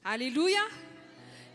Aleloia!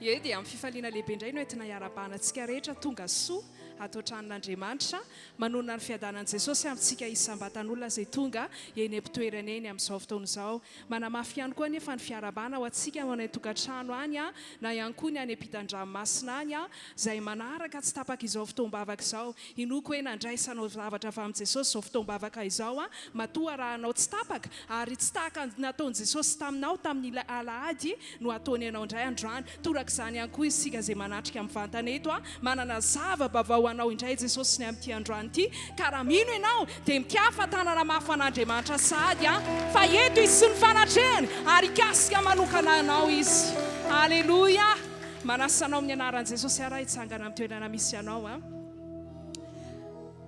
Ie, dia amin'ny fifaliana lehibe indray no entina hiarahabana antsika rehetra tonga soa ato an-tranon'Andriamanitra. Manonona ny fiadanan'i Jesosy amintsika isam-batan'olona izay tonga eny am-pitoerana eny amin'izao fotoana izao. Manamafy ihany koa anefa ny fiarahabana ho antsika any an-tokantrano any na ihany koa ny any ampitan-dranomasina any izay manaraka tsy tapaka izao fotoam-bavaka izao. Inoako hoe nandraisanao zavatra avy amin'i Jesosy izao fotoam-bavaka izao matoa arahanao tsy tapaka ary tsy tahaka ny nataon'i Jesosy taminao tamin'ilay alahady no ataony anao indray androany. Torak'izany ihany koa isika izay manatrika mivantana eto, manana zava-baovao ho anao indray Jesosy ny amin'ity androany ity, ka raha mino ianao dia mikafa tanana mafy ho an'Andriamanitra sahady fa eto Izy sy ny fanatrehany ary hikasika manokana anao Izy. Aleloia! Manasa anao amin'ny anaran'i Jesosy aho raha hitsangana amin'ny toerana misy anao.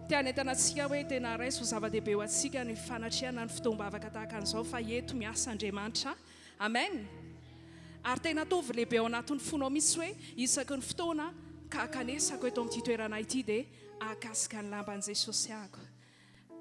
Te hanentana antsika hoe tena raiso ho zava-dehibe ho antsika ny fanatrehana ny fotoam-bavaka tahaka an'izao fa eto miasa Andriamanitra. Amen! Ary tena ataovy lehibe ao anatin'ny fonao mihitsy hoe isaky ny fotoana ka ankanesako eto amin'ity toerana ity dia ahakasika ny lamban'i Jesosy ahako.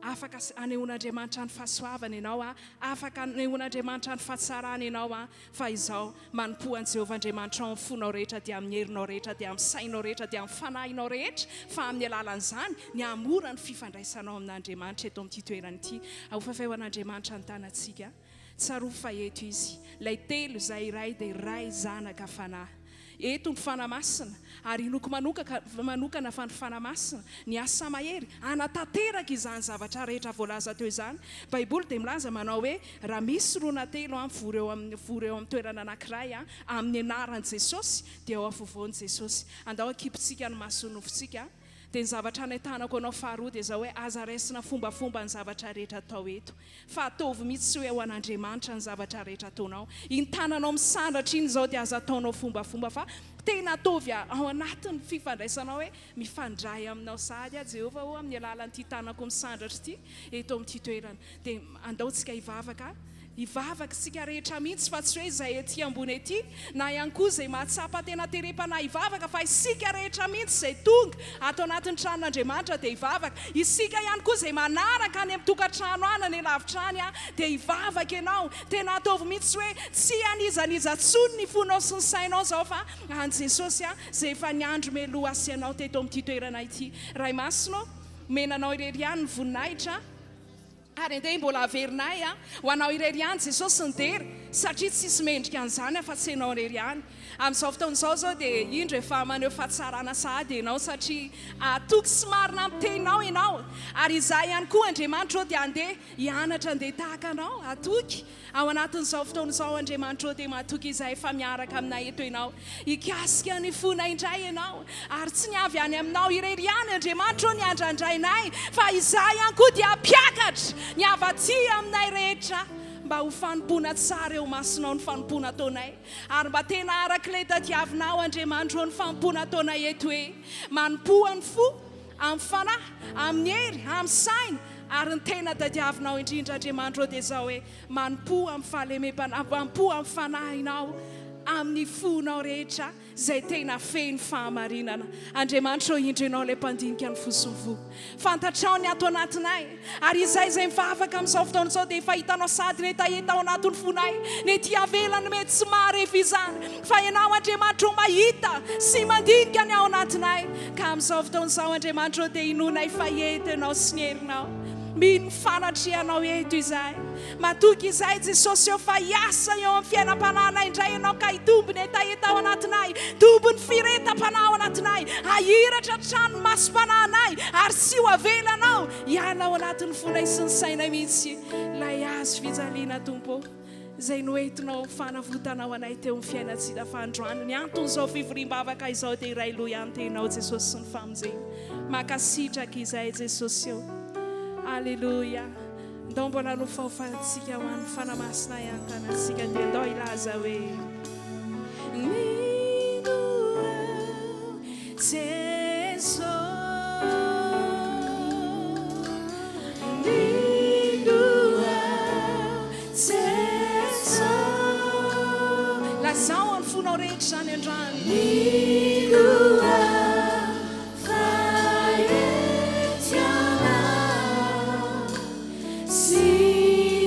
Afaka anehoan'Andriamanitra ny fahasoavany ianao, afaka anehoan'Andriamanitra ny fahatsarany ianao, fa izao, manompoa an'i Jehovah Andriamanitrao amin'ny fonao rehetra dia amin'ny herinao rehetra dia amin'ny sainao rehetra dia amin'ny fanahinao rehetra, fa amin'ny alalan'izany ny hahamora ny fifandraisanao amin'Andriamanitra eto amin'ity toerana ity. Ahofafaio ho an'Andriamanitra ny tanantsika. Tsarovy fa eto Izy. Ilay telo izay iray dia Ray, Zanaka, Fanahy. Eto ny Fanahy Masina, ary inoako manokana fa ny Fanahy Masina, ny asa mahery, hanatanteraka izany zavatra rehetra voalaza teo izany. Baiboly dia milaza manao hoe, raha misy roa na telo mivory eo amin'ny mivory eo amin'ny toerana anankiray amin'ny anaran'i Jesosy, dia ao afovoany Jesosy. Andao hakimpintsika ny mason'ny nofontsika. Dia ny zavatra anentanako anao faharoa dia izao hoe, aza raisina fombafomba ny zavatra rehetra atao eto. Fa ataovy mihitsy hoe ho an'Andriamanitra ny zavatra rehetra ataonao. Iny tananao misandratra iny izao dia aza ataonao fombafomba fa tena ataovy ao anatin'ny fifandraisanao hoe mifandray aminao sahady aho Jehovah ô amin'ny alalan'ity tanako misandratra ity eto amin'ity toerana. Dia andao tsika hivavaka. Hivavaka isika rehetra mihitsy fa tsy hoe izay ety ambony ety na ihany koa izay mahatsapa tena terem-panahy hivavaka fa isika rehetra mihitsy izay tonga ato anatin'ny tranon'Andriamanitra dia hivavaka. Isika ihany koa izay manaraka any amin'ny tokantrano any, any lavitra any dia hivavaka ianao. Tena ataovy mihitsy hoe tsy an'iza n'iza intsony ny fonao sy ny sainao izao fa an'i Jesosy izay efa niandry mialoha sy anao teto amin'ity toerana ity. Ray Masina ô, omena Anao irery ihany ny voninahitra. Ary andeha mbola averinay a! Ho anao irery ihany Jesosy ny dera satria tsisy mendrika an'izany afa-tsy ianao irery ihany. Amin'izao fotoana izao izao dia indro efa maneho fahatsarana sahady ianao satria hatoky sy marina amin'ny teninao ianao. Ary izahay ihany koa Andriamanitra ô dia andeha hianatra andeha tahaka anao, hatoky. Ao anatin'izao fotoana izao, Andriamanitra ô, dia matoky izahay fa miaraka aminay eto Ianao. Hikasika ny fonay indray Ianao. Ary tsy ny avy any Aminao irery ihany, Andriamanitra ô, ny andrandrainay, fa izahay ihany koa dia hampiakatra ny avy aty aminay rehetra, mba ho fanompoana tsara eo imasonao ny fanompoana ataonay. Ary mba tena arak'ilay tadiavinao, Andriamanitra ô, ny fanompoana ataonay eto hoe, manompoa ny fo, amin'ny fanahy, amin'ny hery, amin'ny saina, ary ny tena tadiavinao indrindra Andriamanitra ô dia izao hoe, manompoa amin'ny fahalemem-panahy, manompoa amin'ny fanahinao, amin'ny fonao rehetra izay tena feno fahamarinana. Andriamanitra ô, indro Ianao ilay mpandinika ny fo sy ny voa. Fantatrao ny ato anatinay, ary izay izay mivavaka amin'izao fotoana izao dia efa hitanao sady ny hetaheta ao anatin'ny fonay, ny ety avelany mety tsy maharefy izany, fa Ianao Andriamanitra ô mahita sy mandinika ny ao anatinay, ka amin'izao fotoana izao Andriamanitra ô dia inoanay fa eto Ianao sy ny herinao. Mino ny fanatrehanao eto izahay. Matoky izahay Jesosy ô fa hiasa eo amin'ny fiainam-panahinay indray Ianao ka hitombo ny hetaheta ao anatinay, hitombo ny firehetam-panahy ao anatinay, hahiratra hatrany ny masom-panahinay ary tsy ho avelanao hiala ao anatin'ny fonay sy ny sainay mihitsy ilay hazo fijaliana Tompo ô. Izay noentinao fanavotanao anay teo amin'ny fiainantsika fa androany ny anton'izao fivoriam-bavaka izao dia iray loha ihany tenao Jesosy sy ny famonjena. Mankasitraka izahay Jesosy ô. Aleloia. Ndao mbola nofaofantsika ho an'ny Fanahy Masina ihany tanantsika dia ndao hilaza hoe Mino aho Jesosy Mino aho Jesosy Lazao amin'ny fonao rehetra izany androany Mino aho fa ety anao sy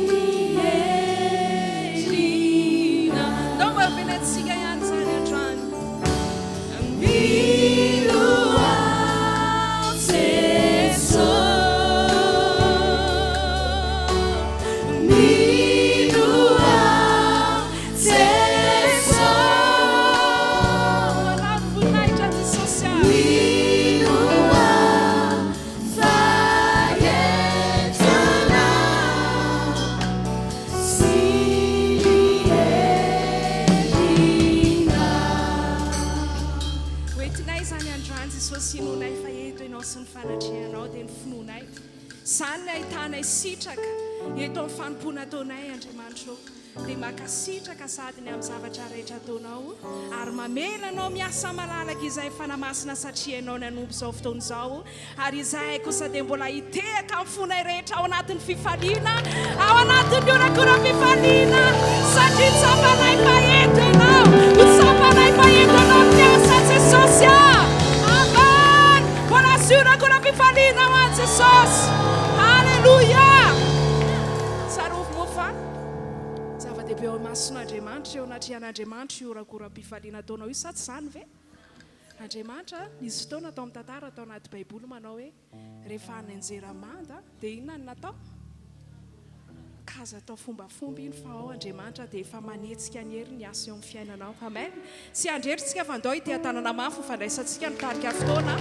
ny herina. Ndao mba havelantsika. anatrehanao dia ny finoanay. Izany ny ahitanay sitraka eto amin'ny fanompoana ataonay Andriamanitra ô. Dia mankasitraka sady ny amin'ny zavatra rehetra ataonao ary mamela anao miasa malalaka izahay Fanahy Masina satria ianao nanompo izao fotoana izao ary izahay kosa dia mbola hitehaka amin'ny fonay rehetra ao anatin'ny fifaliana ao anatin'ny horakoram-pifaliana satria tsapanay fa eto ianao ho tsapanay fa eto ianao miasa Jesosy a Amen mbola asio horakoram-pifaliana ho an'i Jesosy Haleloia Tsarovy moa fa Zava-dehibe eo imason'Andriamanitra, eo anatrehan'Andriamanitra io horakoram-pifaliana ataonao io, sa tsy izany ve? Andriamanitra, nisy fotoana tao amin'ny tantara tao anaty Baiboly manao hoe, rehefa hanenjera manda, dia inona no natao? Ka aza atao fombafomba iny fa ao Andriamanitra dia efa manetsika ny heriny hiasa eo amin'ny fiainanao. Amen. Tsy handrery tsika fa ndao hiteha-tanana mafy ho fandraisantsika ny tarika fotoana.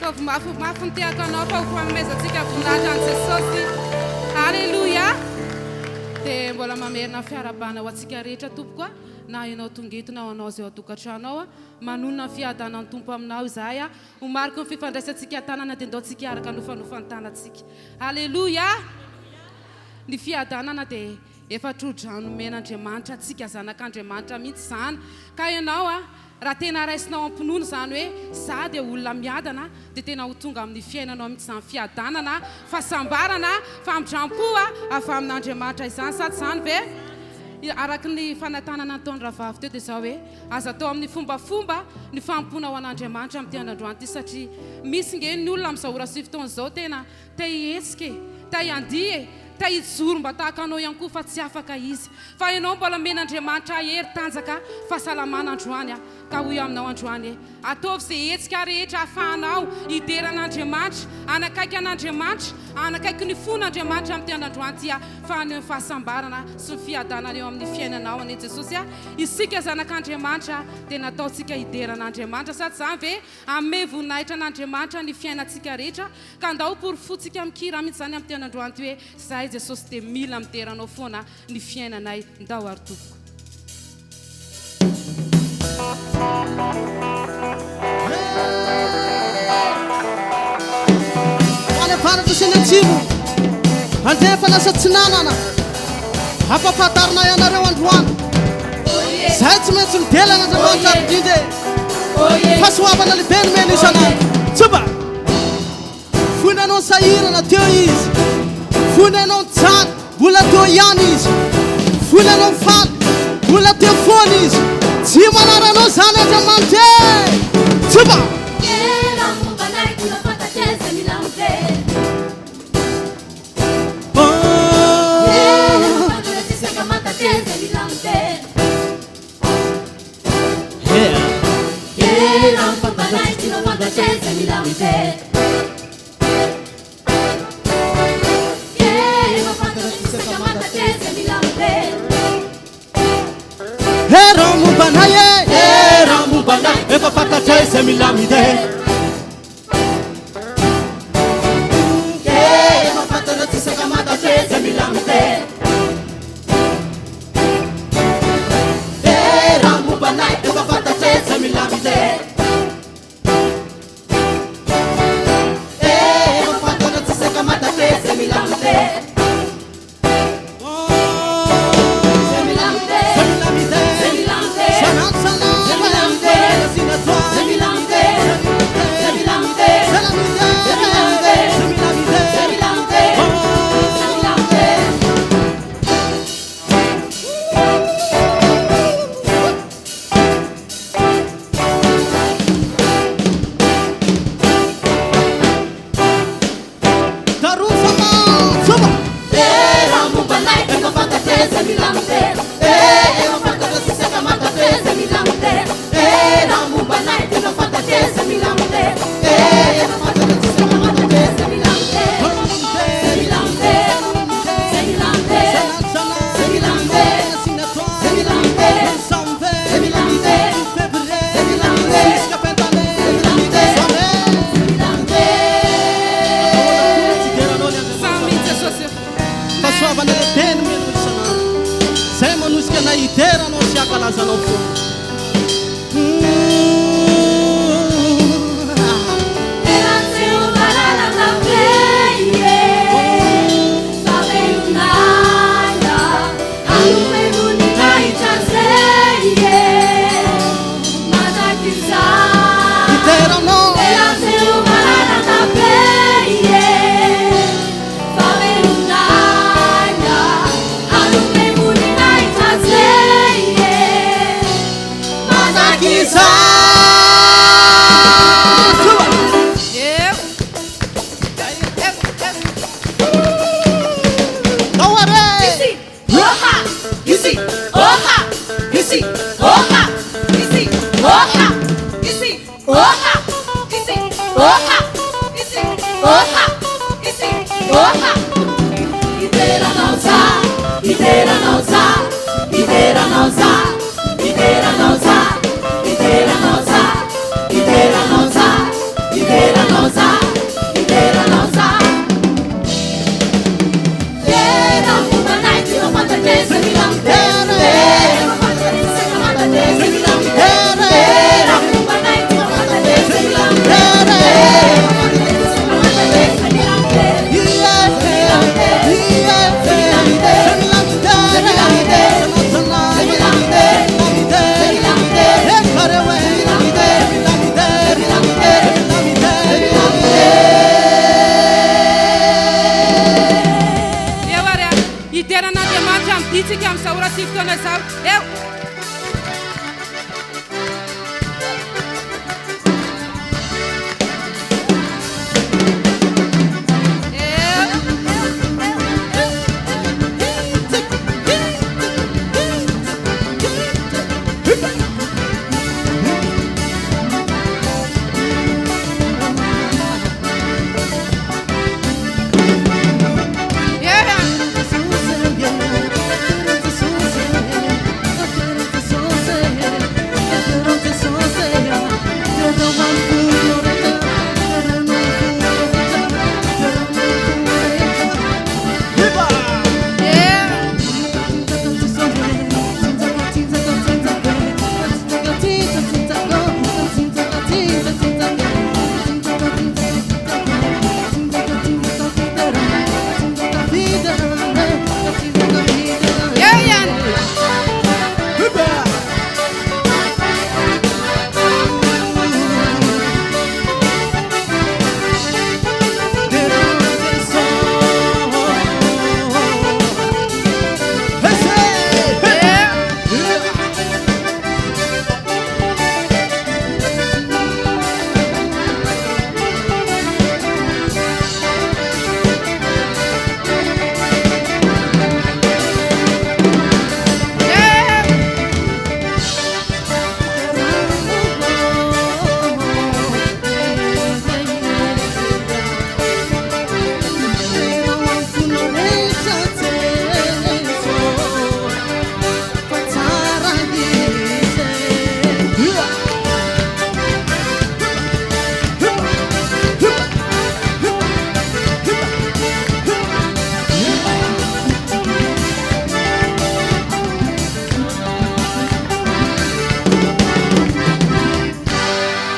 Ataovy mafy mafy ny tehaka anao fa ho fanomezantsika voninahitra an'i Jesosy. Aleloia! Dia mbola mamerina ny fiarahabana ho antsika rehetra tompoko a, na ianao tonga eto na ho anao izay ao an-tokantrano ao a, manonona ny fiadanan'ny Tompo aminao izahay a, ho mariky ny fifandraisantsika tanana dia ndao tsika hiaraka hanofanofa ny tanantsika. Aleloia! Ny fiadanana dia efa tro-drano nomen'Andriamanitra antsika zanak'Andriamanitra mihitsy izany. Ka ianao a, raha tena raisinao am-pinoana izany hoe za dia olona miadana dia tena ho tonga amin'ny fiainanao mihitsy izany fiadanana, fahasambarana, famindram-po avy amin'Andriamanitra izany sa tsy izany ve? Araka ny fanatanana nataon'ny rahavavy teo dia izao hoe aza atao amin'ny fombafomba ny fanompoana ho an'Andriamanitra amin'ity andro androany ity satria misy nge ny olona amin'izao ora sy fotoana izao tena Te hihetsika e! Te handihy e! Te hijoro mba tahaka anao ihany koa fa tsy afaka izy. Fa ianao mbola omen'Andriamanitra hery, tanjaka, fahasalamana androany aho. Ka hoy aho aminao androany e! Ataovy izay hetsika rehetra ahafahanao hidera an'Andriamanitra, hanakaiky an'Andriamanitra, hanakaiky ny fon'Andriamanitra amin'ity andro androany ity aho fa haneho ny fahasambarana sy ny fiadanana eo amin'ny fiainanao anie Jesosy a! Isika zanak'Andriamanitra dia nataontsika hidera an'Andriamanitra sa tsy izany ve? Hanome voninahitra an'Andriamanitra ny fiainantsika rehetra Ka ndao porofotsika mikira mihitsy zany amin'ny tena androany ty hoe zahay Jesosy dia mila midera anao foana ny fiainanay ndao ary tompoko. Any avaratra sy any atsimo, andrefana sy atsinanana, ampahafantarinay anareo androany. Zay tsy maintsy midera an'Andriamanitra ary indrindra e. Fahasoavana lehibe nomeny isan'andro. Tsoba! Fony ianao sahirana teo izy. Fony ianao nijaly, mbola teo ihany izy. Fony ianao faly, mbola teo foana izy. Tsy manara anao izany Andriamanitra e! Tsoba! Hera momba anay e, hera momba anay, efa fantatray izay mila midera. Efa fantatra tsy sakamantatra izay mila midera. Hera momba anay, efa fantatray izay mila midera. Efa fantatra tsy sakamantatra izay mila midera. Eo ary a! Hidera an'Andriamanitra amin'ny dihintsika amin'izao ora sy fotoana izao. Eo! Eo ihany.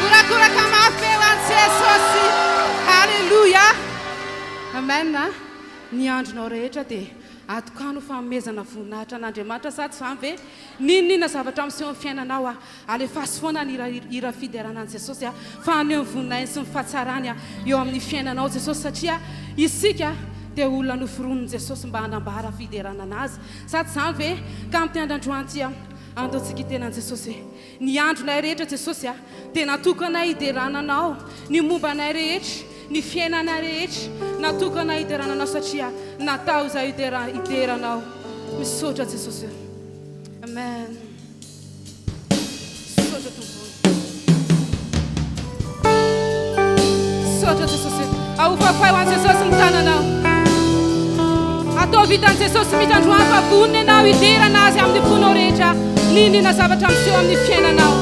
Horakoraka mafy eo an'i Jesosy. Haleloia. Amen. Ny andronao rehetra dia atokano ho fanomezana voninahitra an'Andriamanitra sa tsy izany ve? N'inon'inona zavatra miseho amin'ny fiainanao, alefaso foana ny hira hira fiderana an'i Jesosy fa haneho ny voninahiny sy ny fahatsarany eo amin'ny fiainanao Jesosy satria isika dia olona noforonin'i Jesosy mba hanambara fiderana an'Azy sa tsy izany ve? Ka amin'ity andro androany ity andaontsika hiteny an'i Jesosy hoe Ny andronay rehetra Jesosy a, dia natokanay hiderana Anao, ny momba anay rehetra, ny fiainanay rehetra, natokanay hiderana Anao satria natao izahay hidera hidera Anao. Misaotra Jesosy o. Amen. Misaotra Tompo o. Misaotra Jesosy o. Ahofahofahy ho an'i Jesosy ny tananao. Ataovy hitan'i Jesosy mihitsy androany fa vonona ianao hiderana Azy amin'ny fonao rehetra, n'inon'inona zavatra miseho amin'ny fiainanao.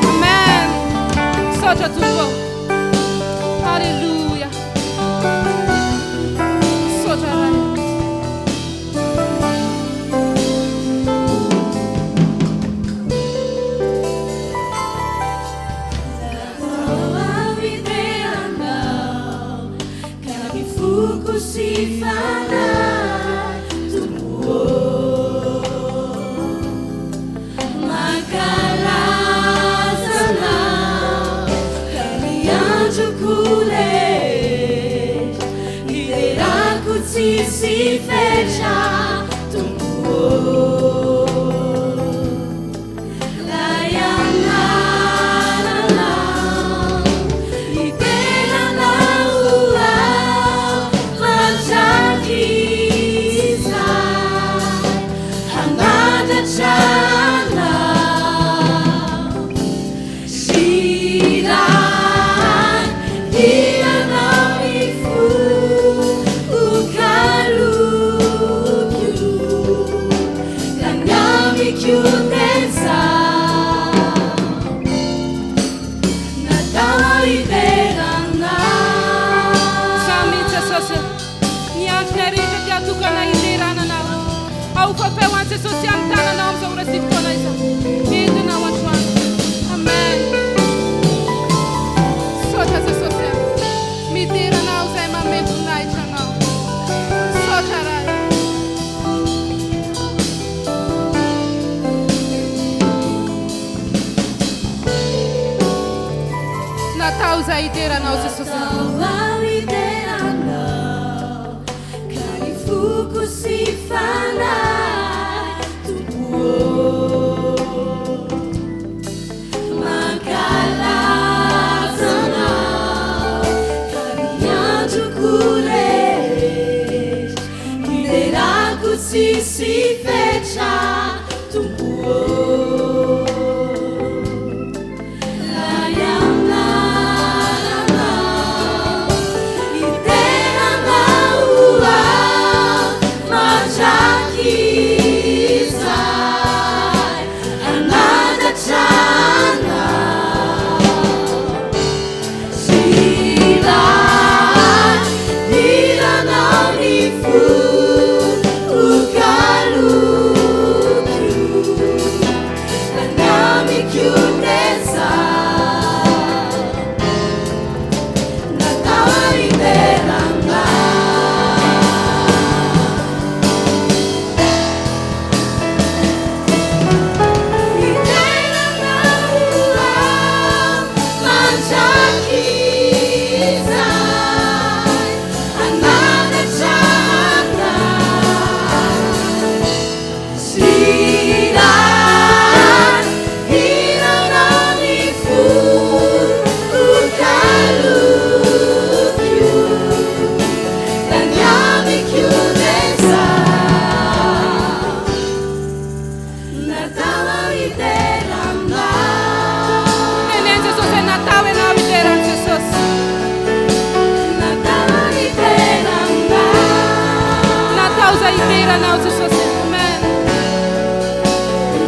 Amen. Misaotra Tompo. Alléluia. Misaotra Ray. natokana hiderana Anao. Ahofafeo an'i Jesosy amin'ny tananao amin'izao ora sy fotoana izao. Entinao androany. Amen. Misaotra Jesosy a. Midera Anao izay manome voninahitra Anao. Misaotra Ray. Natao izay hidera Anao Jesosy a. Natao aho hidera Anao, ka ny foko sy fanahy, Tompo ô. Mankalaza Anao, ka ny androko rehetra, hiderako tsisy fetra, Tompo ô. Lay anaranao, hidera Anao aho mandrakizay, hanandratra Anao. Hira, hiranao ny fo ho kaloko, nanamiko teza. Natao hidera Anao. Hidera Anao aho mandrakizay, hanandratra Anao. Hira, hiranao ny fo ho kaloko, nanamiko teza. Natao hidera Anao. Teneno Jesosy hoe natao ianao hidera an'i Jesosy. Natao hidera Anao. Natao izay hidera Anao Jesosy. Amen.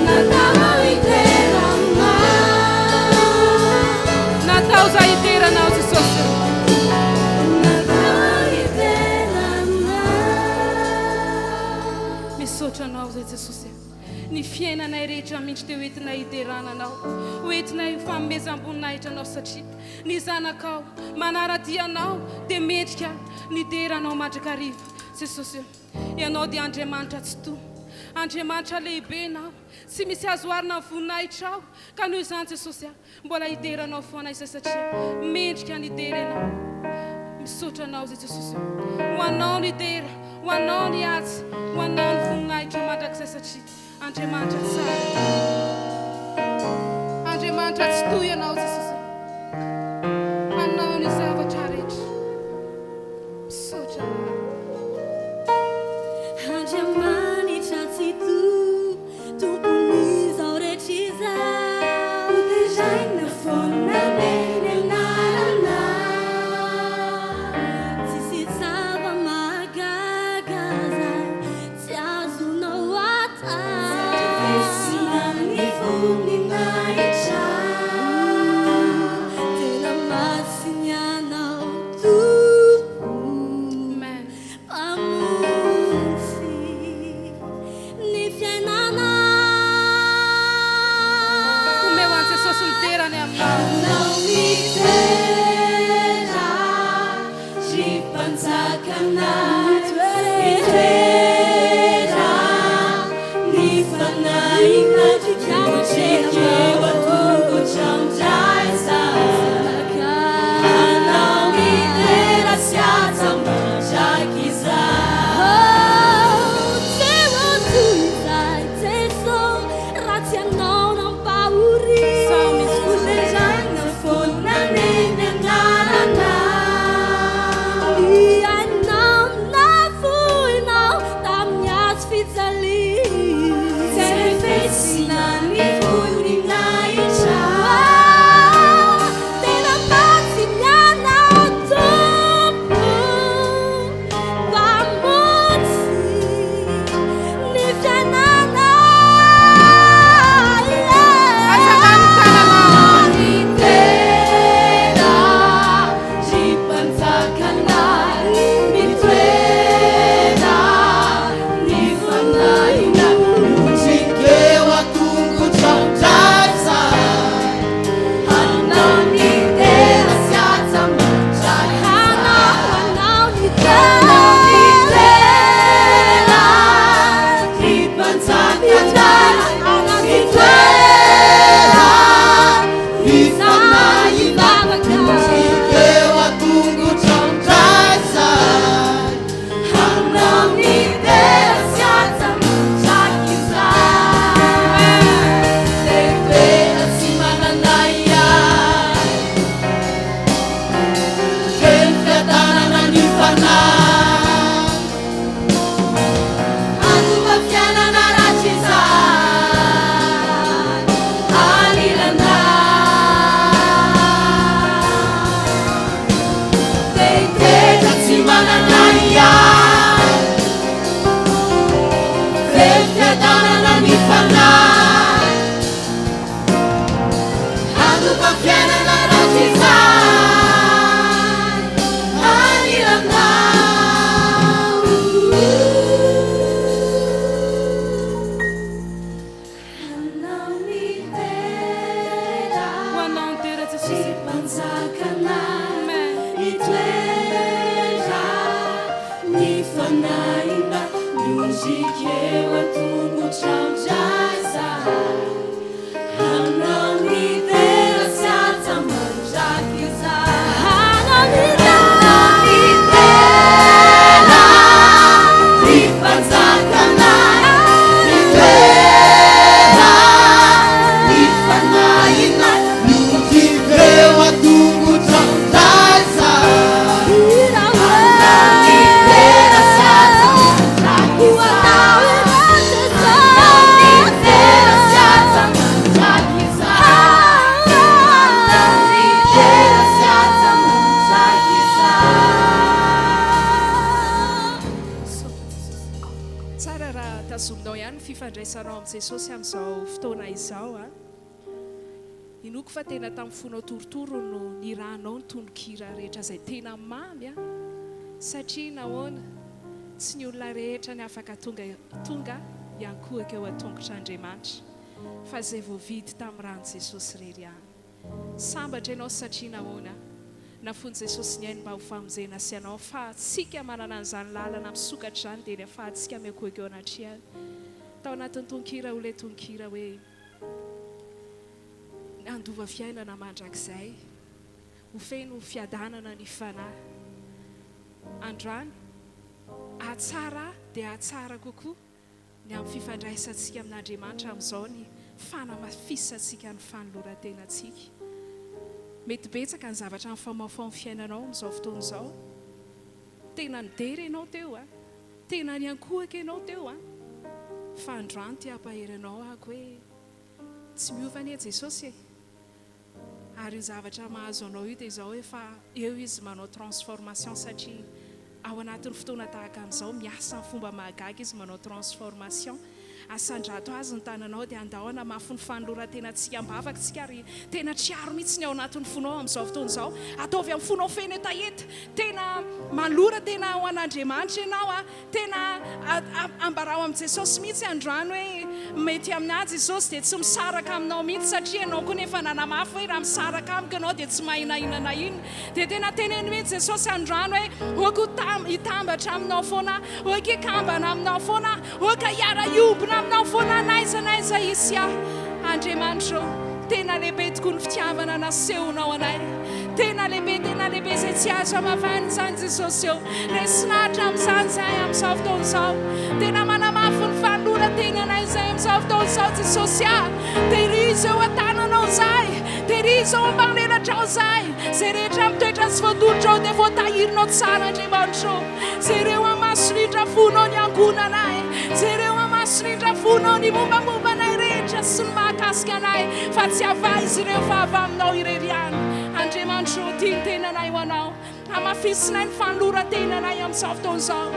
Natao hidera Anao. Natao izay hidera Anao Jesosy. Natao hidera Anao. Misaotra Anao izay Jesosy. Ny fiainanay rehetra mihitsy dia hoentinay hiderana Anao. Hoentinay ho fanomezam-boninahitra Anao satria ny zanakao manara-dia Anao dia mendrika nidera Anao mandrakariva. Jesosy, Ianao dia Andriamanitra Tsitoha. Andriamanitra lehibe Ianao. Tsy misy azo oharina ny voninahitrao. Ka noho izany Jesosy, mbola hidera Anao foana izay satria mendrika ny hidera Ianao. Misaotra Anao izay Jesosy. Ho Anao ny dera, ho Anao ny haja, ho Anao ny voninahitra mandrakizay satria Andriamanitra tsara. Andriamanitra Tsitoha Ianao Jesosy. Anao ny zavatra rehetra. Misaotra Anao. Andriamanitra Tsitoha, tompon'izao rehetra izao, hoderaina foana ny anaranao. Tsisy zava-mahagaga zay tsy azonao atao. Amin'ny voninahitra, tena masina Ianao Tompo. Amen. Mpamonjy ny fiainana. Omeo an'i Jesosy ny derany aminao. Anao ny dera, ry mpanjakanay, mitoera ny fanahinay, eo an-tongotra indray Anao ny dera sy haja mandrakizay. Tsy ho toy izay Jeso raha tsy Ianao nampahory. Sao misy Hoderaina Eo an-tongotrao indray izahay, Hanao ny dera sy antsa mandrakizay. Hanao ny dera, ry Mpanjakanay, Midera ny fanahinay. Eo an-tongotrao indray izahay. Hanao ny dera sy antsa mandrakizay. Hanao ny dera sy antsa mandrakizay. Hanao ny dera sy antsa mandrakizay. Tsara raha tazominao ihany ny fifandraisanao amin'i Jesosy amin'izao fotoana izao a. Inoako fa tena tamin'ny fonao torotoro no nirahanao ny tononkira rehetra izay tena mamy a. Satria nahoana? Tsy ny olona rehetra ny afaka tonga tonga hiankohoka eo an-tongotr'Andriamanitra fa izay voavidy tamin'ny ran'i Jesosy irery ihany. Sambatra ianao satria nahoana? Nafoin'i Jesosy ny ainy mba ho famonjena sy anao fa tsika manana an'izany lalana misokatra izany dia ny afahantsika miankohoka eo anatrehany. Tao anatin'ny tononkira ho ilay tononkira hoe Handova fiainana mandrakizay, ho feno fiadanana ny fanahy. Androany, hahatsara dia hahatsara kokoa ny amin'ny fifandraisantsika amin'Andriamanitra amin'izao ny fanamafisantsika ny fanoloran-tenantsika. Mety betsaka ny zavatra mifamahofaho amin'ny fiainanao amin'izao fotoana izao. Tena nidera ianao teo a! Tena niankohoka ianao teo a! Fa androany te hampahery anao aho hoe tsy miova anie Jesosy e! Ary io zavatra mahazo anao io dia izao efa eo izy manao transformation satria ao anatin'ny fotoana tahaka an'izao miasa amin'ny fomba mahagaga izy manao transformation. Asandrato azy ny tananao dia andao hanamafy ny fanoloran-tenantsika am-bavaka isika ary tena triaro mihitsy ny ao anatin'ny fonao amin'izao fotoana izao. Ataovy amin'ny fonao feno hetaheta. Tena manolora tena ho an'Andriamanitra ianao a. Tena ambarao amin'i Jesosy mihitsy androany hoe mety aminà Jesosy dia tsy misaraka aminao mihitsy satria ianao koa nefa nanamafy hoe raha misaraka amiko ianao dia tsy mahay na inona na inona. Dia tena teneno mihitsy Jesosy androany hoe ok hitambatra aminao foana aho, ok hikambana aminao foana aho. Ok hiara-hiombona aminao foana n'aiza n'aiza hisy ahy. Andriamanitra ô, tena lehibe tokoa ny fitiavana nasehonao anay. Tena lehibe, tena lehibe izay tsy azo hamavaina izany Jesosy ô. Resy lahatra amin'izany izahay amin'izao fotoana izao. Tena manamafy ny fanoloran-tenanay izahay amin'izao fotoana izao Jesosy ah. Tehirizo eo an-tananao izahay. Tehirizo ao ambany elatrao izahay. Izay rehetra mitoetra sy voatolotrao dia voatahirinao tsara Andriamanitra ô. Jereo amin'ny maso rindra fonao ny ankohonanay. Jereo amin'ny maso rindra fonao ny mombamomba anay rehetra sy ny mahakasika anay, fa tsy avy aiza ireo fa avy aminao irery ihany. Andriamanitro ô, tia ny tenanay ho Anao. Hamafisinay ny fanoloran-tenanay amin'izao fotoana izao.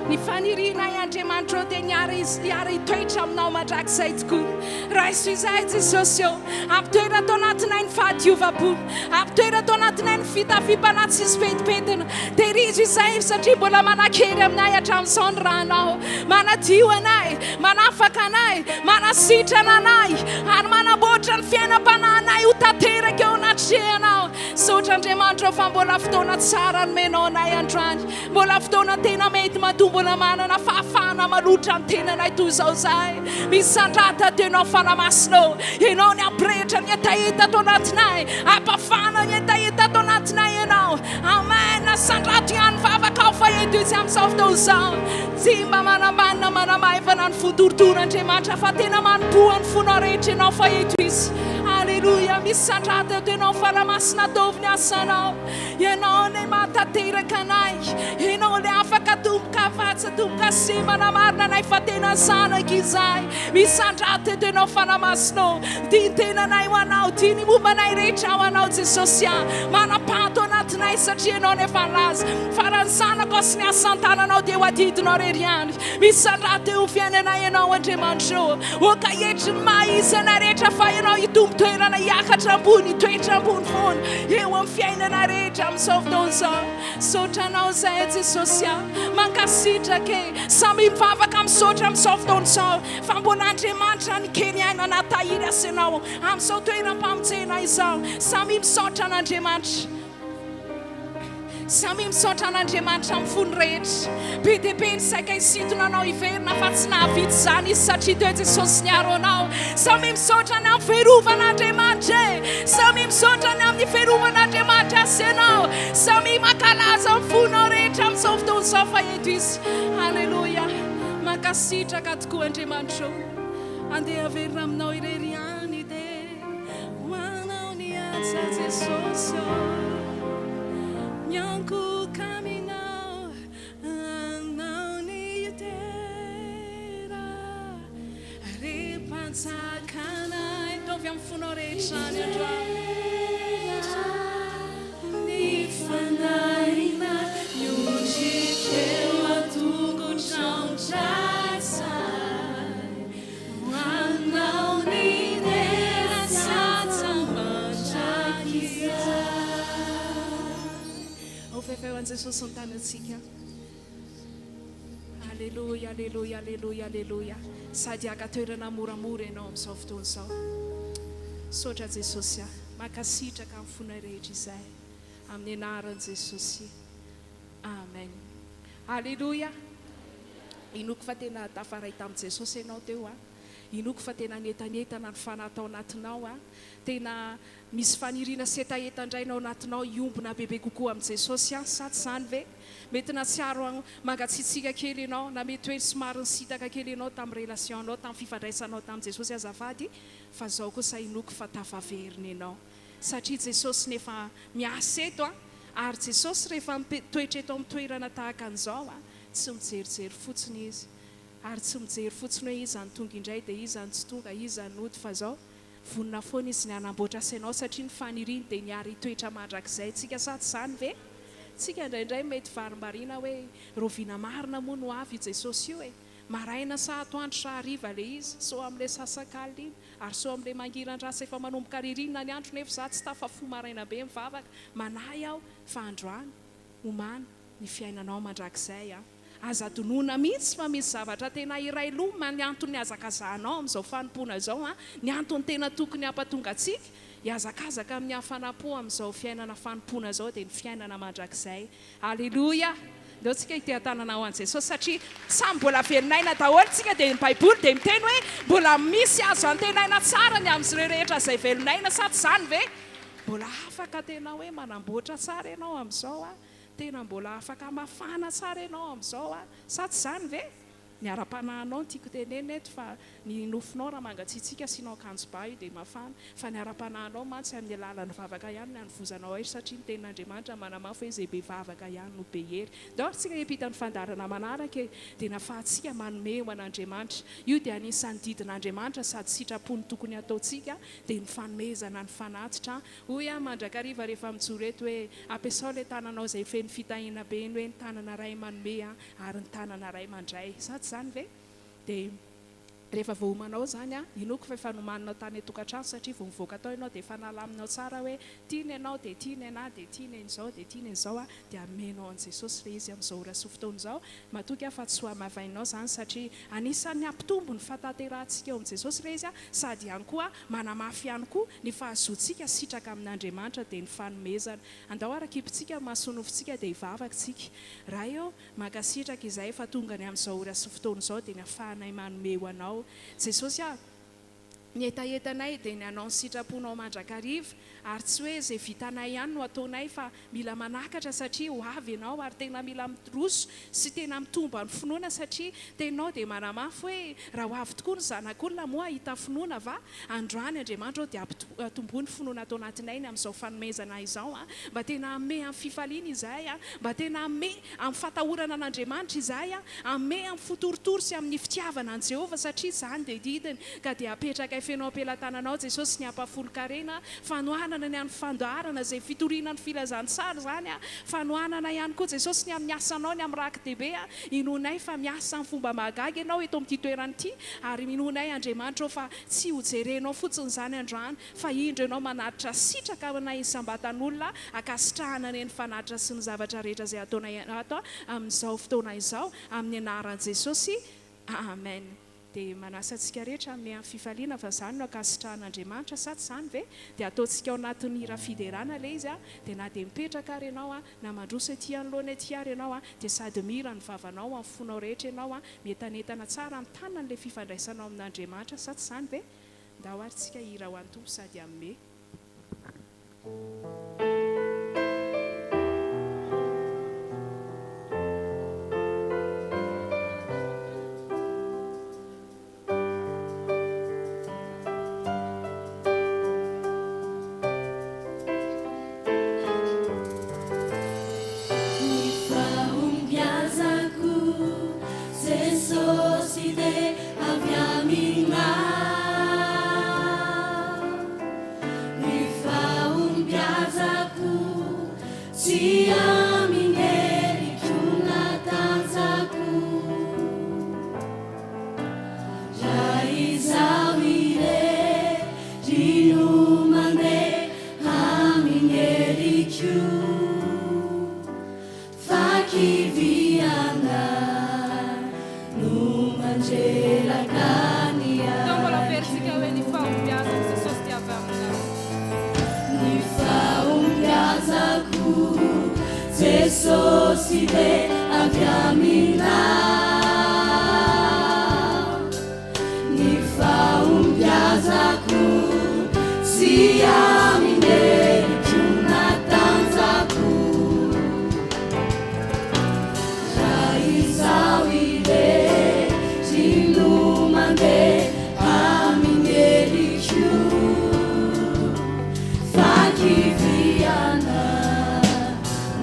Ny fanirianay, Andriamanitro ô, dia ny hiara-hitoetra aminao mandrakizay tokoa. Raiso izahay, Jesosy ô. Ampitoero ato anatinay ny fahadiovam-po. Ampitoero ato anatinay ny fitafiam-panahy tsisy pentimpentina. Tehirizo izahay satria mbola manan-kery aminay hatramin'izao ny ranao. Manadio anay, manafaka anay, manasitrana anay, ary manamboatra ny fiainam-panahinay ho tanteraka eo anatrehanao. Misaotra Andriamanitra fa mbola fotoana tsara nomenao anay androany. Mbola fotoana tena mety matoa mbola manana fahafahana malotra ny tenanay toy izao izahay. Misandrata ato Ianao Fanahy Masina ô. Ianao ny hampirehitra ny hetaheta ato anatinay. Hampafana ny hetaheta ato anatinay Ianao. Amen. Asandrato ihany ny vavakao fa eto Izy amin'izao fotoana izao. Tsy mba manambany na manamaivana ny fo torotoro Andriamanitra fa tena manompoa ny fonao rehetra Ianao fa eto Izy. Aleloia. Misandrata eto Ianao Fanahy Masina ataovy ny asanao. Ianao ilay mahatanteraka anay, Ianao ilay afaka atomboka afatsy atomboka sy manamarina anay fa tena zanaka izahay. Misandrata eto Ianao Fanahy Masina ô. Tia ny tenanay ho Anao, tia ny momba anay rehetra ho Anao Jesosy ah. Manam-pato anatinay satria Ianao no efa nilaza fa raha ny zanakao sy ny asan-tananao dia ho adidinao irery ihany. Misandrata eo fiainanay Ianao Andriamanitra ô. Oka hietry ny maha izy anay rehetra fa Ianao hitombo toerana hiakatra ambony, hitoetra ambony foana eo amin'ny fiainana rehetra amin'izao fotoana izao. Misaotra Anao izahay Jesosy a. Mankasitraka e. Samy mivavaka misaotra amin'izao fotoana izao fa mbola Andriamanitra nikely aina nahatahiry azy Ianao amin'izao toeram-pamonjena izao. Samy misaotra an'Andriamanitra. Samia misaotra an'Andriamanitra amin'ny fony rehetra. Be dia be ny saika hisintona anao hiverina fa tsy nahavita izany izy satria teo Jesosy niaro anao. Samia misaotra ny amin'ny fiarovan'Andriamanitra e! Samia misaotra ny amin'ny fiarovan'Andriamanitra azy ianao. Samia mankalaza amin'ny fonao rehetra amin'izao fotoana izao fa eto Izy. Aleloia! Mankasitraka tokoa Andriamanitra o! Andeha haverina aminao irery ihany dia. Ho anao ny asa Jesosy ô Miankohoka aminao Anao ny dera Ry mpanjakanay Ataovy amin'ny fonao rehetra ny androany Ny fanahinay Miondrika eo an-tongotrao indray izahay Ho anao ny dera sy haja mandrakizay. Ao fefeo an'i Jesosy ny tanantsika. Aleloia, aleloia, aleloia, aleloia. Sady haka toerana moramora ianao amin'izao fotoana izao. Misaotra Jesosy ah. Mankasitraka amin'ny fonay rehetra izay. Amin'ny anaran'i Jesosy. Amen. Aleloia. Inoako fa tena tafaray tamin'i Jesosy ianao teo a. Inoako fa tena nientanentana ny fanahy tao anatinao a. Tena misy faniriana sy hetaheta indray ny ao anatinao hiombona bebe kokoa amin'i Jesosy an, sa tsy izany ve? Mety nahatsiaro mangatsiatsiaka kely ianao, na mety hoe somary nisintaka kely ianao tamin'ny relation-nao, tamin'ny fifandraisanao tamin'i Jesosy azafady, fa izao kosa inoako fa tafaverina ianao. Satria Jesosy nefa miasa eto an, ary Jesosy rehefa mitoetra eto amin'ny toerana tahaka an'izao an, Tsy mijerijery fotsiny izy. Ary tsy mijery fotsiny hoe iza no tonga indray dia iza no tsy tonga, iza no nody fa zao, vonona foana izy ny hanamboatra sainao satria ny faniriany dia ny ary hitoetra mandrakizay tsika sa tsy izany ve? Tsika indraindray mety varimbariana hoe rahoviana marina moa no avy io Jesosy io e? Maraina sa atoandro sa hariva le izy? Sao amin'ilay sasakalina iny? Ary sao amin'ilay mangiran-dratsy efa manomboka ririnina ny andro nefa za tsy tafafoha maraina be mivavaka, manahy aho fa androany homana ny fiainanao mandrakizay a! Aza adinoina mihitsy fa misy zavatra tena iray loha ma ny antony hihazakazahanao amin'izao fanompoana izao a! Ny antony tena tokony hampatonga antsika hihazakazaka amin'ny hafanam-po amin'izao fiainana fanompoana izao dia ny fiainana mandrakizay. Aleloia! Ndao tsika hiteha-tanana ho an'i Jesosy satria samy mbola velon'aina daholo tsika dia ny baiboly dia miteny hoe mbola misy azo antenaina tsara ny amin'izireo rehetra izay velon'aina sa tsy izany ve? Mbola afaka tena hoe manamboatra tsara ianao amin'izao a! Tena mbola afaka mafana tsara ianao amin'izao a! Sa tsy izany ve? Ny ara-panahinao no tiako tenenina eto fa ny nofonao raha mangatsiatsiaka asianao akanjo ba io dia mafana. Fa ny ara-panahinao mantsy amin'ny alalan'ny vavaka ihany no hanovozanao hery satria ny tenin'Andriamanitra manamafy hoe izay be vavaka ihany no be hery. Ndao ary tsika hiampita ny fandaharana manaraka e! Dia nafahantsika manome ho an'Andriamanitra. Io dia anisan'ny didin'Andriamanitra sady sitrapony tokony hataontsika dia ny fanomezana ny fanatitra. Hoy aho mandrakariva rehefa mijoro eto hoe ampiasao ilay tananao izay feno fitahiana be iny hoe ny tanana iray manome ary ny tanana iray mandray. Sa tsy izany ve? Dia rehefa voaomanao izany, inoako fa efa nomaninao tany an-tokantrano satria vao mivoaka tao ianao dia efa nalaminao tsara hoe tia ny anao dia tia ny anà dia tia ny an'izao dia tia ny an'izao dia amenao an'i Jesosy ilay izy amin'izao ora sy fotoana izao. Matoky aho fa tsy ho hamavainao izany satria anisan'ny hampitombo ny fahatanterahantsika eo amin'i Jesosy ilay izy sady ihany koa manamafy ihany koa ny fahazoantsika sitraka amin'Andriamanitra dia ny fanomezana. Andao ara-kipintsika ny masonofontsika dia hivavaka isika. Ray ô, mankasitraka izahay fa tonga ny amin'izao ora sy fotoana izao dia ny afahanay manome ho Anao. Jesosy ah, ny hetahetanay dia ny hanao ny sitraponao mandrakariva ary tsy hoe izay vitanay ihany no ataonay fa mila manakatra satria ho avy Ianao ary tena mila miroso sy tena mitombo amin'ny finoana satria Teninao dia manamafy hoe raha ho avy tokoa ny Zanak'olona moa hahita finoana va? Androany Andriamanitra ô dia ampitomboy ny finoana ato anatinay ny amin'izao fanomezana izao a! Mba tena hanome amin'ny fifaliana izahay a! Mba tena hanome amin'ny fatahorana an'Andriamanitra izahay a! Hanome amin'ny fo torotoro sy amin'ny fitiavana an'i Jehovah satria izany dia didiny ka dia apetrakay feno am-pelatananao Jesosy ny ampahafolon-karena fanohanana ny amin'ny fandaharana izay fitoriana ny filazantsara izany a! Fanohanana ihany koa Jesosy ny amin'ny asanao ny amin'ny raki-dehibe a! Inoanay fa miasa amin'ny fomba mahagaga Ianao eto amin'ity toerana ity, ary inoanay, Andriamanitra ô, fa tsy ho jerenao fotsiny izany androany, fa indro Ianao manatitra sitraka aminay isam-batan'olona, ankasitrahana anie ny fanatitra sy ny zavatra rehetra izay ataonay ato amin'izao fotoana izao, amin'ny anaran'i Jesosy. Amen. Dia manasa antsika rehetra hanome amin'ny fifaliana fa izany no ankasitrahan'Andriamanitra sa tsy izany ve? Dia ataontsika ao anatin'ny hira fiderana ilay izy dia na dia mipetraka ary ianao na mandroso ety anoloana ety ary ianao dia sady mihira ny vavanao amin'ny fonao rehetra ianao mientanentana tsara mitana an'ilay fifandraisanao amin'Andriamanitra sa tsy izany ve? Ndao ary tsika hihira ho an'ny Tompo sady hanome. Ny fahombiazako Jesosy dia avy aminao. Ny fahombiazako tsy amin'ny heriko na tanjako. Raha izaho irery no mandeha amin'ny heriko, fa kiviana no mandreraka ny Teo mbola aiko. averintsika hoe ny fahombiazako Jesosy dia avy aminao. Ny fahombiazako Jesosy dia avy aminao. Ny fahombiazako tsy amin'ny heriko na tanjako. Raha izaho irery no mandeha amin'ny heriko, fa kiviana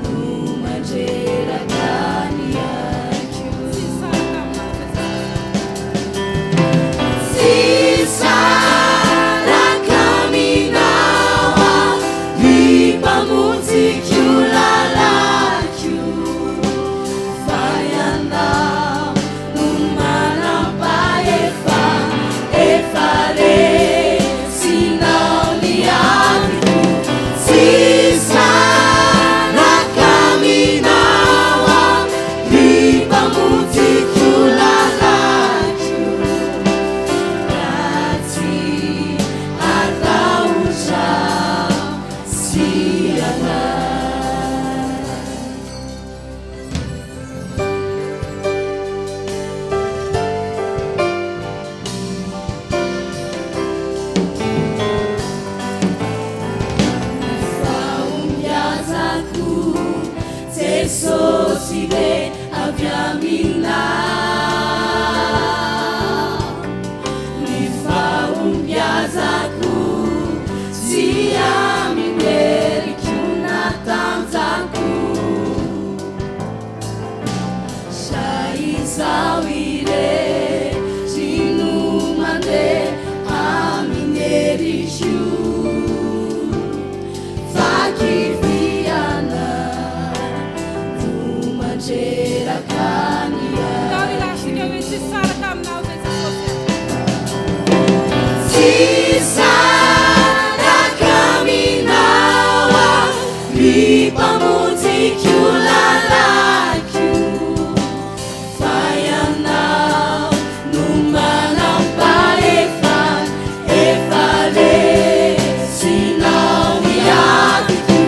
no mandreraka ny aiko. Tsy hisaraka aminao Jesosy. Tsy hisaraka aminao aho, ry Mpamonjiko lalako, fa Ianao no manam-pahefa, efa resinao ny adiko. Tsy hisaraka aminao aho, ry Mpamonjiko lalako, raha tsy hatahotra sy hanahy. Ny fahombiazako Jesosy dia avy aminao. Ny fahombiazako tsy amin'ny heriko na tanjako. Sa izaho irery no mandeha amin'ny heriko, fa kiviana no mandreraka ny Tao aiko. ilazantsika hoe tsy hisaraka aminao izay Jesosy. Tsy hisaraka aminao aho, ry Mpamonjiko lalako, fa Ianao no manam-pahefa, efa resinao ny adiko.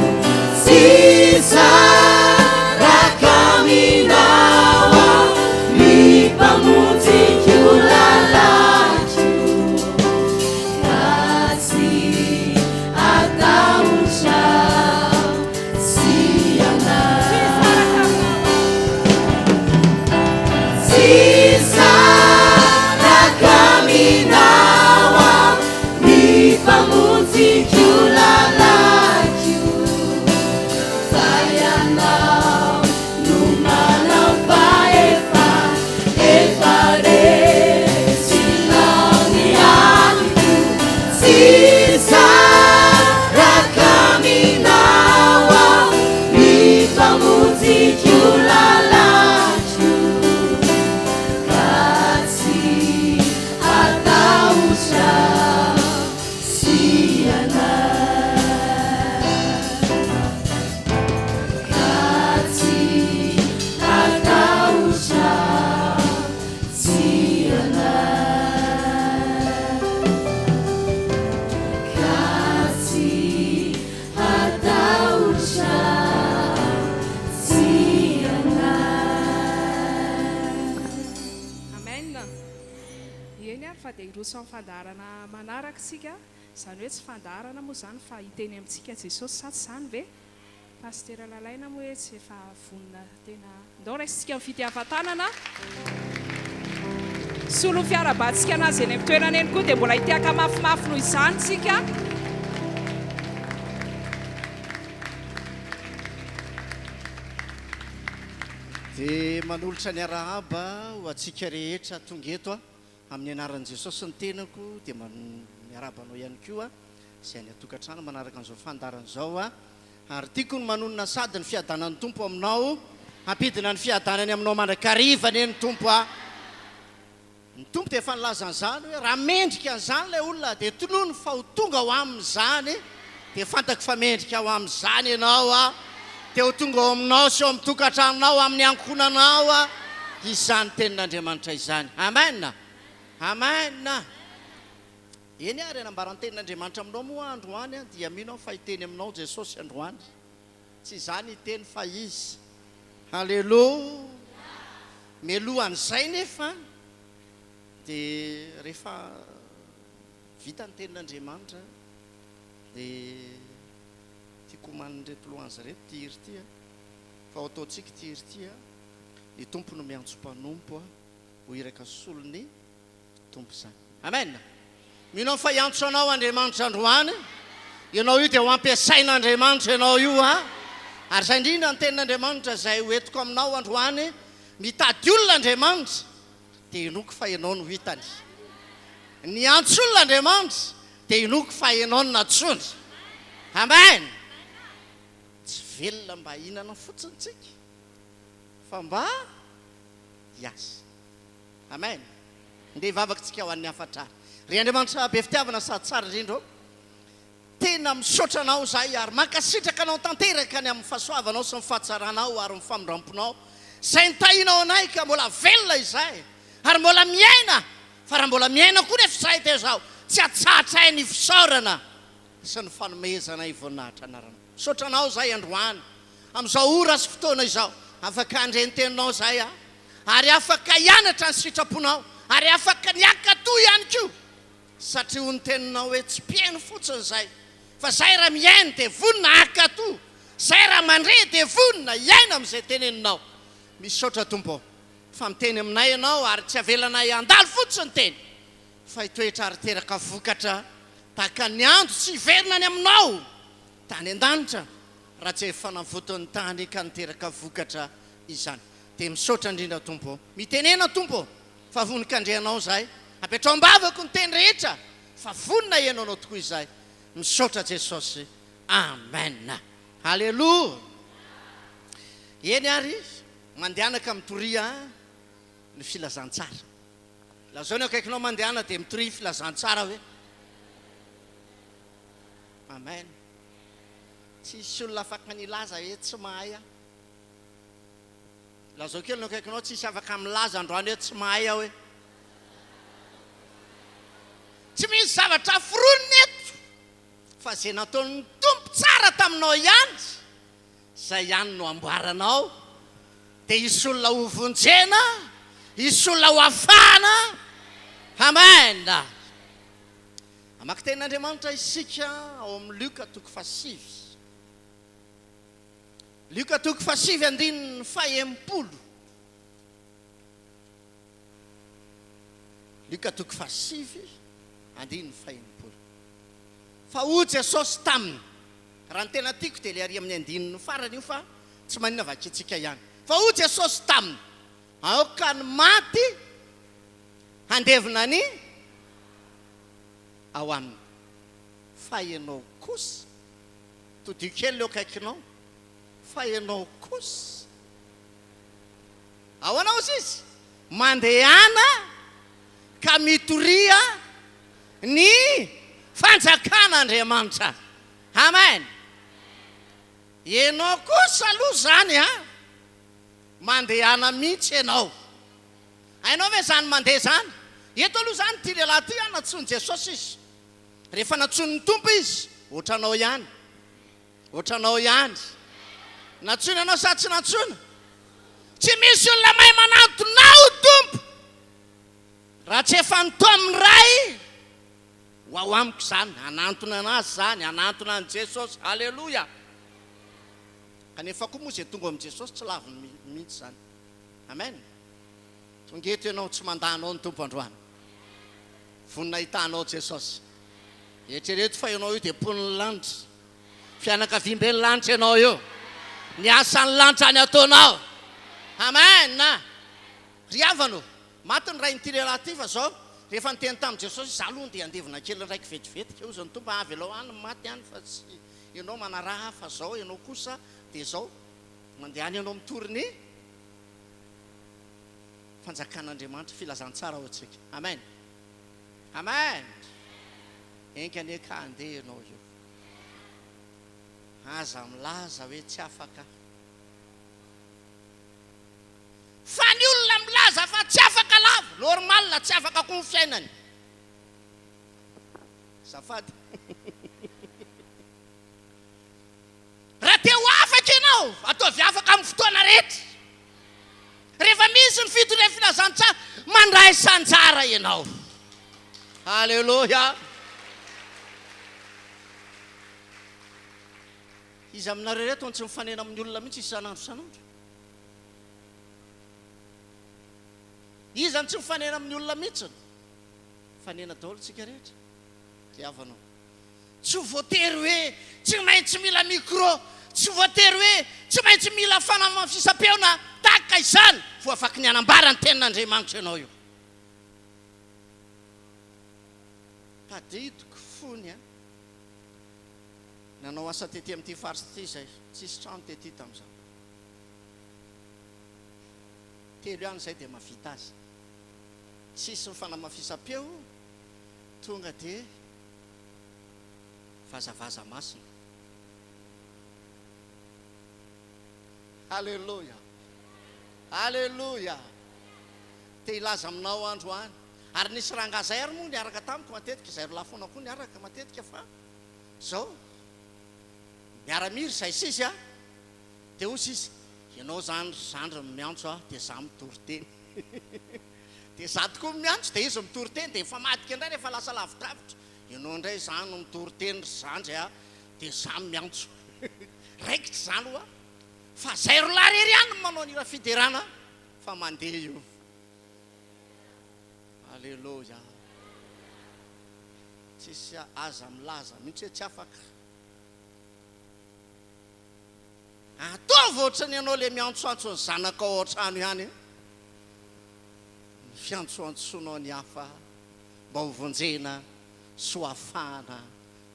fa dia hiroso amin'ny fandaharana manaraka isika. Izany hoe tsy fandaharana moa izany fa hiteny amintsika Jesosy sa tsy izany ve? Pasitera Lalaina moa hoe tsy efa vonona tena. Ndao raisintsika ny fitiavan-tanana. Solon'ny fiarahabantsika anazy eny amin'ny toerana eny koa dia mbola hitiaka mafimafy noho izany isika. Dia manolotra ny arahaba ho antsika rehetra tonga eto amin'ny anaran'i Jesosy ny tenako dia miarahaba anao ihany koa izay any an-tokantrano manaraka an'izao fandaharana izao ary tiako ny manonona sady ny fiadanan'ny Tompo aminao hampidina ny fiadanany aminao mandrakariva anie ny Tompo a! Ny Tompo dia efa nilaza an'izany hoe raha mendrika an'izany ilay olona dia tonony fa ho tonga ho amin'izany, dia fantako fa mendrika ho amin'izany ianao a, dia ho tonga ao aminao sy ao amin'ny tokantranonao, amin'ny ankohonanao a, izany tenin'Andriamanitra izany. Amen! Amen! Eny ary, hanambara ny tenin'Andriamanitra aminao moa aho androany a, dia mino aho fa hiteny aminao Jesosy androany. Tsy izaho ny hiteny fa Izy. Haleloia! Mialohan'izay nefa dia rehefa vita ny tenin'Andriamanitra dia tiako homanin'ireto louange ireto ity hira ity a! Fa ho ataontsika ity hira ity a! Ny Tompo no miantso mpanompo a! Ho iraka solon'ny Tompo izany. Amen! Mino aho fa hiantso anao Andriamanitra androany. Ianao io dia ho ampiasain'Andriamanitra ianao io a! Ary izay indrindra ny tenin'Andriamanitra izay ho entiko aminao androany. Mitady olona Andriamanitra, dia inoako fa ianao no hitany. Niantso olona Andriamanitra, dia inoako fa ianao no nantsoiny. Amen! Tsy velona mba hihinana fotsiny tsika, fa mba hiasa. Amen! Ndeha hivavaka tsika ho an'ny hafatra ary. Ry Andriamanitra be fitiavana sady tsara indrindra ô, tena misaotra Anao izahay ary mankasitraka Anao tanteraka ny amin'ny fahasoavanao sy ny fahatsaranao ary ny famindramponao izay nitahianao anay ka mbola velona izahay ary mbola miaina fa raha mbola miaina koa nefa izahay dia izao tsy hatsahatray ny fisaorana sy ny fanomezanay voninahitra anaranao. Misaotra Anao izahay androany amin'izao ora sy fotoana izao afaka handre ny teninao izahay a. ary afaka hianatra ny sitraponao, ary afaka ny hankatò ihany koa, satria hoy ny teninao hoe tsy mpihaino fotsiny izay, fa izay raha mihaino dia vonona hankatò, izay raha mandre dia vonona hiaina amin'izay teneninao. Misaotra Tompo ô, fa miteny aminay Ianao ary tsy avelanay handalo fotsiny ny teny, fa hitoetra ary hiteraka vokatra tahaka ny ando tsy hiverina any Aminao tany an-danitra, raha tsy efa navoton'ny tany ka niteraka vokatra izany. Dia misaotra indrindra Tompo ô. Mitenena Tompo ô, fa vonon-kandre Anao izahay. Apetrao am-bavako ny teny rehetra, fa vonona hihaino Anao tokoa izahay. Misaotra Jesosy. Amen. Haleloa. Eny ary, mandehana ka mitoria ny filazantsara. Lazao ny akaikinao mandehana dia mitoria filazantsara hoe. Amen. Tsy hisy olona afaka ny hilaza hoe tsy mahay aho. Lazao kely ny akaikinao, tsisy afaka milaza androany hoe tsy mahay aho e. Tsy misy zavatra foronina eto fa izay nataon'ny Tompo tsara taminao ihany, izay ihany no amboaranao. Dia hisy olona ho vonjena, hisy olona ho afahana. Amen. Hamaky tenin'Andriamanitra isika ao amin'ny Lioka toko fahasivy. Lioka toko fahasivy andininy faha-enimpolo. Lioka toko fahasivy andininy faha-enimpolo. Fa hoy Jesosy taminy, raha ny tena tiako dia ilay ary amin'ny andininy farany io fa tsy maninona vakintsika ihany. Fa hoy Jesosy taminy, aoka ny maty handevina ny ao aminy, fa ianao kosa Todiho kely eo akaikinao fa ianao kosa. Ahoana hozy izy? Mandehana ka mitoria ny fanjakan'Andriamanitra. Amen. Ianao kosa aloha izany an, mandehana mihitsy ianao. Hainao ve izany mandeha izany? Eto aloha izany ity lehilahy ity an, nantsoin'i Jesosy izy. Rehefa nantsoin'ny Tompo izy, ohatranao ihany, ohatranao ihany. Nantsoina ianao sa tsy nantsoina? Tsy misy olona mahay manantona aho Tompo. Raha tsy efa nitaomin'ny Ray ho ao amiko izany, hanantona an'Azy izany, hanantona an'i Jesosy. Aleloia! Kanefa koa moa izay tonga ao amin'i Jesosy tsy laviny mihitsy izany. Amen. Tonga eto ianao, tsy mandà anao ny Tompo androany. Vonona hahita anao Jesosy. Eritrereto fa ianao io dia mponin'ny lanitra. Fianakaviamben'ny lanitra ianao io. Ny asan'ny lanitra any ataonao. Amen. Ry havana ô, maty ny rain'ity lehilahy ity fa zao, rehefa niteny tamin'i Jesosy izy, za aloha ndeha handevina kely ny raiko vetivety, hozy ny Tompo, avelao any ny maty any fa tsy ianao manaraha fa zao ianao kosa dia zao, mandehana ianao mitory ny fanjakan'Andriamanitra, filazantsara ho antsika. Amen. Amen. Enga anie ka handeha ianao io. Aza milaza hoe tsy afaka. Fa ny olona milaza fa tsy afaka lava, normal, tsy afaka koa ny fiainany. Azafady. Raha te ho afaka ianao, ataovy afaka amin'ny fotoana rehetra. Rehefa misy ny fitorian'ny filazantsara, mandraisa anjara ianao. Aleloia. Iza aminareo ireto no tsy mifanena amin'ny olona mihitsy isan'andro isan'andro? Iza no tsy mifanena amin'ny olona mihitsy? Mifanena daholo tsika rehetra. Ry havana ô. Tsy voatery hoe tsy maintsy mila micro, tsy voatery hoe tsy maintsy mila fanamafisam-peo na tahaka izany vao afaky ny hanambara ny tenin'Andriamanitra ianao io. Tadidiko fony an, nanao asa tety amin'ity faritra ity izay, tsisy trano tety tamin'izany. Telo ihany izay dia mahavita azy. Tsisy ny fanamafisam-peo, tonga dia vazavaza masina. Aleloia! Aleloia! Te hilaza aminao androany. Ary nisy rangahy izay ary moa niaraka tamiko matetika, izay roa lahy foana koa niaraka matetika fa izao, miara-mihira izay sy izy an! Dia hoy izy, ianao izany ry zandry no miantso ahy dia izaho mitory teny. Dia izaho tokoa no miantso dia izy mitory teny dia mifamadika indray rehefa lasa lavidavitra. Ianao indray izaho no mitory teny ry zandry a, dia izaho no miantso. Raikitra izany hoa. Fa izay roa lahy irery ihany no manao ny hira fiderana fa mandeha io. Aleloia. Tsisy aza milaza mihitsy hoe tsy afaka. Ataovy ohatran'ny ianao ilay miantsoantso ny zanakao ao an-trano ihany ny fiantsoantsoanao ny hafa mba ho vonjena sy ho afahana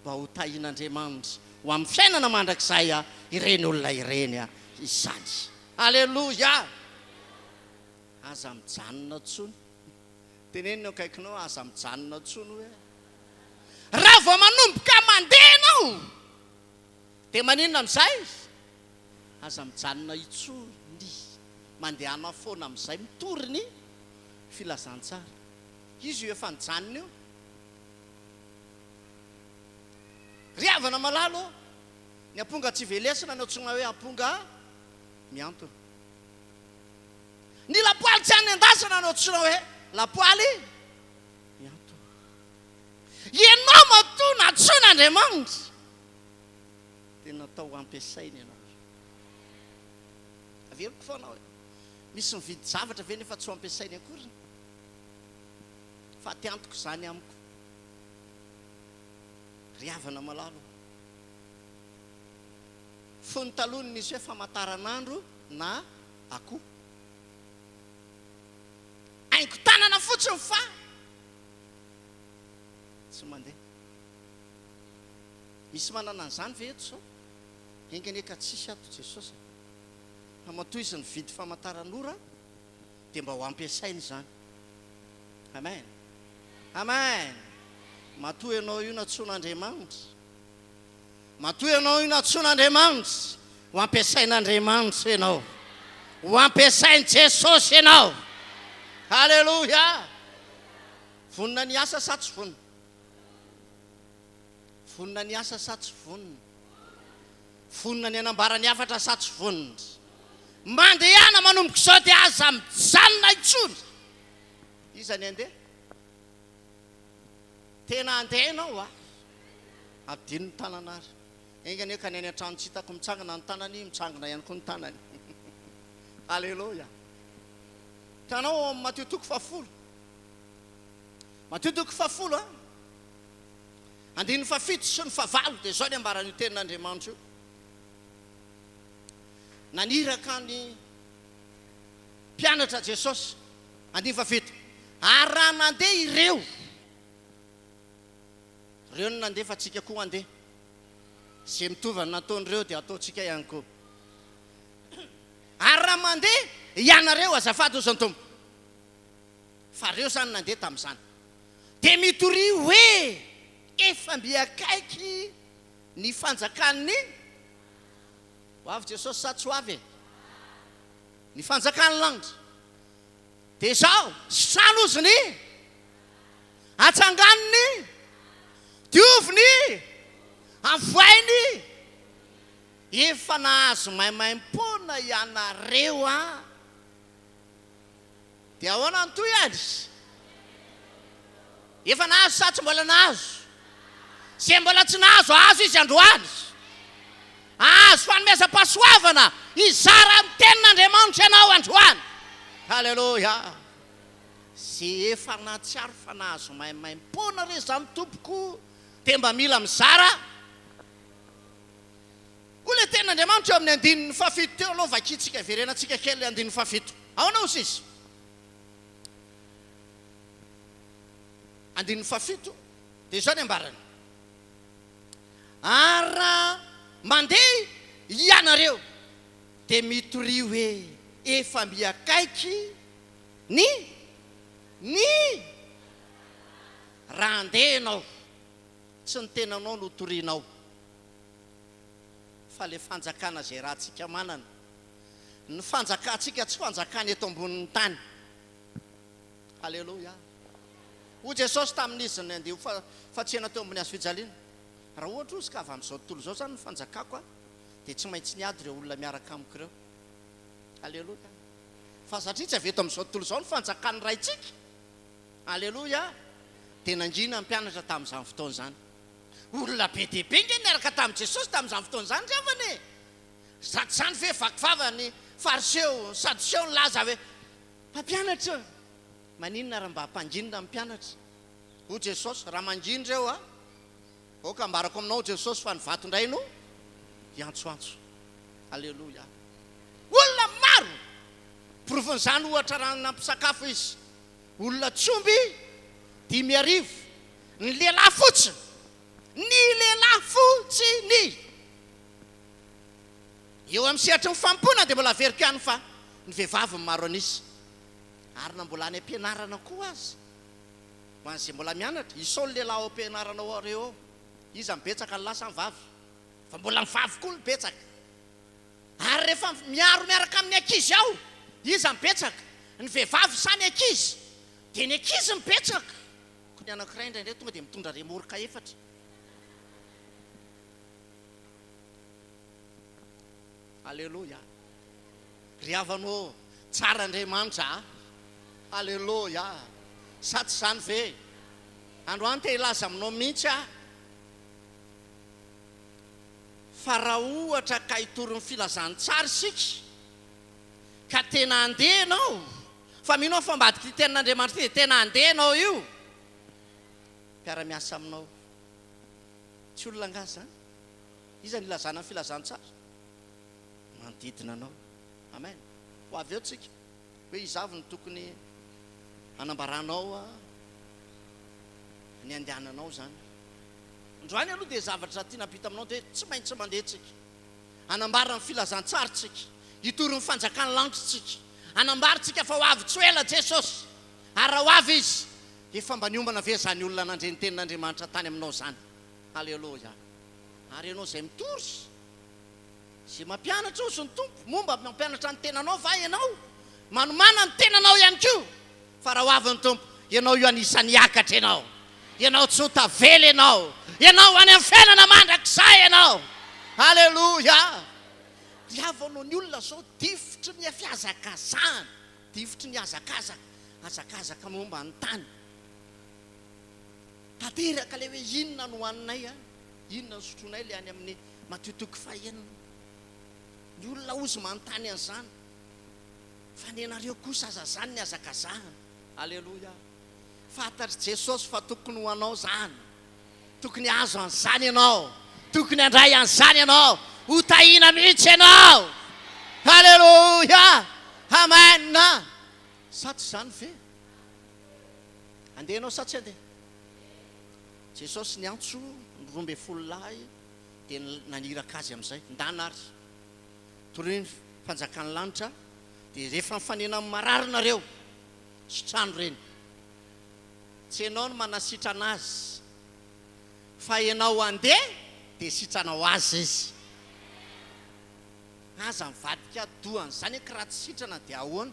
mba ho tahian'Andriamanitra ho amin'ny fiainana mandrakizay ireny olona ireny izany. Aleloia! Aza mijanona intsony. Teneno ny eo akaikinao, aza mijanona intsony hoe. Raha vao manomboka mandeha ianao Dia maninona amin'izay? Aza mijanona intsony, mandehana foana amin'izay mitory ny filazantsara. Izy io efa nijanona io. Ry havana malala ô, ny amponga tsy velesina no antsoina hoe amponga mihantona. Ny lapoaly tsy anendasana no antsoina hoe lapoaly mihantona. Ianao matoa nantsoin'Andriamanitra dia natao hampiasaina ianao. Averiko foana hoe, misy mividy zavatra ve nefa tsy ho ampiasainy akory? Faty antoka izany amiko. Ry havana malala ô. Fony taloha no nisy hoe famantaranandro na akoho. Haingon-tanana fotsiny fa tsy mandeha. Misy manana an'izany ve eto izao? Enga anie ka tsisy ato Jesosy e! Fa matoa izy nividy famantaran'ora dia mba ho ampiasaina izany. Amen! Amen! Matoa ianao io nantsoin'Andriamanitra, matoa ianao io nantsoin'Andriamanitra, ho ampiasain'Andriamanitra ianao. Ho ampiasain'i Jesosy ianao. Haleloia! Vonona ny hiasa sa tsy vonona? Vonona ny hiasa sa tsy vonona? Vonona ny hanambara ny hafatra sa tsy vonona? Mandehana manomboka izao dia aza mijanona intsony. Iza ny handeha? Tena handeha ianao a! Ampidino ny tanana ary. Enga anie ka ny any an-trano tsy hitako mitsangana ny tanany, mitsangana ihany koa ny tanany. Aleloia! Hitanao ao amin'ny Matio toko fahafolo. Matio toko fahafolo a! Andininy fahafito sy ny fahavalo dia izao ny ambaran'io tenin'Andriamanitra io. Naniraka ny mpianatra Jesosy. Andininy fahafito. Ary raha nandeha ireo, ireo no nandeha fa tsika koa handeha. Izay mitovy amin'ny nataon'ireo dia ataontsika ihany koa. Ary raha mandeha ianareo, azafady hozy ny Tompo, fa ireo izany nandeha tamin'izany, dia mitoria hoe, Efa mby akaiky ny fanjakan'ny. Ho avy Jesosy sa tsy ho avy e? Ny fanjakan'ny lanitra. Dia izao, sitrano ozy ny, atsangano ny, diovy ny, avoay ny. Efa nahazo maimaimpoana ianareo an! Dia ahoana ny tohiny? Efa nahazo sa tsy mbola nahazo? Izay mbola tsy nahazo, hahazo izy androany. Hahazo fanomezam-pahasoavana hizara ny tenin'Andriamanitra ianao androany. Haleloia! Izay efa nahatsiaro fa nahazo maimaimpoana re izany tompoko dia mba mila mizara. Hoy ilay tenin'Andriamanitra eo amin'ny andininy fahafito teo aloha, vakintsika, iverenantsika kely ilay andininy fahafito. Ahoana hoy izy? Andininy fahafito dia izao ny ambarany, Ary raha mandeha hianareo, dia mitoria hoe, Efa mby akaiky ny ny Raha handeha ianao, tsy ny tenanao no torianao, fa ilay fanjakana izay ratsika manana. Ny fanjakantsika tsy fanjakana eto ambonin'ny tany. Aleloia. Hoy Jesosy tamin'izy nandeha ho fatsihana teo ambony hazo fijaliana, Raha ohatra hozy ka avy amin'izao tontolo izao izany ny fanjakako, dia tsy maintsy niady ireo olona miaraka amiko ireo. Aleloia. Fa satria tsy avy eto amin'izao tontolo izao ny fanjakan'ny Raintsika, aleloia, dia nangina ny mpianatra tamin'izany fotoana izany. Olona be dia be ange niaraka tamin'i Jesosy tamin'izany fotoana izany ry havana e! Sady izany ve vaky vava ny Fariseo, ny Sadoseo nilaza hoe, Mpampianatra ô! Maninona raha mba ampanginina ny mpianatra? Hoy Jesosy, Raha mangina ireo a, aoka ambarako aminao hoy Jesosy fa ny vato indray no hiantsoantso. Aleloia! Olona maro! Porofon'izany ohatra raha nampisakafo Izy olona tsy omby 5000, ny lehilahy fotsiny, ny lehilahy fotsiny! Eo amin'ny sehatry ny fanompoana dia mbola averiko ihany fa ny vehivavy no maro an'isa. Ary na mbola any am-pianarana koa aza, ho an'izay mbola mianatra, isao ny lehilahy ao am-pianarana ao ireo ao, iza no betsaka, ny lahy sa ny vavy? Fa mbola ny vavy koa no betsaka. Ary rehefa miaro miaraka amin'ny ankizy ao, iza no betsaka, ny vehivavy sa ny ankizy? Dia ny ankizy no betsaka. Koa ny anankiray indraindray tonga dia mitondra remorque efatra. Aleloia. Ry havana ô, tsara Andriamanitra a! Aleloia. Sa tsy izany ve? Androany te hilaza aminao mihitsy aho fa raha ohatra ka hitory ny filazantsara isika, ka tena handeha ianao, fa mino aho fa ambadik'ity tenin'Andriamanitra ity dia tena handeha ianao io, mpiara-miasa aminao. Tsy olona angaha izany? Iza no ilazana ny filazantsara? Manodidina anao. Amen. Ho avy eo tsika hoe iza avy no tokony hanambaranao ny andehananao izany. Androany aloha dia zavatra tiana hampita aminao dia hoe tsy maintsy mandeha tsika. Hanambara ny filazantsara tsika. Hitory ny fanjakan'ny lanitra tsika. Hanambara tsika fa ho avy tsy ho ela Jesosy. Ary raha ho avy Izy, efa mba niomana ve izany olona nandre ny tenin'Andriamanitra tany aminao izany? Aleloia. Ary ianao izay mitory, izay mampianatra ozy ny Tompo, moa mba mampianatra ny tenanao va ianao? Manomàna ny tenanao ihany koa, fa raha ho avy ny Tompo, ianao io anisan'ny hiakatra ianao. Ianao tsy ho tavela ianao. Ianao ho any amin'ny fiainana mandrakizay ianao. Aleloia. Ry havana ô, ny olona izao difotry ny fihazakazahana, difotry ny hazakazaka, hazakazaka momba ny tany. Tanteraka ilay hoe inona no hohaninay a? Inona no sotroinay ilay any amin'ny Matio toko fahenina. Ny olona hozy manontany an'izany. Fa nenareo kosa aza zany ny hazakazahana. Aleloia. Fantatr'i Jesosy fa tokony ho anao izany. Tokony hahazo an'izany ianao. Tokony handray an'izany ianao. Ho tahiana mihitsy ianao. Aleloia. Amen. Sa tsy izany ve? Handeha ianao sa tsy handeha? Jesosy niantso ny 12 lahy dia naniraka azy amin'izay. Ndana ary. Torio ny fanjakan'ny lanitra dia rehefa mifanena amin'ny marary nareo, sitrano ireny. Tsy ianao no manasitrana azy fa ianao andeha dia sitrana ho azy izy. Aza mivadika dohan'izany aky raha tsy sitrana dia ahoana?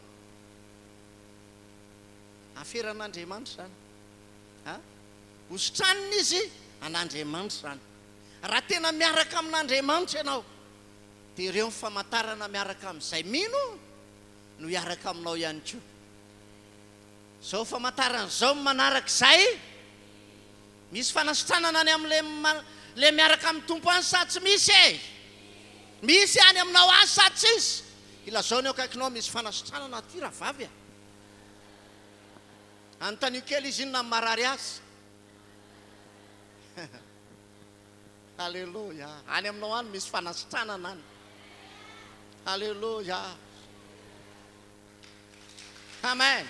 Aferan'Andriamanitra izany. A? Ho sitranina izy an'Andriamanitra izany. Raha tena miaraka amin'Andriamanitra ianao dia ireo ny famantarana miaraka amin'izay mino no hiaraka aminao ihany koa. Izao famantarana izao no manaraka izay. Misy fanasitranana any amin'ilay ilay miaraka amin'ny Tompo any sa tsy misy e? Misy any aminao any sa tsisy? Ilazao ny eo akaikinao misy fanasitranana aty rahavavy a! Anontanio kely izy inona ny marary azy. Aleloia. Any aminao any misy fanasitranana any. Aleloia. Amen.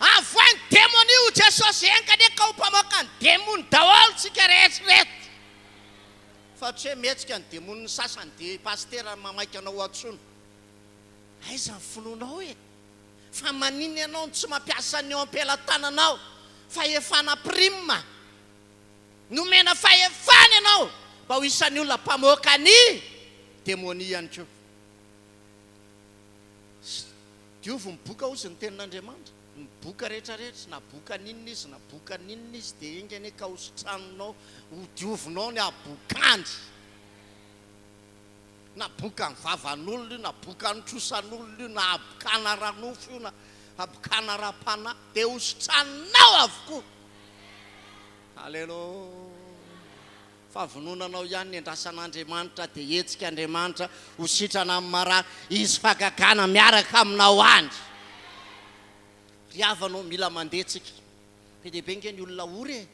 Avoahy ny demonia hoy Jesosy, enga anie ka ho mpamoaka ny demony daholo tsika rehetra ireto. Fa tsy hoe mihetsika ny demonin'ny sasany dia pasitera mamaika anao ho antsoina. Aiza ny finoanao e? Fa maninona ianao no tsy mampiasa ny eo am-pelatananao? Fahefana prime. Nomena fahefana ianao mba ho isan'ny olona mpamoaka ny demonia ihany koa. Diovy ny boka hozy ny tenin'Andriamanitra. Ny boka rehetra rehetra, na boka n'inona izy na boka n'inona izy dia enga anie ka hositraninao, hodiovinao ny habokany. Na bokan'ny vavan'olona io, na bokan'ny trosan'olona io, na habokana ara-nofo io, na habokana ara-panahy, dia hositraninao avokoa. Aleloia. Fahavononanao ihany ny andrasan'Andriamanitra, dia hetsika Andriamanitra ho sitrana amin'ny marary, hisy fahagagana miaraka aminao any. Ry havana ô, mila mandeha tsika. Be dia be ange ny olona ory e.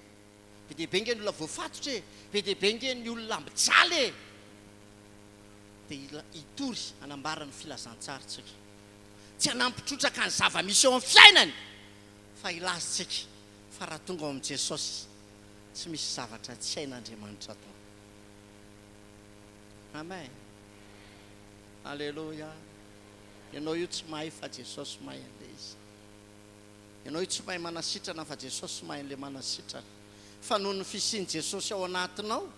Be dia be ange ny olona voafatotra e! Be dia be ange ny olona mijaly e! Dia hitory hanambara ny filazantsara isika. Tsy hanampy trotraka ny zava-misy eo amin'ny fiainany, fa hilaza isika fa raha tonga ao amin'i Jesosy, tsy misy zavatra tsy hain'Andriamanitra atao. Amen. Aleloia. Ianao io tsy mahay fa Jesosy mahay an'ilay izy. Ianao io tsy mahay manasitrana fa Jesosy mahay an'ilay manasitrana. Fa noho ny fisian'i Jesosy ao anatinao,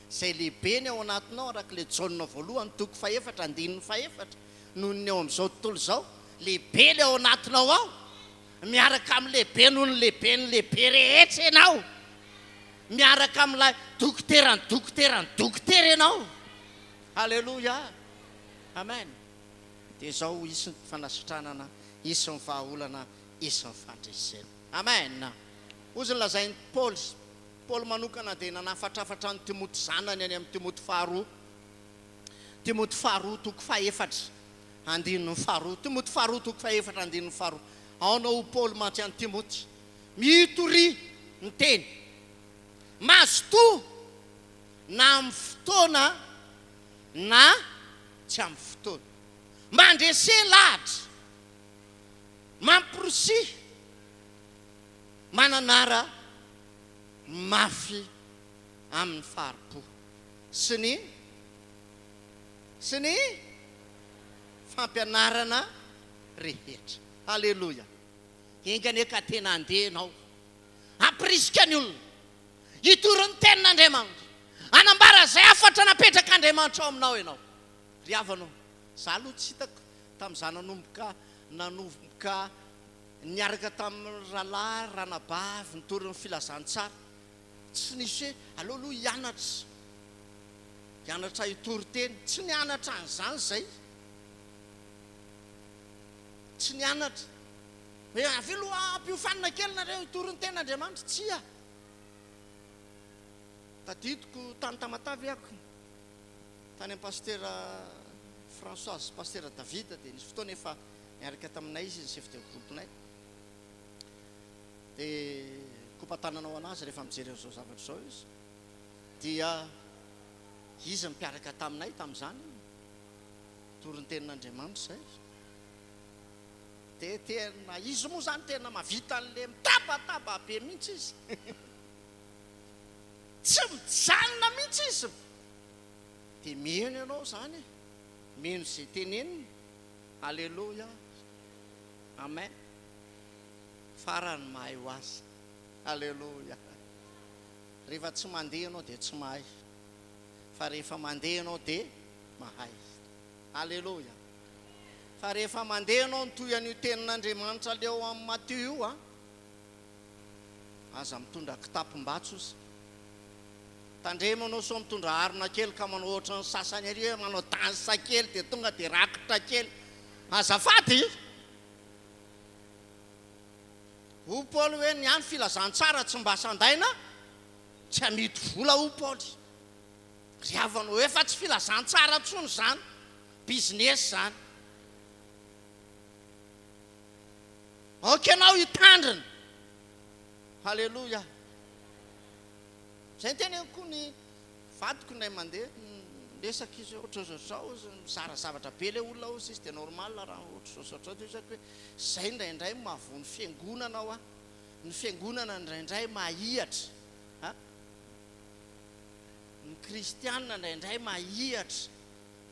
izay lehibe ny ao anatinao araka ilay Jaona voalohany toko fahefatra andininy fahefatra, noho ny ao amin'izao tontolo izao, lehibe ilay ao anatinao ao, miaraka amin'ny lehibe noho ny lehiben'ny lehibe rehetra ianao, miaraka amin'ilay dokoteran'ny dokoteran'ny dokotera ianao. Aleloia! Amen! Dia izao hisy ny fanasitranana, hisy ny vahaolana, hisy ny fandresena. Amen! Hozy ny lazain'i Paoly. Paoly manokana dia nanafatrafatra an'i Timoty zanany any amin'ny Timoty faharoa. Timoty faharoa toko fahefatra andininy faharoa. Timoty faharoa toko fahefatra andininy faharoa. Aona ho Paoly mantsy an'i Timoty. Mitoria ny teny. Mazotoa na amin'ny fotoana na tsy amin'ny fotoana. Mandrese lahatra, mamporisiha, mananara mafy amin'ny fahari-po sy ny sy ny fampianarana rehetra. Aleloia! Enga anie ka tena handeha ianao hampirisika ny olona hitory ny tenin'Andriamanitra, hanambara izay hafatra napetrak'Andriamanitra ao aminao ianao. Ry havana ô, za aloha tsy hitako tamin'izaho nanomboka nanomboka niaraka tamin'ny rahalahy, ranabavy nitory ny filazantsara, tsy nisy hoe aleo aloha hianatra, hianatra hitory teny, tsy nianatra an'izany izay, tsy nianatra. Hoe avy aloha ampiofanina kely nareo hitory ny tenin'Andriamanitra. Tsia. Tadidiko tany Tamatave ako, tany amin'ny Pasitera Françoise sy Pasitera David dia nisy fotoana efa niaraka taminay izy, ny chef de groupe-nay. Dia kopa-tanana ho an'azy rehefa mijery an'izao zavatra izao izy. Dia izy no mpiaraka taminay tamin'izany, nitory ny tenin'Andriamanitra izay. Dia tena, izy moa izany tena mahavita an'ilay mitabataba be mihitsy izy. Tsy mijanona mihitsy izy. Dia mino ianao izany e. Mino izay teneniny. Aleloia. Amen. Farany mahay ho azy. Aleloia. Rehefa tsy mandeha ianao dia tsy mahay. Fa rehefa mandeha ianao dia mahay. Aleloia. Fa rehefa mandeha ianao nitohy an'io tenin'Andriamanitra leo amin'ny Matio io an. Aza mitondra kitapom-batso osa. Tandremo anao sao mitondra harona kely ka manao ohatran'ny sasany ary hoe manao danse kely dia tonga dia rakotra kely. Azafady! Hoy Paoly hoe ny ahy ny filazantsara tsy mba sandaina, tsy amidy vola hoy Paoly. Ry havana ô, efa tsy filazantsara intsony izany, business izany. Aoka ianao hitandrina. Haleloia. Izay ny teneniko koa ny vadiko indray mandeha niresaka izy hoe ohatr'izao izao izy mizara zavatra be ilay olona hozy izy dia normal raha ohatr'izao izao izao dia hoy izy hoe izay indraindray no mahavoa ny fiangonana hoa, ny fiangonana indraindray mahihatra a, ny kristiana indraindray mahihatra,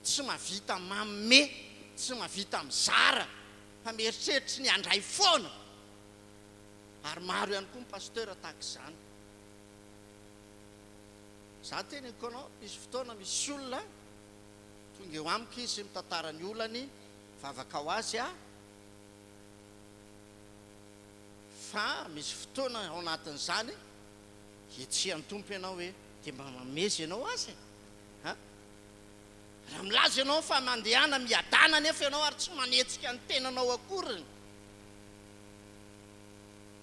tsy mahavita manome, tsy mahavita mizara. Fa mieritreritra ny handray foana. Ary maro ihany koa ny pasteur tahaka izany. Za teneniko anao, misy fotoana misy olona tonga eo amiko izy mitantara ny olany, mivavaka ho azy aho, fa misy fotoana ao anatin'izany hetsehan'ny Tompo ianao hoe dia mba mamezy ianao azy e! Ha? Raha milaza ianao fa mandehana miadana anefa ianao ary tsy manetsika ny tenanao akoriny.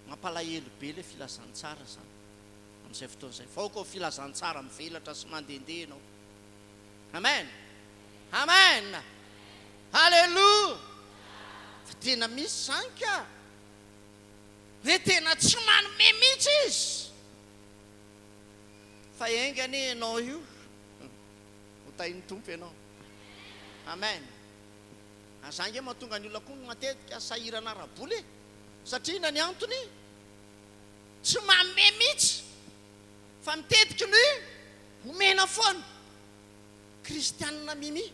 Mampalahelo be ilay filazantsara izany amin'izay fotoana izay. Fa aoka ho filazantsara mivelatra sy mandehandeha ianao. Amen! Amen! Haleloia! Fa tena misy izany ka! Hoe tena tsy manome mihitsy izy. Fa enga anie ianao io. Ho tahin'ny Tompo ianao. Amen. Ary izany ange mahatonga ny olona koa matetika sahirana ara-bola e. Satria inona ny antony? Tsy manome mihitsy fa mitetiky ny omena foana. Kristianina Mimi.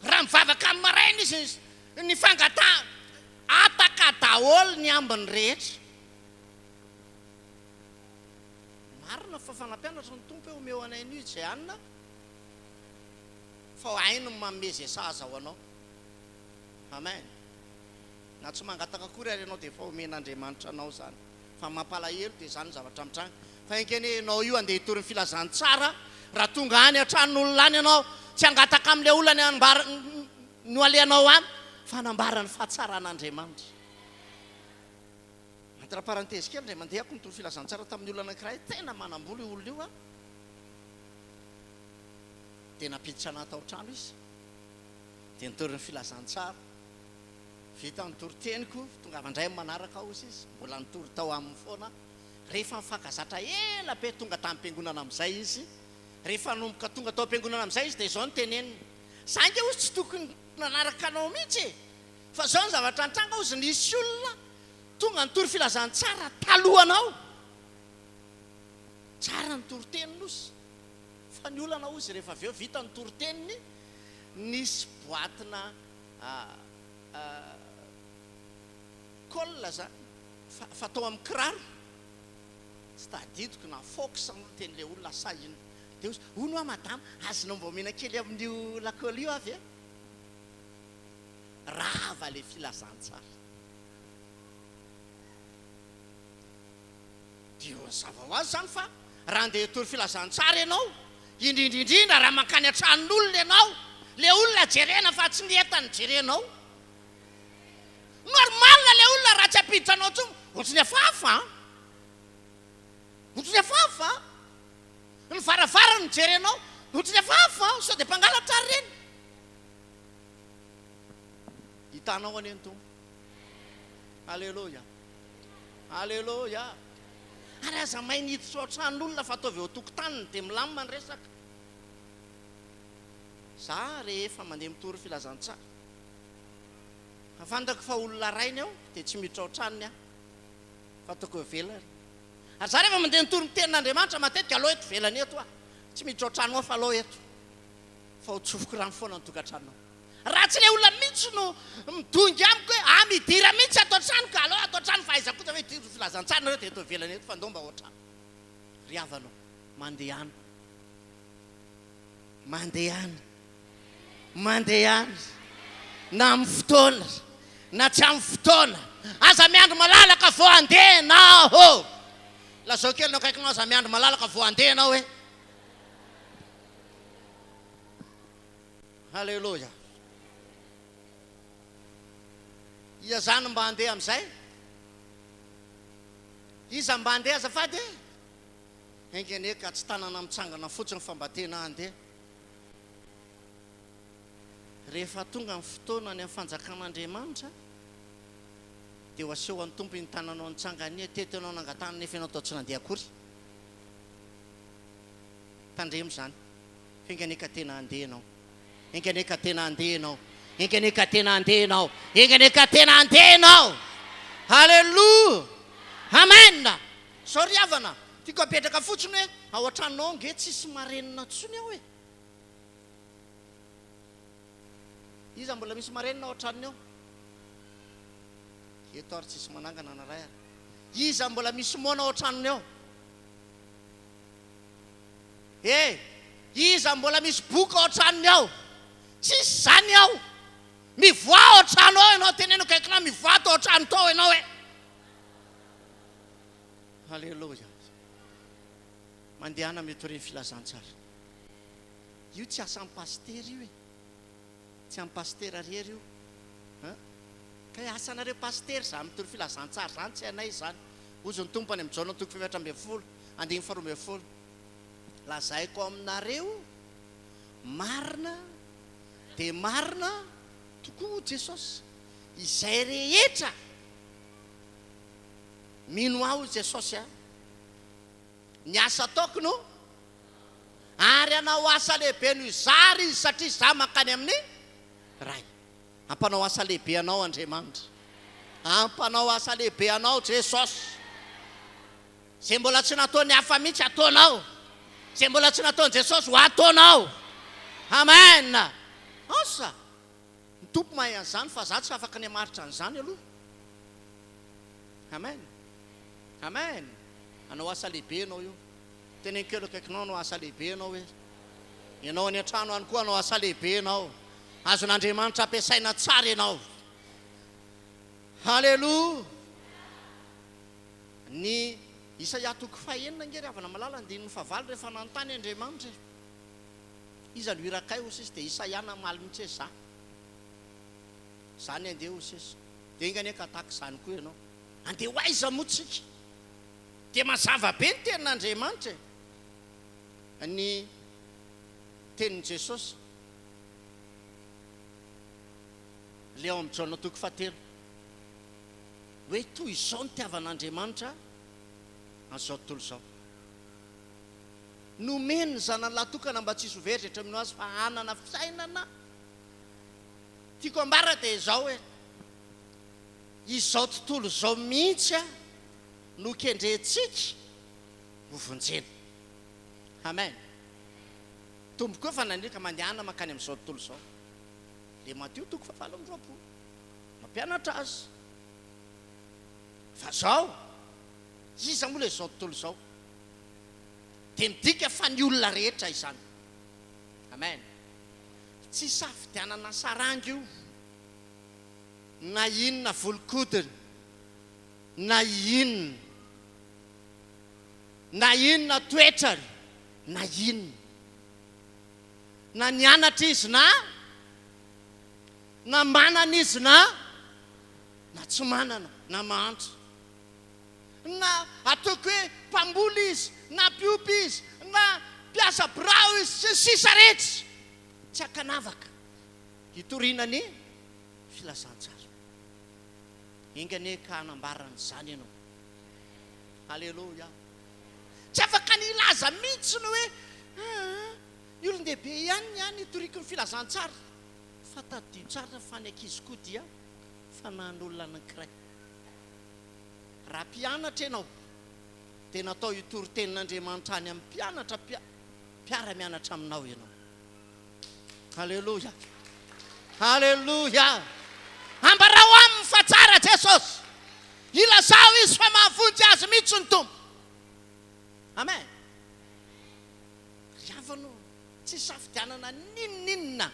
Raha mivavaka amin'ny maraina izy ny fangatahana, ataka daholo ny ambiny rehetra. Marina fa efa nampianatra ny Tompo hoe omeo anay an'io izay hanina fa hainy ny manome izay sahaza ho anao. Amen. Na tsy mangataka akory ary ianao dia efa omen'Andriamanitra anao izany. Fa ny mampalahelo dia izany ny zavatra mitranga. Fa enga anie ianao io andeha hitory ny filazantsara, raha tonga any an-tranon'olona any ianao, tsy hangataka amin'ilay olona ny hanambara no alehanao any fa hanambara ny fahatsaran'Andriamanitra. Entre parenthèse kely, indray mandeha ako nitory filazantsara tamin'ny olona anankiray, tena manambola io olona io an, dia nampiditra anah tao an-trano izy, dia nitory ny filazantsara, vita ny toriteniko, tongava indray amin'ny manaraka aho hozy izy, mbola nitory tao aminy foana aho, rehefa nifankazatra ela be tonga tamim-piangonana amin'izay izy, rehefa nanomboka tonga tao am-piangonana amin'izay izy dia izao no teneniny, za ange hozy tsy tokony nanaraka anao mihitsy e! Fa izao ny zavatra nitranga hozy, nisy olona tonga nitory filazantsara talohanao. Tsara ny toriteniny hozy. Fa ny olana hozy rehefa avy eo vita ny toriteniny, nisy boatina colle zany fatao amin'ny kiraro, tsy tadidiko na fox moa ny tenin'ilay olona sa inona. Dia hozy, hono hoa madama, azonao mba omena kely amin'io lakôly io aho ve? Rava ilay filazantsara. Dia mazava ho azy izany fa raha handeha hitory filazantsara ianao, indrindra indrindra raha mankany an-tranon'olona ianao, ilay olona jerena fa tsy ny entany jerenao. Normal le olona raha tsy hampiditra anao intsony. Ohatry ny hafahafa an! Ohatry ny hafahafa an! Ny varavarana mijery anao, ohatry ny hafahafa an! Sao dia mpangalatra ary ireny? Hitanao anie ny Tompo. Aleloia. Aleloia. Ary aza mahay miditra ao an-tranon'olona fa ataovy eo an-tokotaniny dia milamina ny resaka. Za rehefa mandeha mitory filazantsara, raha fantako fa olona rainy aho dia tsy miditra ao an-tranony aho fa ataoko eo ivelany. Ary za rehefa mandeha mitory ny tenin'Andriamanitra matetika alao eto ivelany eto aho, tsy miditra ao an-trano ao fa alao eto fa ho tsofiko rano foana ny tokantranonao. Raha tsy ilay olona mihitsy no midongy amiko hoe ah midira mihitsy ato an-trano ka alao ato an-trano fa aiza kosa ve ity filazantsara nareo dia eto ivelany eto fa ndao mba ao an-trano. Ry havana ô, mandehana. Mandehana. Mandehana. Na amin'ny fotoana na tsy amin'ny fotoana. Aza miandry malalaka vao handeha ianao. Lazao kely ny akaikinao aza miandry malalaka vao handeha ianao hoe. Haleloia. Iza zany mba handeha amin'izay? Iza mba handeha azafady e? Enga anie ka tsy tanana mitsangana fotsiny fa mba tena handeha. Rehefa tonga ny fotoana any amin'ny fanjakan'Andriamanitra dia ho asehon'ny Tompo iny tananao nitsangana iny, teto ianao nangatahana nefa ianao toa tsy nandeha akory. Tandremo izany. Enga anie ka tena handeha ianao. Enga anie ka tena handeha ianao. Enga anie ka tena handeha ianao. Enga anie ka tena handeha ianao. Haleloia. Amen. Zao ry havana, tiako apetraka fotsiny hoe ao an-tranonao ao nge tsisy marenina intsony ao e. Iza mbola misy marenina ao an-tranony ao? Eto ary tsisy manangana na ray ary. Iza mbola misy moana ao an-tranony ao? Eh! Iza mbola misy boky ao an-tranony ao? Tsisy izany ao! Mivoaha ao an-trano ao ianao, teneno akaikinao, mivoaha tao an-trano tao ianao eh! Aleloia! Mandehana mitoria ny filazantsara. Io tsy asan'ny pasitera io e! Tsy an'ny pasitera rery io. Hein? Kay asanareo pasitera izany mitory filazantsara izany, tsy anay izany. Hozy ny Tompo any amin'ny Jaona toko faha-14, andininy faha-12. Lazaiko aminareo marina dia marina tokoa hoy Jesosy, izay rehetra mino Ahy hoy Jesosy a, ny asa ataoko no ary hanao asa lehibe noho izaho ary izy satria izaho mankany amin'ny Ray. Hampanao asa lehibe anao Andriamanitra. Hampanao asa lehibe anao Jesosy. Izay mbola tsy nataon'ny hafa mihitsy ataonao. Izay mbola tsy nataon'i Jesosy ho ataonao. Amen. Asa. Ny Tompo mahay an'izany fa za tsy afaka ny hamaritra an'izany aloha. Amen. Amen. Hanao asa lehibe ianao io. Teneno kely akaikinao hanao asa lehibe ianao hoe. Ianao any an-trano any koa hanao asa lehibe ianao. Azon'Andriamanitra ampiasaina tsara ianao. Haleloia. Ny Isaia toko fahenina ange ry havana malala andininy fahavalo rehefa nanontany Andriamanitra e. Iza no irakay hoy sisa dia Isaia namaly mihitsy hoe za. Za ny andeha hoy sisa. Dia enga anie ka tahaka izany koa ianao. Andeha ho aiza moa tsika? Dia mazava be ny tenin'Andriamanitra e. Ny tenin'i Jesosy. Ilay ao amin'ny Jaona toko fahatelo. Hoe toy izao nitiavan'Andriamanitra an'izao tontolo izao. Nomeny ny Zanany lahy tokana mba tsy hisy ho very izay rehetra mino Azy fa hanana fiainana. Tiako ambara dia izao hoe, izao tontolo izao mihitsy no kendrentsika ho vonjena. Amen. Tompoko eo fa naniry ka mandehana mankany amin'izao tontolo izao. Le Matio toko fahavalo amby 20. Mampianatra azy. Fa zao, iza moa le zao tontolo izao? Dia midika fa ny olona rehetra izany. Amen. Tsy isafidianana saranga io, na inona volon-kodiny, na inona, na inona toetrany, na inona. Na nianatra izy na, na manana izy na. Na tsy manana, na mahantra. Na ataoko hoe mpamboly izy, na mpiompy izy, na mpiasa birao izy, sy ny sisa rehetra. Tsy ankanavaka. Hitoriana ny filazantsara. Enga anie ka hanambara an'izany ianao. Aleloia. Tsy afaka ny hilaza mihitsy ny hoe, Aa, ny olon-dehibe ihany ny ahy no hitoriako ny filazantsara. Fa tadidio tsara fa ny ankizy koa dia fanahin'olona anankiray. Raha mpianatra ianao, dia natao hitory tenin'Andriamanitra any amin'ny mpianatra mpiara-mianatra aminao ianao. Aleloia! Aleloia! Ambarao aminy fa tsara Jesosy. Ilazao izy fa mahavonjy azy mihitsy ny Tompo. Amen. Ry havana ô, tsy isafidianana n'inon'inona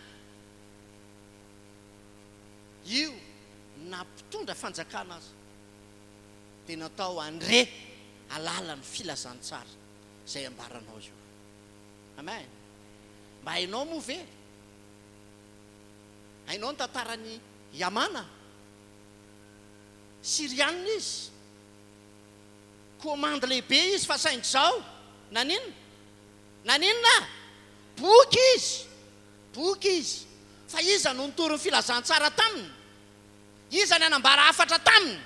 io na mpitondra fanjakana aza dia natao handre alalan'ny filazantsara izay ambaranao io. Amen. Mba hainao moa ve? Hainao ny tantaran'i Yamana? Syrianina izy. Komandy lehibe izy fa saingy izao, naninona? Naninona? Boky izy. Boky izy. Fa iza no nitory ny filazantsara taminy? Iza ny hanambara hafatra taminy?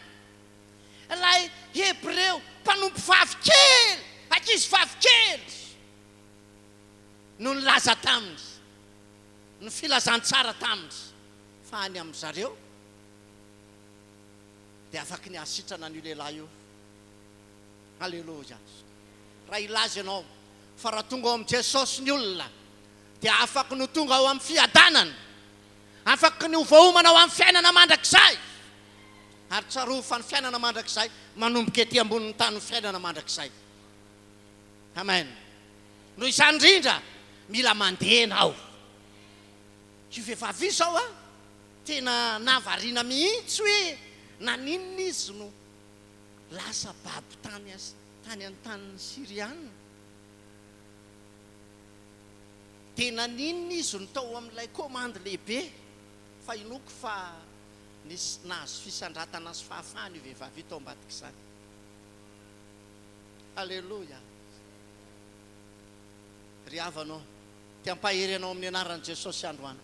Ilay Hebreo mpanompo vavy kely, ankizy vavy kely, no nilaza taminy ny filazantsara taminy fa any amin-dry zareo dia afaky ny hahasitrana an'io lehilahy io. Aleloia. Raha hilaza ianao fa raha tonga ao amin'i Jesosy ny olona dia afaky ny ho tonga ao amin'ny fiadanana, afaky ny ho voaomana ho amin'ny fiainana mandrakizay. Ary tsarovy fa ny fiainana mandrakizay manomboka ety ambonin'ny tany ny fiainana mandrakizay. Amen. Noho izany indrindra, mila mandeha ianao. Io vehivavy io izao an, tena nahavariana mihitsy hoe naninona izy no lasa babo tany tany an-tanin'ny Syriana. Dia naninona izy no tao amin'ilay komandy lehibe? Fa inoako fa nisy nahazo fisandratana sy fahafahana io vehivavy io tao ambadik'izany. Aleloia! Ry havana ô, te hampahery anao amin'ny anaran'i Jesosy androany.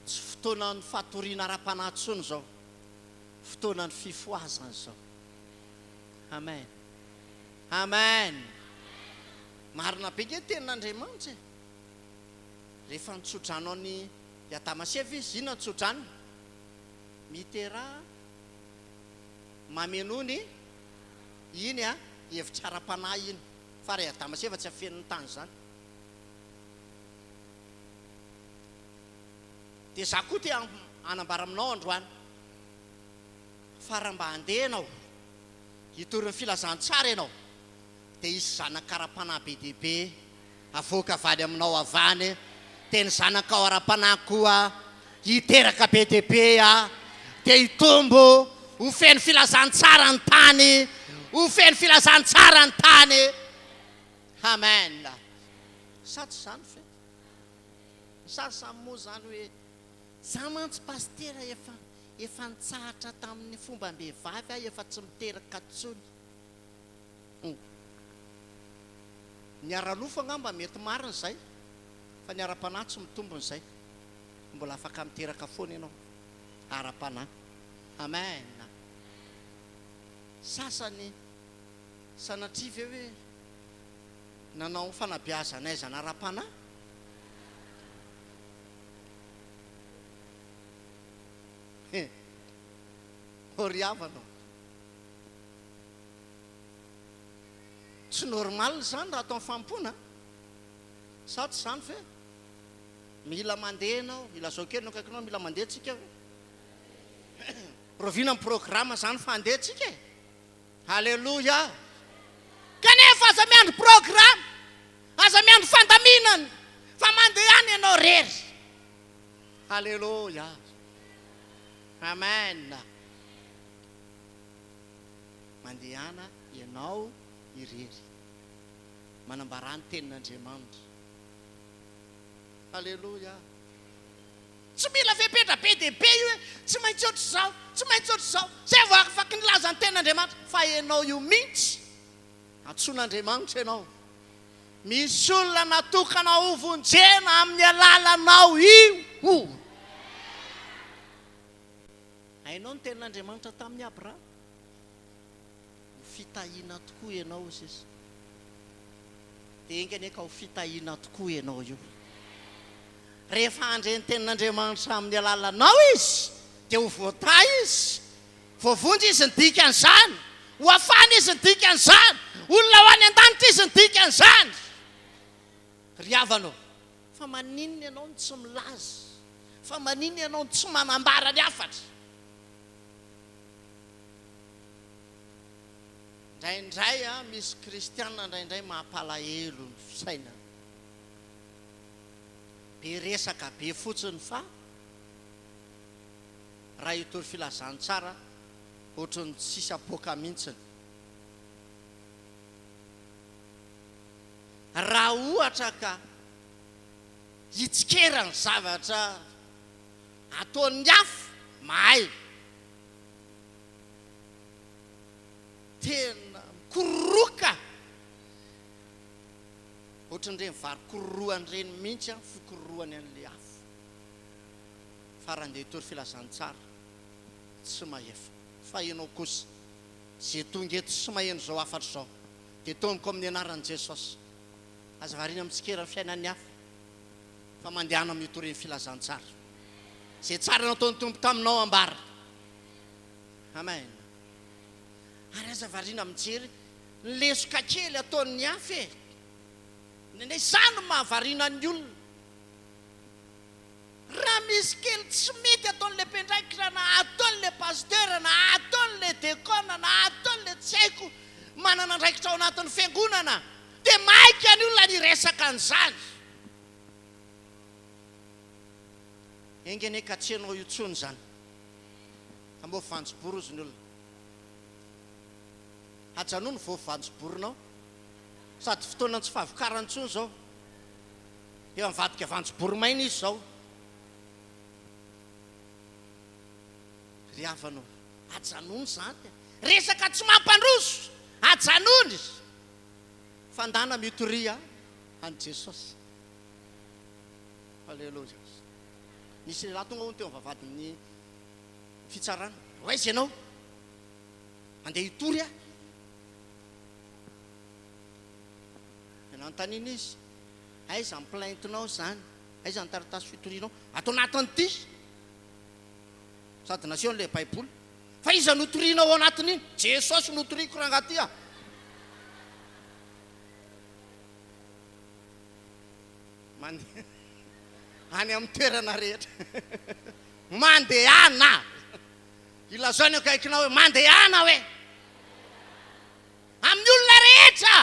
Tsy fotoanan'ny fatoriana ara-panahy intsony izao. Fotoanan'ny fifohazana izao. Amen. Amen. Marina be nge ny tenin'Andriamanitra e. Rehefa nitsodrano an'i Adama sy Eva izy, inona ny tsodranony? Miteraha, mamenoa ny, iny a, hevitra ara-panahy iny. Fa raha i Adama sy Eva tsy afeniny tany izany. Dia za koa te hanambara aminao androany fa raha mba handeha ianao hitory ny filazantsara ianao dia hisy zanaka ara-panahy be dia be havoaka avy any aminao avy any, dia ny zanakao ara-panahy koa hiteraka be dia be dia hitombo ho feno filazantsara ny tany, ho feno filazantsara ny tany. Amen. Sa tsy izany ve? Ny sasany moa izany hoe, za mantsy pasitera efa efa nitsahatra tamin'ny fombam-behivavy aho efa tsy miteraka intsony. Hum. Ny ara-nofo angamba mety marina izay, fa ny ara-panahy tsy mitombina izay. Mbola afaka miteraka foana ianao ara-panahy. Amen. Sasany sanatria ve hoe nanao fanabeazana aizana ara-panahy? He. Ô ry havana ô. Tsy normal izany raha atao ny fanompoana an! Sa tsy izany ve? Mila mandeha ianao, ilazao kely ny akaikinao, mila mandeha tsika ve? Rahoviana ny programa izany fa handeha tsika e? Aleloia! Kanefa aza miandry programa, aza miandry fandaminana, fa mandehana ianao rery. Aleloia! Amen! Mandehana ianao irery. Manambarà ny tenin'Andriamanitra. Aleloia! Tsy mila fepetra be dia be io hoe tsy maintsy ohatr'izao, tsy maintsy ohatr'izao. Izay vao afaky nilaza ny tenin'Andriamanitra fa ianao io mihitsy. Antsoin'Andriamanitra ianao. Misy olona natokana hovonjena amin'ny alalanao io. Hainao ny tenin'Andriamanitra tamin'i Abrahama? Ho fitahiana tokoa ianao, hoy sisa. Dia enga anie ka ho fitahiana tokoa ianao io. Rehefa handre ny tenin'Andriamanitra amin'ny alalanao izy, dia ho voatahy izy. Voavonjy izy ny dikan'izany. Ho afahana izy ny dikan'izany. Olona ho any an-danitra izy ny dikan'izany. Ry havana ô, fa maninona ianao no tsy milaza? Fa maninona ianao no tsy manambara ny hafatra? Indraindray misy kristiana indraindray mampalahelo ny fisainana. Be resaka be fotsiny fa raha hitory filazantsara ohatran'ny tsisy apoaka mintsiny. Raha ohatra ka hitsikera ny zavatra ataon'ny hafa, mahay. Tena mikororoka ohatran'ireny vary kororohana ireny mihitsy an, fikororohany an'ilay afo. Fa raha andeha hitory filazantsara, tsy mahefa. Fa ianao kosa, izay tonga eto sy maheno izao hafatra izao, dia tohaniko amin'ny anaran'i Jesosy. Aza variana mitsikera ny fiainan'ny hafa, fa mandehana mitory ny filazantsara. Izay tsara nataon'ny Tompo taminao ambara. Amen. Ary aza variana mijery ny lesoka kely ataon'ny hafa e. Indraindray izany no mahavariana ny olona. Raha misy kely tsy mety ataon'ilay mpiandraikitra na ataon'ilay pasteur na ataon'ilay dekona na ataon'ilay tsy haiko manana andraikitra ao anatin'ny fiangonana dia maika ny olona ny hiresaka an'izany. Enga anie ka tsy ianao intsony izany. Fa mbô voanjobory ozy ny olona. Ajanony ny voanjoborinao. Sady fotoanan'ny tsy fahavokarana intsony izao. Efa mivadika voanjobory maina izy izao. Ry havana ô, ajanony izany. Resaka tsy mampandroso, ajanony. Fa ndana mitoria an'i Jesosy. Aleloia. Nisy lehilahy tonga hono teo amin'ny vavahadin'ny fitsarana. Ho aiza ianao? Handeha hitory aho. Dia nanontaniana izy, Aiza ny plainte-nao izany? Aiza ny taratasy fitorianao? Ato anatin'ity. Sady nasehony ilay Baiboly. Fa iza no torianao ao anatin'iny? Jesosy no toriako rangahy ty a! Mandeha any amin'ny toerana rehetra. Mandehana! Ilazao ny akaikinao hoe mandehana hoe! Amin'ny olona rehetra!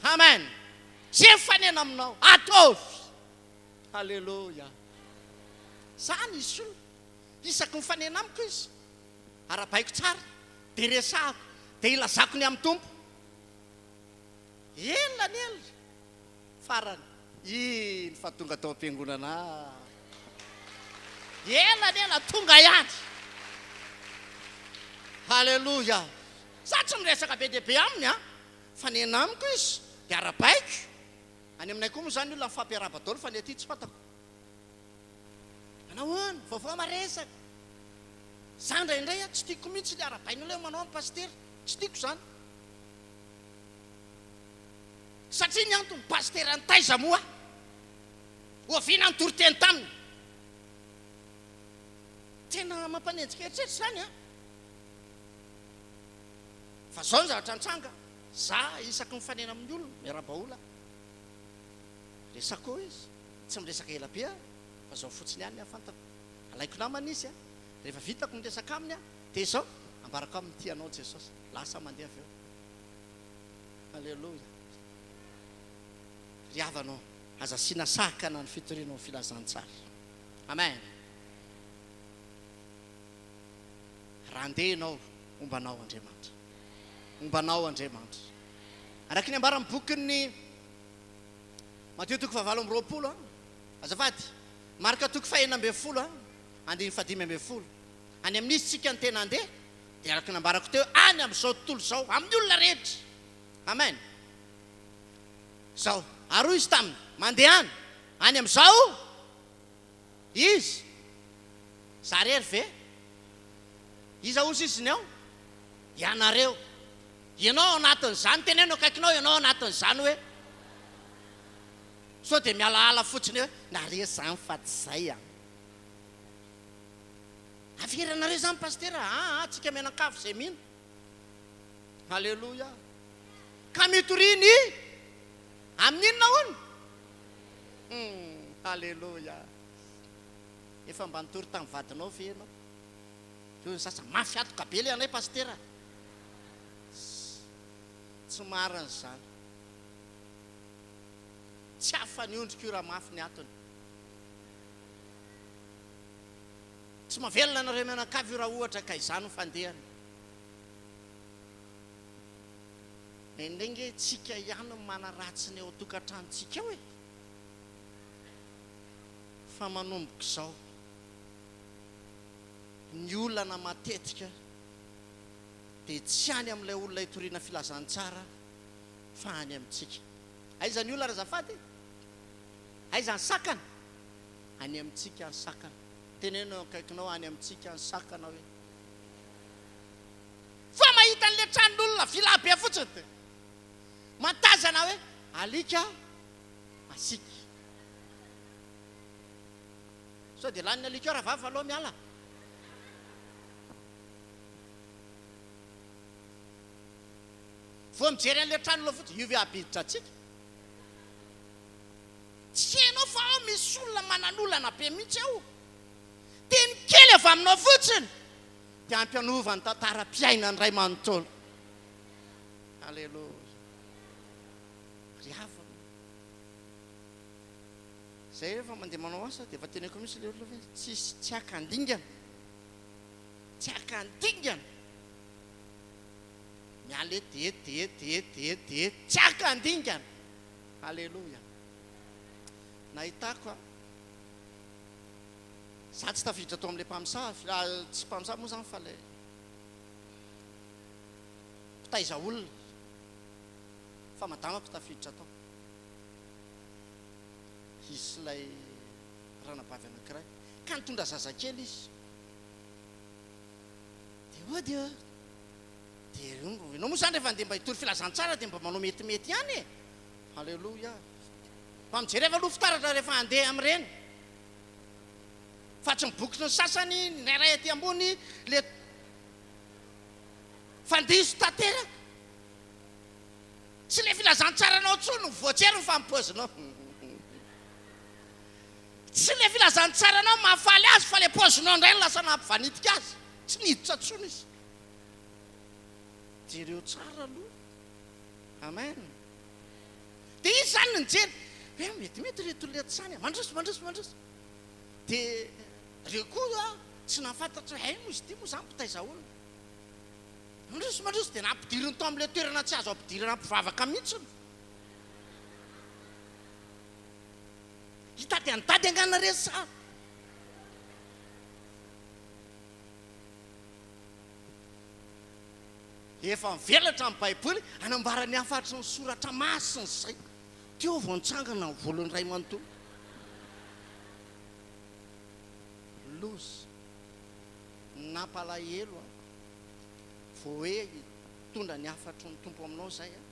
Amen! Izay mifanena aminao, ataovy! Haleloia! Izany izy io. Isaky mifanena amiko izy, arahabaiko tsara, dia resahako, dia ilazako ny amin'ny Tompo. Ela ny ela. Farany, iny fa tonga tao am-piangonana ah. Ela ny ela, tonga ihany. Haleloia. Za tsy miresaka be dia be aminy an, fa ny ena amiko izy dia arabaiko. Any aminay koa moa izany ny olona mifampiarahaba daholo fa ny aty tsy fantako. Manahoana? Vaovao maresaka. Za indraindray an, tsy tiako mihitsy ilay arahabain'olona hoe manao amin'ny pasitera. Tsy tiako izany. Satria ny antony, pasitera nitaiza moa aho? Oviana nitory teny taminy? Tena mampanenjika eritreritra izany an! Fa izao ny zavatra nitranga, za isaky mifanena amin'ny olona, miarahaba olona aho. Resako eo izy, tsy miresaka ela be aho, fa izao fotsiny ihany ny fantako. Alaiko namana izy an, rehefa vitako ny resaka aminy an, dia izao, ambarako aminy tia anao Jesosy. Lasa mandeha avy eo. Aleloia. Ry havana ô, aza asiana sakana ny fitoriana ny filazantsara. Amen. Raha handeha ianao, homba anao Andriamanitra. Homba anao Andriamanitra. Araka ny ambaran'ny bokin'ny Matio toko fahavalo amby roapolo, azafady. Marka toko fahenina ambin'ny folo a, andininy fahadimy ambin'ny folo. Any amin'iza isika no tena handeha? Dia araka ny nambarako teo, any amin'izao tontolo izao, amin'ny olona rehetra. Amen. Izao. Ary hoy izy taminy, Mandehana any amin'izao izy. Za irery ve? Iza hozy izy ny ao? Ianareo. Ianao ao anatin'izany, teneno akaikinao ianao ao anatin'izany hoe, sao dia mialaala fotsiny hoe, nareo izany fa tsy izay an. Averinareo izany Pasitera, aa, tsika mianakavy izay mino. Aleloia. Ka mitoria ny amin'ny inona hono? Hum, aleloia. Efa mba nitory tamin'ny vadinao ve ianao? Hoy ny sasany, mafy hatoka be ilay anay Pasitera. Tsy marina izany. Tsy afa-ny ondriko io raha mafy ny hatony. Tsy mahavelona anareo mianakavy io raha ohatra ka izany no fandehany. Indraindray nge tsika ihany no manaratsy ny ao an-tokantranontsika ao e! Fa manomboka izao, ny olana matetika dia tsy any amin'ilay olona itoriana filazantsara fa any amintsika. Aiza ny olana azafady e? Aiza ny sakana? Any amintsika ny sakana. Teneno eo akaikinao, any amintsika ny sakana hoe. Fa mahita an'ilay tranon'olona villa be fotsiny dia matazana hoe alika masiaka. Sao dia lanin'ny alika eo rahavavy fa aleo miala. Vao mijery an'ilay tranon'olona fotsiny, io ve hampiditra antsika? Tsy hainao fa ao misy olona manan'olana be mihitsy ao. Teny kely avy aminao fotsiny dia ampy hanova ny tantaram-piainany iray manontolo. Aleloia. Ry havana. Izay rehefa mandeha manao asa dia efa teneniko mihitsy ilay olona hoe tsisy tsy haka andingana. Tsy haka andingana. Miala eto dia eto dia eto dia eto dia eto dia eto. Tsy haka andingana. Aleloia. Nahitako a. Za tsy tafiditra tao amin'ilay mpamosavy, tsy mpamosavy moa izany fa ilay mpitaiza olona, fa madamako tafiditra tao. Izy sy ilay ranabavy anankiray. Ka nitondra zazakely izy. Dia hody eo. Dia ianao moa izany rehefa handeha mba hitory filazantsara dia mba manao metimety ihany e. Aleloia. Mba mijereva aloha fitaratra rehefa handeha amin'ireny. Fa tsy ny bokotry ny sasany, ny iray aty ambony, le fandiso tanteraka. Tsy le filazantsaranao intsony no voajery fa ny paozinao. Tsy le filazantsaranao mahafaly azy fa le paozinao indray no lasa nampivanitika azy. Tsy niditra intsony izy. Jereo tsara aloha. Amen. Dia izy izany nijery, hoe metimety ireto olona ireto izany e, mandroso, mandroso, mandroso. Dia ireo koa tsy nahafantatra hoe hay moa izy ity moa izany mpitaiza olona. Mandroso, mandroso, dia nampidiriny tao amin'ilay toerana tsy azo ampidirana mpivavaka mihitsy. Hitady an'i Dady angaha nareo sa? Efa mivelatra ny Baiboly, hanambara ny hafatry ny Soratra Masina izay. Teo vao nitsangana ny volony iray manontolo. Loza. Nampalahelo aho. Vao hoe hitondra ny hafatry ny Tompo aminao izay aho,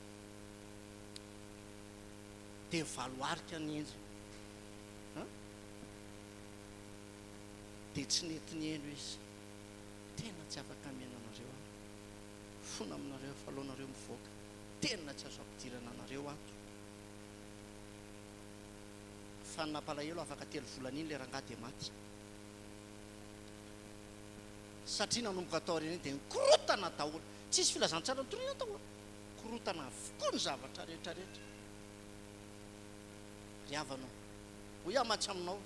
dia valoarika ny endriny. Dia tsy nety niheno izy. Tena tsy afaka mihaino anareo aho. Fona aminareo fa aleo nareo mivoaka. Tena tsy azo ampidirana anareo ato. Fa ny nampalahelo afaka telo volana iny le rangahy dia maty. Satria nanomboka tao aoriana iny dia nikorotana daholo. Tsisy filazantsara nitoriana tao an. Korotana avokoa ny zavatra rehetra rehetra. Ry havana ô, hoy aho mantsy aminao,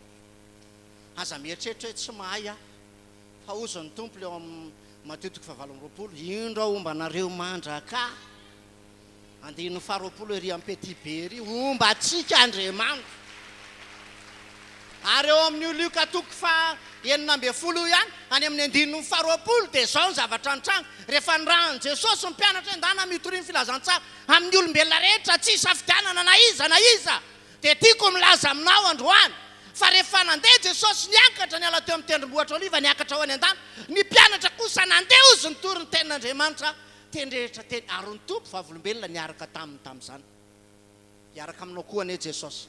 aza mieritreritra hoe tsy mahay aho. Fa hozy ny Tompo leo am Matio toko fahavalo amby 20, Indro aho homba anareo mandraka andininy faha 20 ery am Petit be ery, homba antsika Andriamanitra. Ary eo amin'io Lioka toko faha 16 io ihany, any amin'ny andininy faharoapolo, dia izao ny zavatra nitranga, rehefa nirahin'i Jesosy ny mpianatra hoe ndana mitoria ny filazantsara amin'ny olombelona rehetra, tsy isafidianana na iza na iza, dia tiako milaza aminao androany, fa rehefa nandeha Jesosy niakatra niala teo amin'ny tendrombohitra Oliva niakatra ho any an-danitra, ny mpianatra kosa nandeha hozy nitory ny tenin'Andriamanitra teny rehetra teny, ary ny Tompo vavolombelona niaraka taminy tamin'izany. Hiaraka aminao koa anie Jesosy.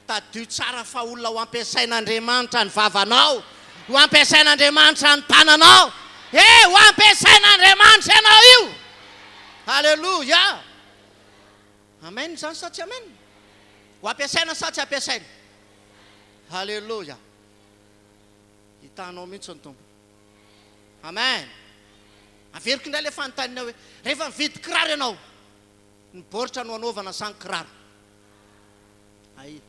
Tadidio tsara fa olona ho ampiasain'Andriamanitra ny vavanao, ho ampiasain'Andriamanitra ny tananao. E, ho ampiasain'Andriamanitra ianao io. Alléluia. Amen izany sa tsy amen? Ho ampiasaina sa tsy ampiasaina? Alléluia. Hitanao mihitsy ny Tompo. Amen. Averiko indray ilay fanontaniana hoe, rehefa mividy kiraro ianao, Ny baoritra no anaovana sa ny kiraro? Hay.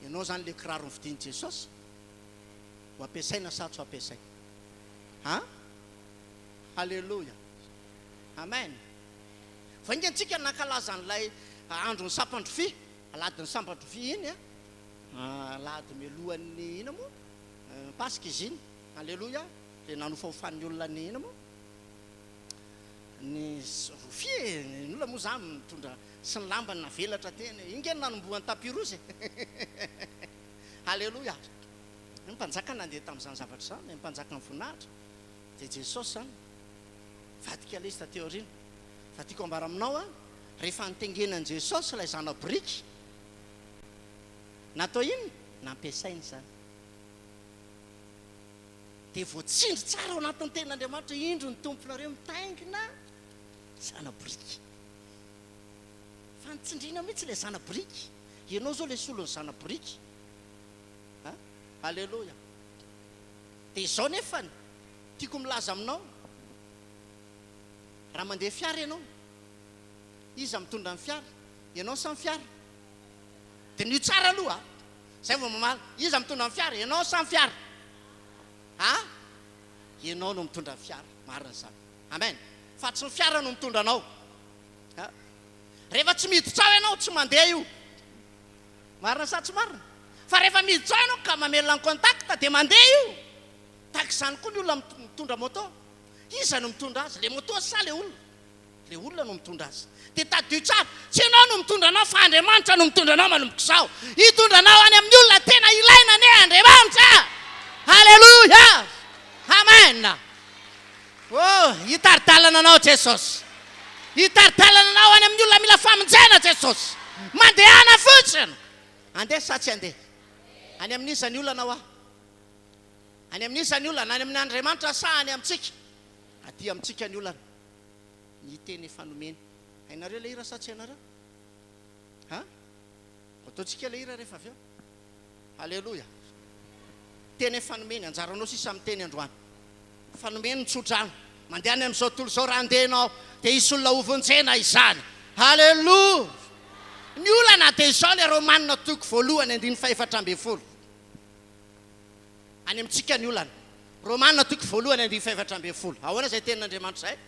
Ianao izany ilay kiraro novidian'i Jesosy? Ho ampiasaina sa tsy ho ampiasaina? Ha? Haleloia. Amen. Vao haingana tsika nankalaza an'ilay andron'ny sampan-drofia, alahadin'ny sampan-drofia iny an. Alahady mialohan'ny inona moa? Paska izy iny. Haleloia. Dia nanofahofan'ny olona ny inona moa? Ny rofia e, ny olona moa zany mitondra sy ny lambany navelatra teny e, iny nge no nanombohan'ny tapis rouge e! Aleloia! Ny mpanjaka nandeha tamin'izany zavatra izany, ny mpanjakan'ny voninahitra dia Jesosy izany, nivadika ilay izy taty aoriana. Fa tiako ambara aminao an, rehefa nitengenan'i Jesosy ilay zana-boriky, natao inona? Nampiasainy izany. Dia voatsindry tsara ao anatin'ny tenin'Andriamanitra, indro ny Tomponareo mitaingina zana-boriky. Fa nitsindriana mihitsy ilay zana-boriky. Ianao izao ilay solon'ny zana-boriky. Ha? Aleloia. Dia izao nefany, tiako milaza aminao, raha mandeha fiara ianao, iza mitondra ny fiara? Ianao sa ny fiara? Diniho tsara aloha, izay vao mamaly. Iza mitondra ny fiara? Ianao sa ny fiara? A! Ianao no mitondra ny fiara. Marina izany. Amen. Fa tsy ny fiara no mitondra anao. A! Rehefa tsy miditra ao ianao, tsy mandeha io. Marina sa tsy marina? Fa rehefa miditra ao ianao ka mamelona ny contact dia mandeha io. Tahaka izany koa ny olona mitondra moto. Iza no mitondra azy? Le moto sa le olona? Ilay olona no mitondra azy. Dia tadidio tsara, tsy ianao no mitondra anao fa Andriamanitra no mitondra anao manomboka izao. Hitondra anao any amin'ny olona tena ilaina anie Andriamanitra. Aleloia! Amen! Oh, hitari-dalana anao Jesosy. Hitari-dalana anao any amin'ny olona mila famonjena Jesosy. Mandehana fotsiny. Andeha sa tsy andeha? Any amin'iza ny olana hoa? Any amin'iza ny olana? Any amin'Andriamanitra sa any amintsika? Aty amintsika ny olana. Ny teny efa nomeny. Hainareo ilay hira sa tsy hainareo? Ha? Ataontsika ilay hira rehefa avy eo. Aleloia. Teny efa nomeny, anjaranao sisa miteny androany. Efa nomeny ny tsodrano. Mandeha any amin'izao tontolo izao raha handeha ianao dia hisy olona hovonjena izany. Aleloia. Ny olana dia izao ilay Romana toko voalohany andininy fahefatra ambin'ny folo. Any amintsika ny olana. Romana toko voalohany andininy fahefatra ambin'ny folo. Ahoana izay tenin'Andriamanitra izay?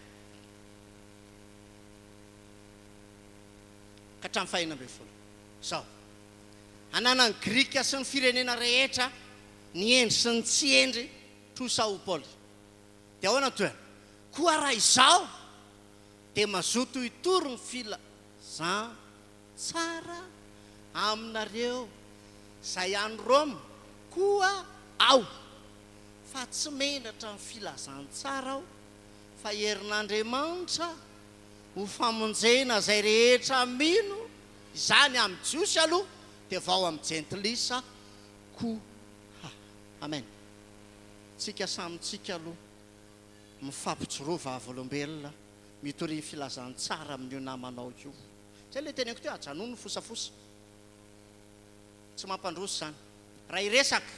Ka hatramin'ny fahenina ambin'ny folo. Izao. Ananan'ny Grika sy ny firenena rehetra, ny hendry sy ny tsy hendry, trosa ho Paoly. Dia ahoana ny tohiny? Koa raha izaho dia mazoto hitory ny filazantsara aminareo izay any Roma koa aho, fa tsy menatra ny filazantsara aho, fa herin'Andriamanitra ho famonjena izay rehetra mino izany amin'ny Jiosy aloha dia vao amin'ny Jentilisa koa. Amen. Tsika samy tsika aloha mifampijoroa vavolombelona mitoria filazantsara amin'io namanao io. Zay ilay teneniko teo, ajanony ny fosafosa. Tsy mampandroso izany. Raha hiresaka,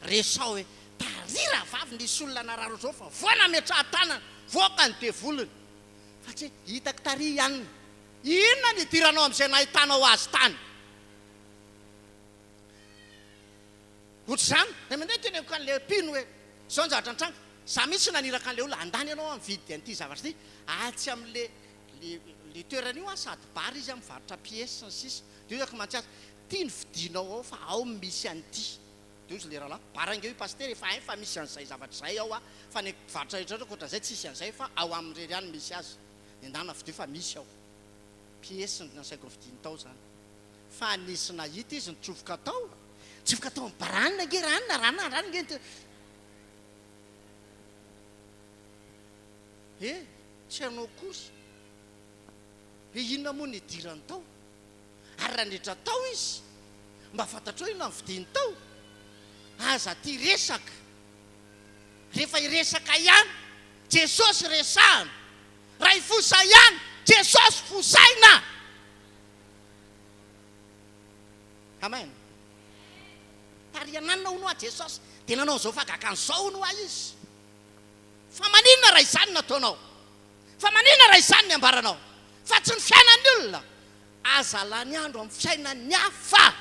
resaho hoe, tary rahavavy nisy olona narary ohatr'izao fa voa nametrahan-tanana, voaka ny devoliny. Fa tsy hoe, hitako tary i anona. Inona no idiranao amin'izay nahitanao azy tany? Ohatr'izany. Dia mandeha teneniko an'ilay mpino hoe, izao ny zavatra nitranga, za mihitsy naniraka an'ilay olona, andany ianao aho mividy an'ity zavatra ity, atsy amin'ilay le toerana io an, sady bar izy an, mivarotra pièces sy ny sisa. Dia hoy aho mantsy azy. Ty ny fidinao ao fa ao misy an'ity. Dia hozy le rahalahy, bara ange io pasitera efa hainy fa misy an'izay zavatra izay ao a, fa ny mpivarotra rehetra rehetra ankoatran'izay tsisy an'izay fa ao aminy irery ihany misy azy. Endana fidio fa misy ao. Piesy no nasaiko novidiany tao izany. Fa nisy nahita izy nitsofoka tao, nitsofoka tao amin'ny baranina ange ranona, ranona, ranona ange ny He, tsy hanao akory. Hoe inona moa no nidirany tao? Ary raha niditra tao izy, mba fantatrao inona no vidiany tao? Aza tia resaka. Rehefa hiresaka ihany, Jesosy resahana. Raha hifosa ihany, Jesosy fosaina. Amen. Tarihananina hono hoa Jesosy, dia nanao an'izao fahagagana izao hono hoa Izy. Fa maninona raha izany no ataonao? Fa maninona raha izany ny ambaranao? Fa tsy ny fiainan'ny olona. Aza lany andro amin'ny fiainan'ny hafa.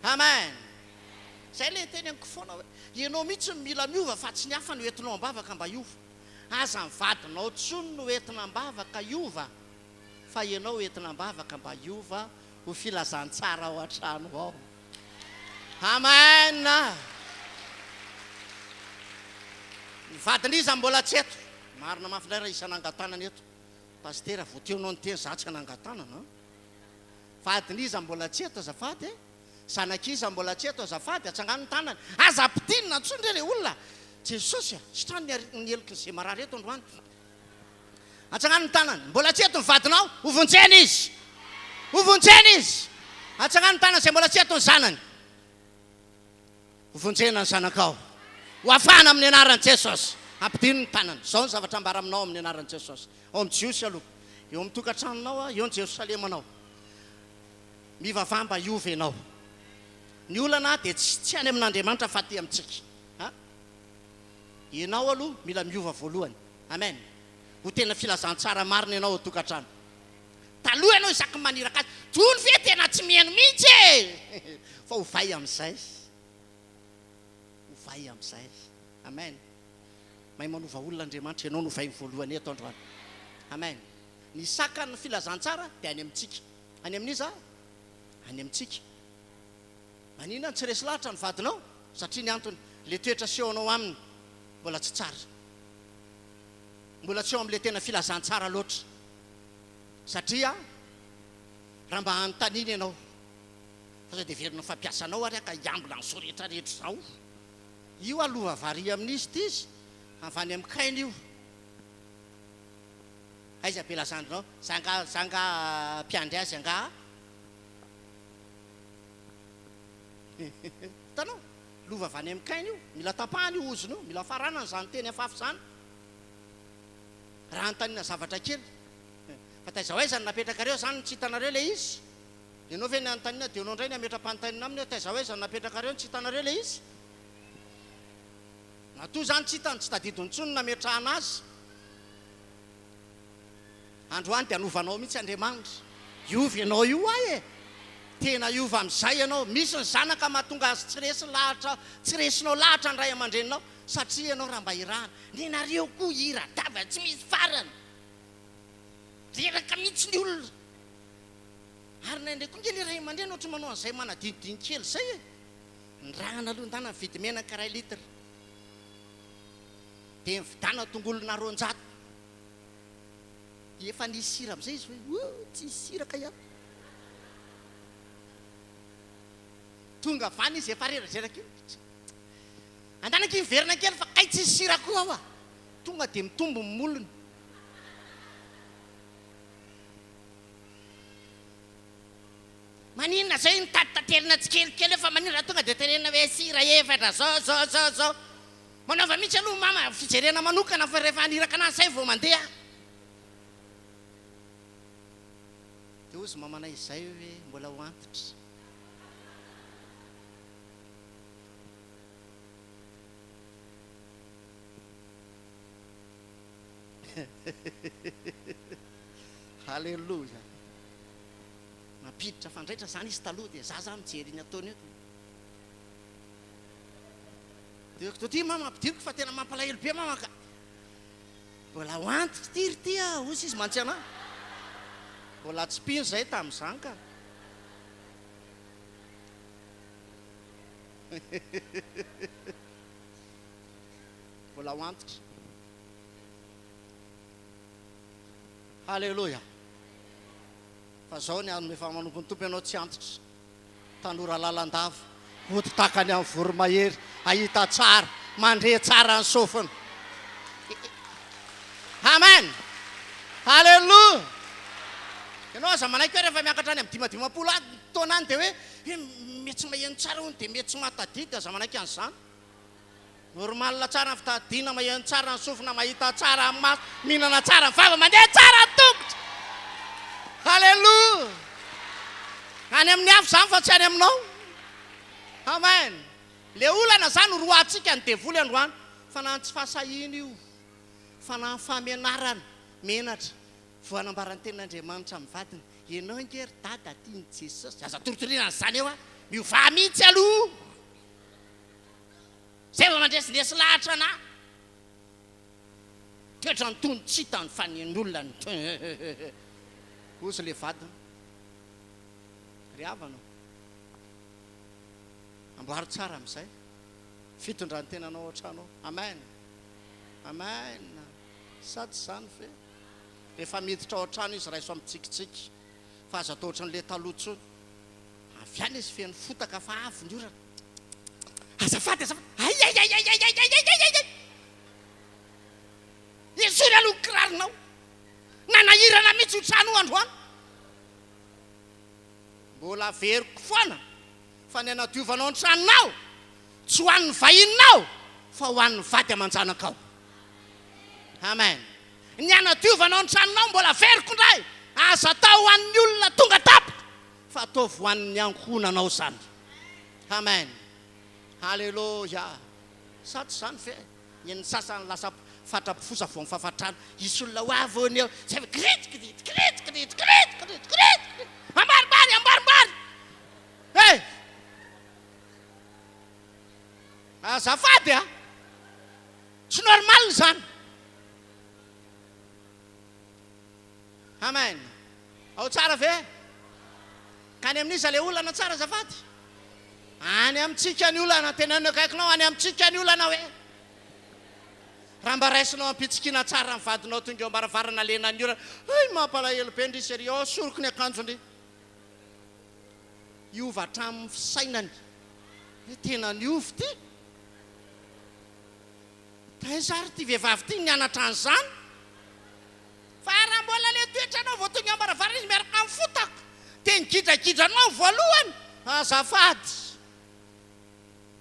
Amen. Izay ilay teneniko foana hoe, ianao mihitsy no mila miova fa tsy ny hafa no entinao am-bavaka mba hiova. Aza ny vadinao intsony no entina am-bavaka hiova fa ianao entina am-bavaka mba hiova ho filazantsara ao an-trano ao. Amen! Ny vadin'iza mbola tsy eto? Marina mafy indray raha hisy hanangan-tanana eto. Pasitera, vao teo ianao niteny za tsy hanangan-tanana an! Vadin'iza mbola tsy eto azafady e? Zanak'iza mbola tsy eto azafady? Atsangano ny tanana. Aza ampidinina intsony re le olona! Jesosy a! Sitrano ny heloky ny ze marary eto androany. Atsangano ny tanany. Mbola tsy eto ny vadinao, ho vonjena izy. Ho vonjena izy. Atsangano ny tanany izay mbola tsy eto ny zanany. Ho vonjena ny zanakao. Ho afahana amin'ny anaran'i Jesosy. Ampidino ny tanany. Izao ny zavatra ambara aminao amin'ny anaran'i Jesosy. Ao amin'ny Jiosy aloha. Eo amin'ny tokantranonao, eo ny Jerosalemanao. Mivavaha mba hiova ianao. Ny olana dia tsy tsy any amin'Andriamanitra fa aty amintsika. Ha? Ianao aloha mila miova voalohany. Amen. Ho tena filazantsara marina ianao ao tokantrano. Taloha ianao isaky ny maniraka azy, Jony ve tena tsy mihaino mihitsy e! Fa ovay amin'izay. Ovay amin'izay. Amen. Mahay manova olona Andriamanitra, ianao no ovainy voalohany eto androany. Amen. Ny sakan'ny filazantsara dia any amintsika. Any amin'iza? Any amintsika. Maninona no tsy resy lahatra ny vadinao? Satria ny antony, ilay toetra asehonao aminy mbola tsy tsara. Mbola tsy eo amin'ilay tena filazantsara loatra. Satria raha mba anontaniana ianao, fa sao dia heverina ho fampiasanao ary aho ka hiambina an'izao rehetra rehetra izao. Io aho lova varia amin'izy ity izy, avy any amin'ny Kaina io. Aiza be lazandrinao? Za nga, za nga mpiandry azy angaha? Hitanao? Lova avy any amin'i Kaina io. Mila tapahana io ozona io. Mila faranana izany teny afafy izany. Raha anontaniana zavatra kely. Fa taiza ho aiza no napetrakareo izany no tsy hitanareo ilay izy? Ianao ve ny anontaniana dia ianao indray ny hametra-panontaniana aminy hoe taiza ho aiza no napetrakareo no tsy hitanareo ilay izy? Matoa izany tsy hitany, tsy tadidiny intsony ny nametrahana azy. Androany dia hanova anao mihitsy Andriamanitra. Hiova ianao io ahy e! Tena hiova amin'izay ianao. Misy ny zanaka mahatonga azy tsy resy lahatra, tsy resinao lahatra ny ray aman-dreninao satria ianao raha mba irahana. Nenareo koa hira-dava tsy misy farany. Reraka mihitsy ny olona. Ary indraindray koa nge le ray aman-dreny ohatry ny manao an'izay manadinodino kely izay e! Nirahana aloha ndana nividy menaka iray litre. Dia nividana tongolona 200. Efa nisy sira amin'izay izy hoe oh tsisy sira kay ato. Tonga avy any izy efa reradreraka iny. Andana akia miverina kely fa kay tsisy sira koa aho a. Tonga dia mitombo ny molony. Maninona zay ny tatitaterina tsikelikely eo fa maninona raha tonga dia tenenina hoe sira efatra zao zao zao zao. Manaova mihitsy aloha mama fijerena manokana fa rehefa haniraka anazy zay vao mandeha. Dia hozy mamanay izay hoe mbola ho antitra. Haleloia. Mampiditra fandraitra zany izy taloha dia za zany mijery iny ataony eo dia. Dia ity mama ampidiriko fa tena mampalahelo be mama ka. Mbola ho antitra ity ry ty a, hozy izy mantsy anah. Mbola tsy mpino zahay tamin'izany ka. Mbola ho antitra. Haleloia. Fa zao ny an'ny efa manompo ny Tompo ianao tsy antitra. Tanora lalandava, hody tahaka ny an'ny voromahery, hahita tsara, mandre tsara ny sofina. Amen! Haleloia! Ianao aza manaiky hoe rehefa miakatra any amin'ny dimadimampolo taona any dia hoe mety tsy maheno tsara hono dia mety tsy mahatadidy, aza manaiky an'izany. Normal tsara ny fitadidiana, maheno tsara ny sofina, mahita tsara ny maso, mihinana tsara ny vava, mandeha tsara ny tongotra. Alléluia! Any amin'ny hafa izany fa tsy any aminao. Amen. Le olana izany roahantsika ny devoly androany. Fanahin'ny tsy fahasahiana io. Fanahin'ny fahamenarana, menatra. Vao hanambara ny tenin'Andriamanitra amin'ny vadiny, Ianao ange ry dada tian'i Jesosy. Aza toritoriana an'izany eo a! Miovà mihitsy aloha! Zay vao mandresindresy lahatra anah. Toetrany tony tsy hitany fa ny an'olona no Hozy le vadiny. Ry havana ô. Amboaro tsara amin'izay fitondran-tenanao ao an-trano ao. Amen. Amen. Sa tsy izany ve? Rehefa miditra ao an-trano izy raiso amin'ny tsikitsiky fa aza atao ohatran'ilay taloha intsony. Avy any izy feno fotaka fa avy ny orana. Azafady azafady. Aiaiaiaiaiaiaiaiaiai. Esory aloha ny kiraronao. Nanahirana mihitsy io trano io androany. Mbola averiko foana fa ny hanadiovanao ny tranonao tsy ho an'ny vahininao fa ho an'ny vady aman-janakao. Amen. Ny hanadiovanao ny tranonao mbola averiko indray, aza atao ho an'ny olona tonga tampoka fa ataovy ho an'ny ankohonanao izany. Amen. Haleloia. Sa tsy izany ve? Ny an'ny sasany lasa fatra-pifosa vao mifafa-trano. Hisy olona ho avy hono eo. Zay vao kirit kirit kirit kirit kirit kirit kirit kirit. Ambarimbary ambarimbary. Hey! Azafady a! Tsy normal izany. Amen. Ao tsara ve? Ka any amin'iza le olana tsara azafady? Any amintsika ny olana, teneno akaikinao, any amintsika ny olana hoe. Raha mba raisinao am-pitsikiana tsara ny vadinao tonga eo am-baravarana lenan'ny orana, hay mampalahelo be ndry chérie, oh soroko ny akanjo ndry. Hiova hatramin'ny fisainany. Hoe tena niova ity. Taiza ary ity vehivavy ity nianatra an'izany? Fa raha mbola le toetranao vao tonga am-baravarana izy miaraka amin'ny fotaka dia nigidragidra anao voalohany, azafady,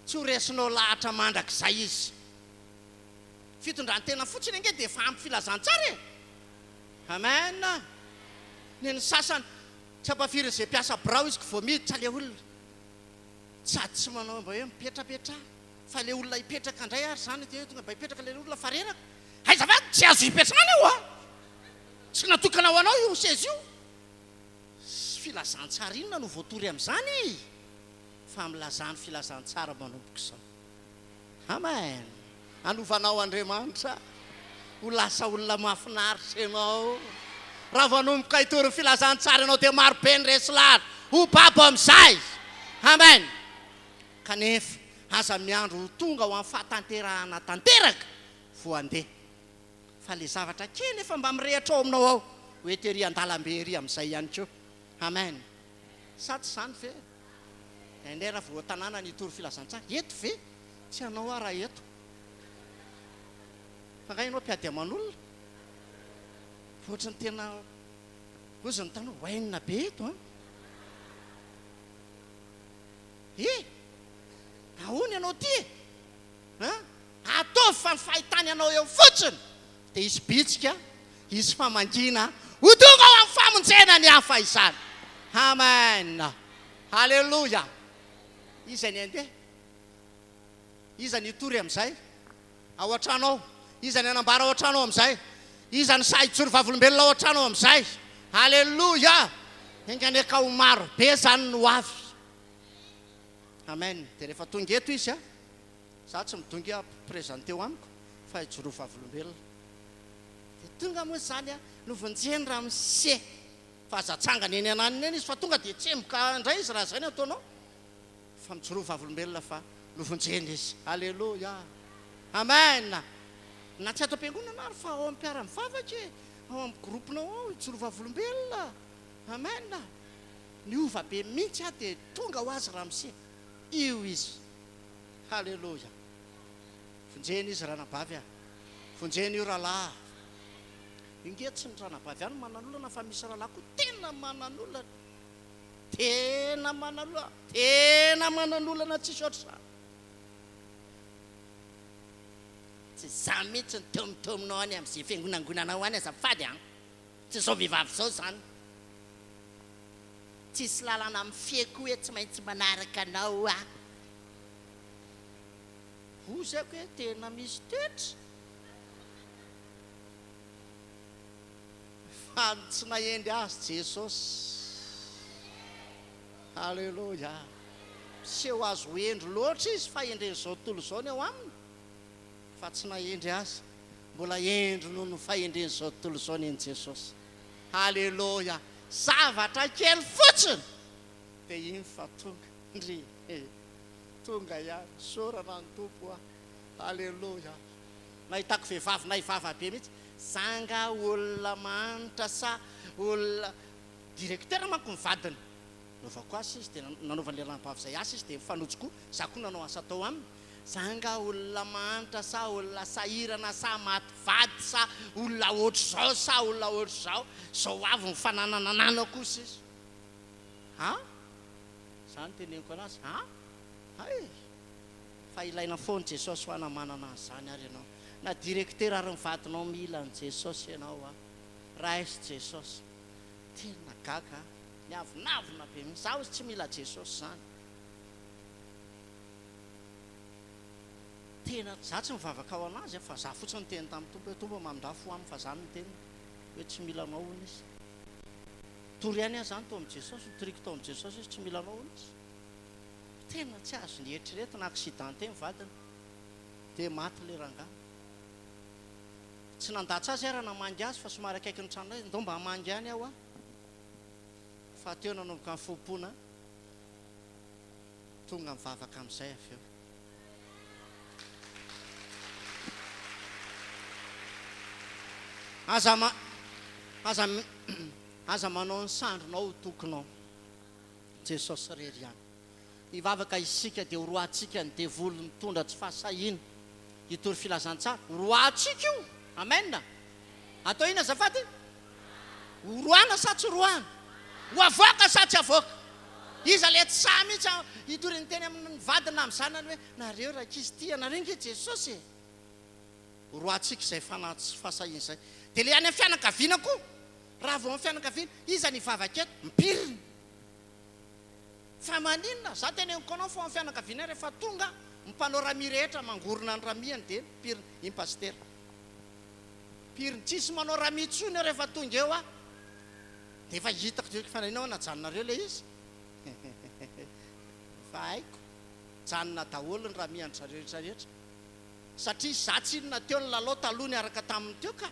tsy ho resinao lahatra mandrakizay izy. Fitondran-tena fotsiny ange dia efa ampy filazantsara e! Amen! Ny an'ny sasany tsy ampafirin'izay mpiasa birao izy ko vao miditra le olona. Sady tsy manao mba hoe mipetrapetraha fa le olona hipetraka indray ary izany dia tonga mba hipetraka le olona fa reraka. Aiza va tsy azo hipetrahana io a! Tsy natokana ho anao io seza io. Filazantsara inona no voatory amin'izany e? Fa milazà ny filazantsara manomboka izao. Amen! Hanovanao Andriamanitra ho lasa olona mahafinaritra ianao. Raha vao hanomboka hitory ny filazantsara ianao dia maro be ny resy lahatra ho babo amin'izay. Amen! Kanefa aza miandry ho tonga ho amin'ny fahatanterahana tanteraka vao handeha. Fa ilay zavatra kely efa mba mirehitra ao aminao ao, ho ety ery an-dalambe ery amin'izay ihany koa. Amen! Sa tsy izany ve? Indraindray raha vao an-tanàna ny hitory filazantsara, eto ve? Tsy hanao aho raha eto. Fa angaha ianao mpiady aman'olona? Fa ohatry ny tena hozy ny tanora, wainina be eto an! E! Ahoana ianao ity e? An? Ataovy fa ny fahitany anao eo fotsiny dia hisy bitsika, hisy famangiana, ho tonga ao amin'ny famonjena ny hafa izany. Amen! Haleloia! Iza ny handeha? Iza ny hitory amin'izay? Ao an-trano ao. Iza ny hanambara ao an-trano ao amin'izay? Iza ny sahy hijoro vavolombelona ao an-trano ao amin'izay? Haleloia! Enga anie ka ho maro be izany no ho avy. Amen. Dia rehefa tonga eto izy, za tsy midongy hampipresenteo amiko fa hijoro vavolombelona. Dia tonga moa izany, novonjeny ramose. Fa aza atsangana eny ananiny eny izy fa tonga dia tsemboka indray izy raha izay no ataonao. Fa mijoroa vavolombelona fa. Novonjena izy. Aleloia. Amen. Na tsy ato am-piangonana ary fa ao amin'ny mpiara-mivavaka e, ao amin'ny groupe-nao ao, hijoro vavolombelona. Amen. Niova be mihitsy aho dia tonga ho azy ramose. Io izy. Haleloia. Vonjena izy ranabavy a. Vonjena io rahalahy a. Io nge tsy ny ranabavy ihany no manan'olana fa misy rahalahy koa tena manan'olana. Tena manan'olana, tena manan'olana tsisy ohatr'izany. Tsy za mihitsy no teomiteominao any amin'izay fiangonangonanao any azafady an! Tsy izao vehivavy izao izany. Tsisy lalana mifehy koa hoe tsy maintsy manaraka anao aho. Hozy ako hoe tena misy toetra. Fa ny tsy nahendry azy Jesosy. Aleloia. Miseho azy ho hendry loatra izy fa hendren'izao tontolo izao ny ao aminy. Fa tsy nahendry azy. Mbola hendry noho ny fahendren'izao tontolo izao ny an'i Jesosy. Haleloia! Zavatra kely fotsiny dia iny fa tonga. Ndry e! Tonga ihany. Isaorana ny Tompo a! Haleloia! Nahitako vehivavy naivava be mihitsy. Za nga olona mahantra sa olona directeur manko ny vadiny. Nanaovako asa izy dia nanaovan'ilay ranabavy izay asa izy dia nifanojo koa, za koa nanao asa tao aminy. Za nga olona mahantra sa olona sahirana sa maty vady sa olona ohatr'izao sa olona ohatr'izao, zao avy ny fananana ananako hoy sisa. Ha? Za no teneniko anazy, ha? Hay! Fa ilaina foana Jesosy ho ana manana an'izany ary ianao. Na directeur ary ny vadinao mila an'i Jesosy ianao a! Raiso Jesosy. Tena gaga aho. Miavonavona be mihitsy. Za hozy tsy mila Jesosy zany. Tena, za tsy mivavaka ho anazy fa za fotsiny niteny tamin'ny Tompo hoe Tompo mamindrà fo aminy fa za no niteny hoe tsy mila anao hono izy. Tory ihany aho zany tao amin'i Jesosy, notoriko tao amin'i Jesosy izy tsy mila anao hono izy. Tena tsy azony eritreretina, accidenté ny vadiny dia maty ilay rangahy. Tsy nandatsa azy aho raha namangy azy fa somary akaikin'ny tranonay izy, ndao mba hamangy ihany aho an! Fa teo nanomboka ny fompoana, tonga mivavaka amin'izay avy eo. Aza ma, aza, aza manao ny sandrinao ho tokinao. Jesosy irery ihany. Hivavaka isika dia horoahantsika ny devoly mitondra tsy fahasahiana hitory filazantsara. Horoahantsika io! Amen! Atao inona azafady? Horoahana sa tsy horoahana? Ho avoaka sa tsy avoaka? Iza le tsy sahy mihitsy hitory ny teny amin'ny vadiny na amin'ny zanany hoe nareo rankizy tia anareo nge Jesosy e! Horoahantsika izay fanahy tsy fahasahiana izay. Dia le any amin'ny fianakaviana koa, raha vao amin'ny fianakaviana, iza ny hivavaka eto? Mipirina. Fa maninona? Za teneniko anao fa ao amin'ny fianakavianay rehefa tonga ny mpanao rami rehetra mangorona ny ramiany dia mipirina. Iny pasitera. Pirina. Tsisy manao rami intsony eo rehefa tonga eo aho. Dia efa hitako teo fa naninona hoa najanonareo ilay izy? Efa haiko. Janona daholo ny rami an-dry zareo rehetra rehetra. Satria za tsinona teo nilalao taloha niaraka taminy teo ka.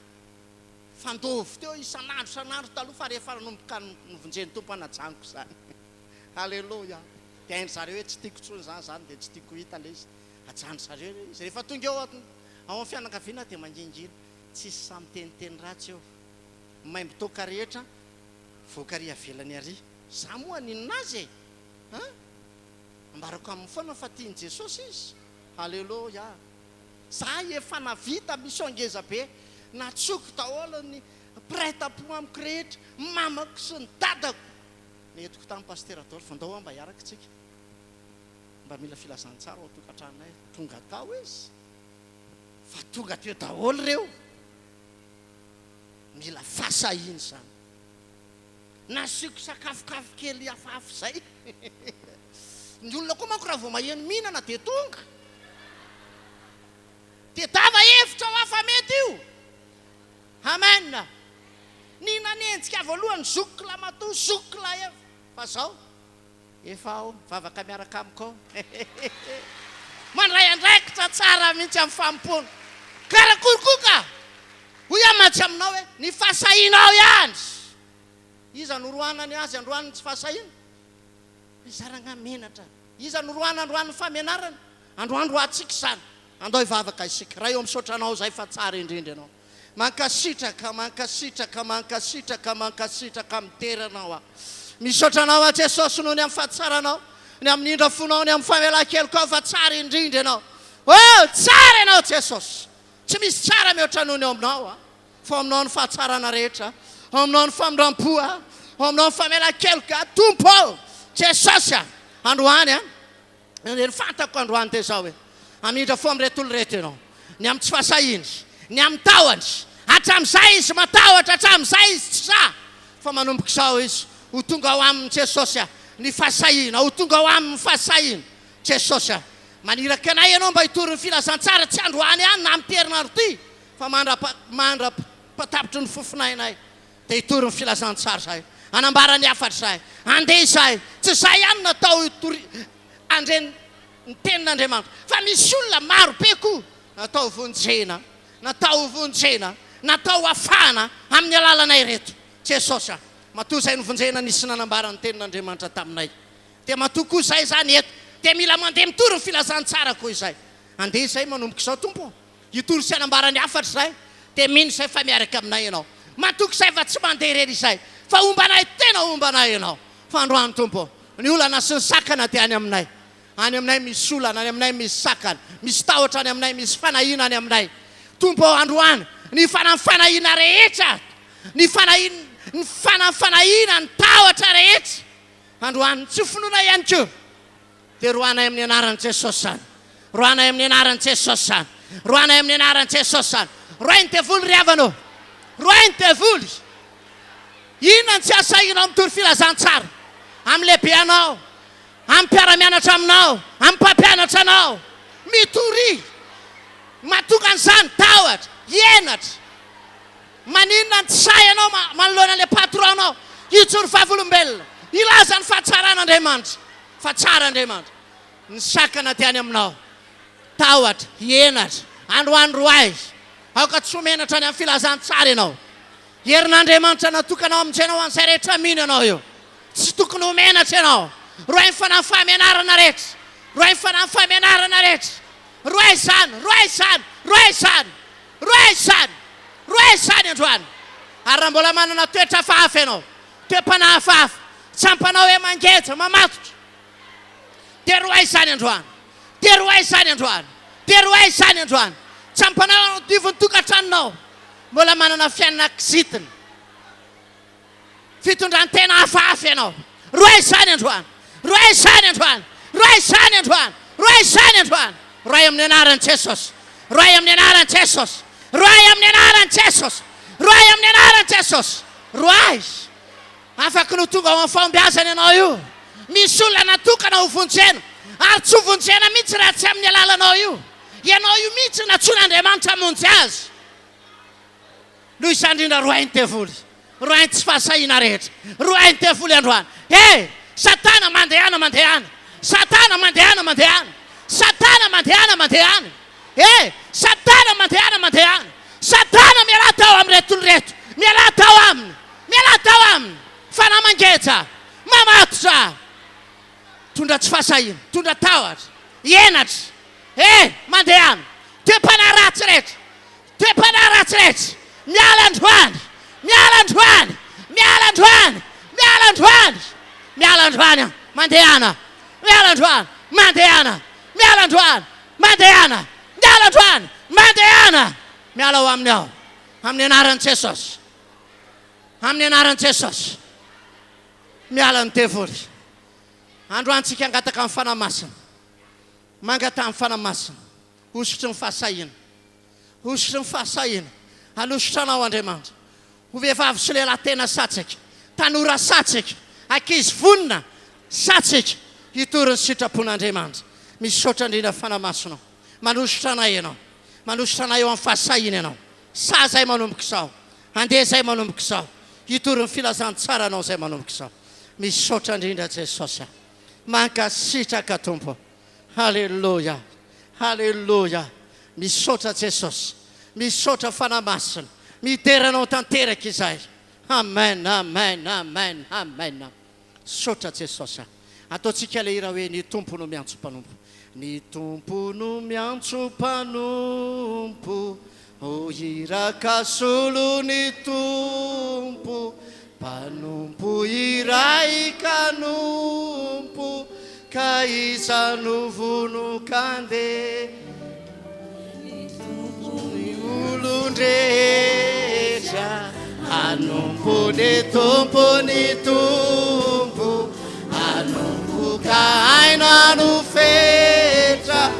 Fandovy teo isan'andro isan'andro taloha fa rehefa nanomboka novonjen'ny Tompo aho najanoko izany. Aleloia. Dia hain-dry zareo hoe tsy tiako intsony izany izany dia tsy tiako ho hita ilay izy. Ajanon-dry zareo ilay izy. Rehefa tonga eo ao amin'ny fianakaviana dia mangingina. Tsisy sahy miteniteny ratsy eo. Ny maimbo toaka rehetra mivoaka ary avelany ary. Za moa haninona azy e? An? Ambarako aminy foana fa tian'i Jesosy izy. Aleloia. Za efa navita mission ngeza be, natsoko daholo ny mpiray tampo amiko rehetra, mamako sy ny dadako. Nentiko tamin'i Pasitera Adolphe, ndao hoa mba hiaraka tsika, mba mila filazantsara ao an-tokantranonay. Tonga tao izy, fa tonga teo daholo ireo. Mila fahasahiana izany. Nasiako sakafokafo kely hafahafa izay. Ny olona koa manko raha vao maheno mihinana dia tonga. Dia dava hevitra ho hafa mety io. Amen. Ny nanenjika voalohany zokiko lamatoa, zokiko lahy eva. Fa zao efa ao mivavaka miaraka amiko ao. Mandray andraikitra tsara mihitsy amin'ny fanompoana. Karakory koa ka! Hoy aho mantsy aminao hoe, ny fahasahianao ihany! Iza no roanany azy androany ny tsy fahasahiana? Iza rangahy menatra? Iza no roana androany ny famenarana? Androany roahantsika izany. Andao hivavaka isika. Ray ô misaotra Anao izahay fa tsara indrindra Ianao. Mankasitraka, mankasitraka, mankasitraka, mankasitraka, midera Anao aho. Misaotra Anao aho Jesosy noho ny amin'ny fahatsaranao, ny amin'ny indra fonao, ny amin'ny famelan-kelokao fa tsara indrindra Ianao. Oh, tsara Ianao Jesosy. Tsy misy tsara mihoatra noho ny ao aminao aho. Fa ao aminao ny fahatsarana rehetra, ao aminao ny famindram-po, ao aminao ny famelan-keloka. Tompo ô, Jesosy a, androany a, Ny fantako androany dia izao hoe, hamindra fo amin'ireto olona ireto ianao. Ny amin'ny tsy fahasahiany, ny amin'ny tahony. Hatramin'izay izy matahotra, hatramin'izay izy tsy sahy. Fa manomboka izao izy, ho tonga ao aminy Jesosy a, ny fahasahiana, ho tonga ao aminy ny fahasahiana. Jesosy a, maniraka anay ianao mba hitory ny filazantsara, tsy androany ihany na amin'ity herinandro ity, fa mandra-patapitry ny fofonainay. Dia hitory ny filazantsara izahay, hanambara ny hafatra izahay, handeha izahay. Tsy izahay ihany no natao hitory handre ny tenin'Andriamanitra, fa misy olona maro be koa natao hovonjena, natao hovonjena, natao hafahana amin'ny alalanay ireto. Jesosy a! Matoa izahay novonjena nisy nanambara ny tenin'Andriamanitra taminay, dia matoa koa izahay izany eto, dia mila mandeha mitory ny filazantsara koa izahay. Handeha izahay manomboka izao, Tompo ô. Hitory sy hanambara ny hafatra izahay, dia mino izahay fa miaraka aminay Ianao. Matoky izahay fa tsy mandeha irery izahay, fa homba anay, tena homba anay Ianao. Fa androany, Tompo ô, ny olana sy ny sakana dia any aminay. Any aminay misy olana, any aminay misy sakana, misy tahotra any aminay, misy fanahiana any aminay. Tompo ô, androany, ny fanafanahiana rehetra, ny fanahiana, ny fanafanahiana, ny tahotra rehetra, androany, ny tsy finoana ihany koa, Dia roahanay amin'ny anaran'i Jesosy izany. Roahanay amin'ny anaran'i Jesosy izany. Roahanay amin'ny anaran'i Jesosy izany. Roahy ny devoly ry havana ô. Roahy ny devoly. Inona no tsy asahinao mitory filazantsara amin'ny lehibe anao, amin'ny mpiara-mianatra aminao, amin'ny mpampianatra anao? Mitoria. Mahatonga an'izany tahotra, henatra. Maninona no tsy sahy ianao manoloana ilay patron-nao hijoro vavolombelona, hilaza ny fahatsaran'Andriamanitra? Fa tsara Andriamanitra. Ny sakana dia any aminao. Tahotra, henatra, androany roahy. Aoka tsy ho menatra ny amin'ny filazantsara ianao. Herin'Andriamanitra natokana hamonjena ho an'izay rehetra mino ianao io. Tsy tokony ho menatra ianao. Roahy ny fanahy fahamenarana rehetra. Roahy ny fanahy fahamenarana rehetra. Roahy izany, roahy izany, roahy izany. Roahy izany. Roahy izany androany. Ary raha mbola manana toetra hafahafa ianao, toe-panahy hafahafa, tsy ampanao hoe mangeja, mamatotra, dia roahy izany androany. Dia roahy izany androany. Dia roahy izany androany. Tsy ampanao ao anivon'ny tokantranonao, mbola manana fiainana kizitina. Fitondran-tena hafahafa ianao. Roahy izany androany. Roahy izany androany. Roahy izany androany. Roahy izany androany. Roahy amin'ny anaran'i Jesosy. Roahy amin'ny anaran'i Jesosy. Roahy amin'ny anaran'i Jesosy. Roahy amin'ny anaran'i Jesosy. Roahy. Afaky ny ho tonga ao amin'ny fahombiazana ianao io. Misy olona natokana ho vonjena ary tsy ho vonjena mihitsy raha tsy amin'ny alalanao io. Ianao io mihitsy no nantsoin'Andriamanitra hamonjy azy. Noho izany indrindra, roahy ny devoly, roahy ny tsy fahasahiana rehetra, roahy ny devoly androany. He! Satana, mandehana, mandehana! Satana, mandehana, mandehana! Satana, mandehana, mandehana! He! Satana, mandehana, mandehana! Satana, mialà tao amin'ireto olona ireto! Mialà tao aminy! Mialà tao aminy! Fanahy mangeja, mamatotra, mitondra tsy fahasahiana, mitondra tahotra, henatra. He! Mandehana! Toe-panahy ratsy rehetra, Toe-panahy ratsy rehetra, miala androany, miala androany, miala androany, miala androany, miala androany aho, mandehana, miala androany, mandehana, miala androany, mandehana, miala androany, mandehana, miala ao aminy ao, amin'ny anaran'i Jesosy, amin'ny anaran'i Jesosy, miala ny devoly. Androany tsika hangataka ny Fanahy Masina, mangataha ny Fanahy Masina, hosotry ny fahasahiana. Hosotry ny fahasahiana hanositra anao Andriamanitra. Ho vehivavy sy lehilahy tena satsika, tanora satsika, ankizy vonona satsika hitory ny sitrapon'Andriamanitra. Misaotra indrindra Fanahy Masina o. Manositra anay Ianao. Manositra anay eo amin'ny fahasahiana Ianao. Sahy izay manomboka izao. Handeha izay manomboka izao. Hitory ny filazantsaranao izay manomboka izao. Misaotra indrindra Jesosy a. Mankasitraka Tompo. Haleloia Haleloia Misaotra Jesosy Misaotra Fanahy Masina Midera Anao tanteraka izahay Amen Amen Amen Amen Misaotra Jesosy a. Ataontsika ilay hira hoe Ny Tompo no miantso mpanompo. Ny Tompo no miantso mpanompo, ho iraka solo ny Tompo, mpanompo iray kanompo, ka iza no vonon-kandeha? Ny Tompo ny olon-drehetra hanompo ny Tompo ny Tompo hanompo ka aina no fetra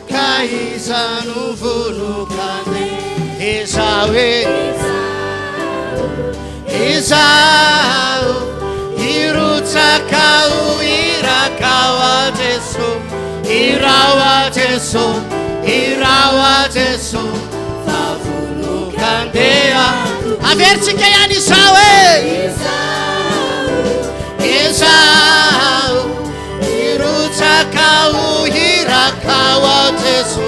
ka iza no vonon-kandeha Izaho e Izaho hirotsaka ho iraka ho a Jeso, iraho a Jeso, iraho a Jeso, fa vonon-kandeha. Averintsika ihany izaho e. Izaho hirotsaka ho iraka ho a Jeso,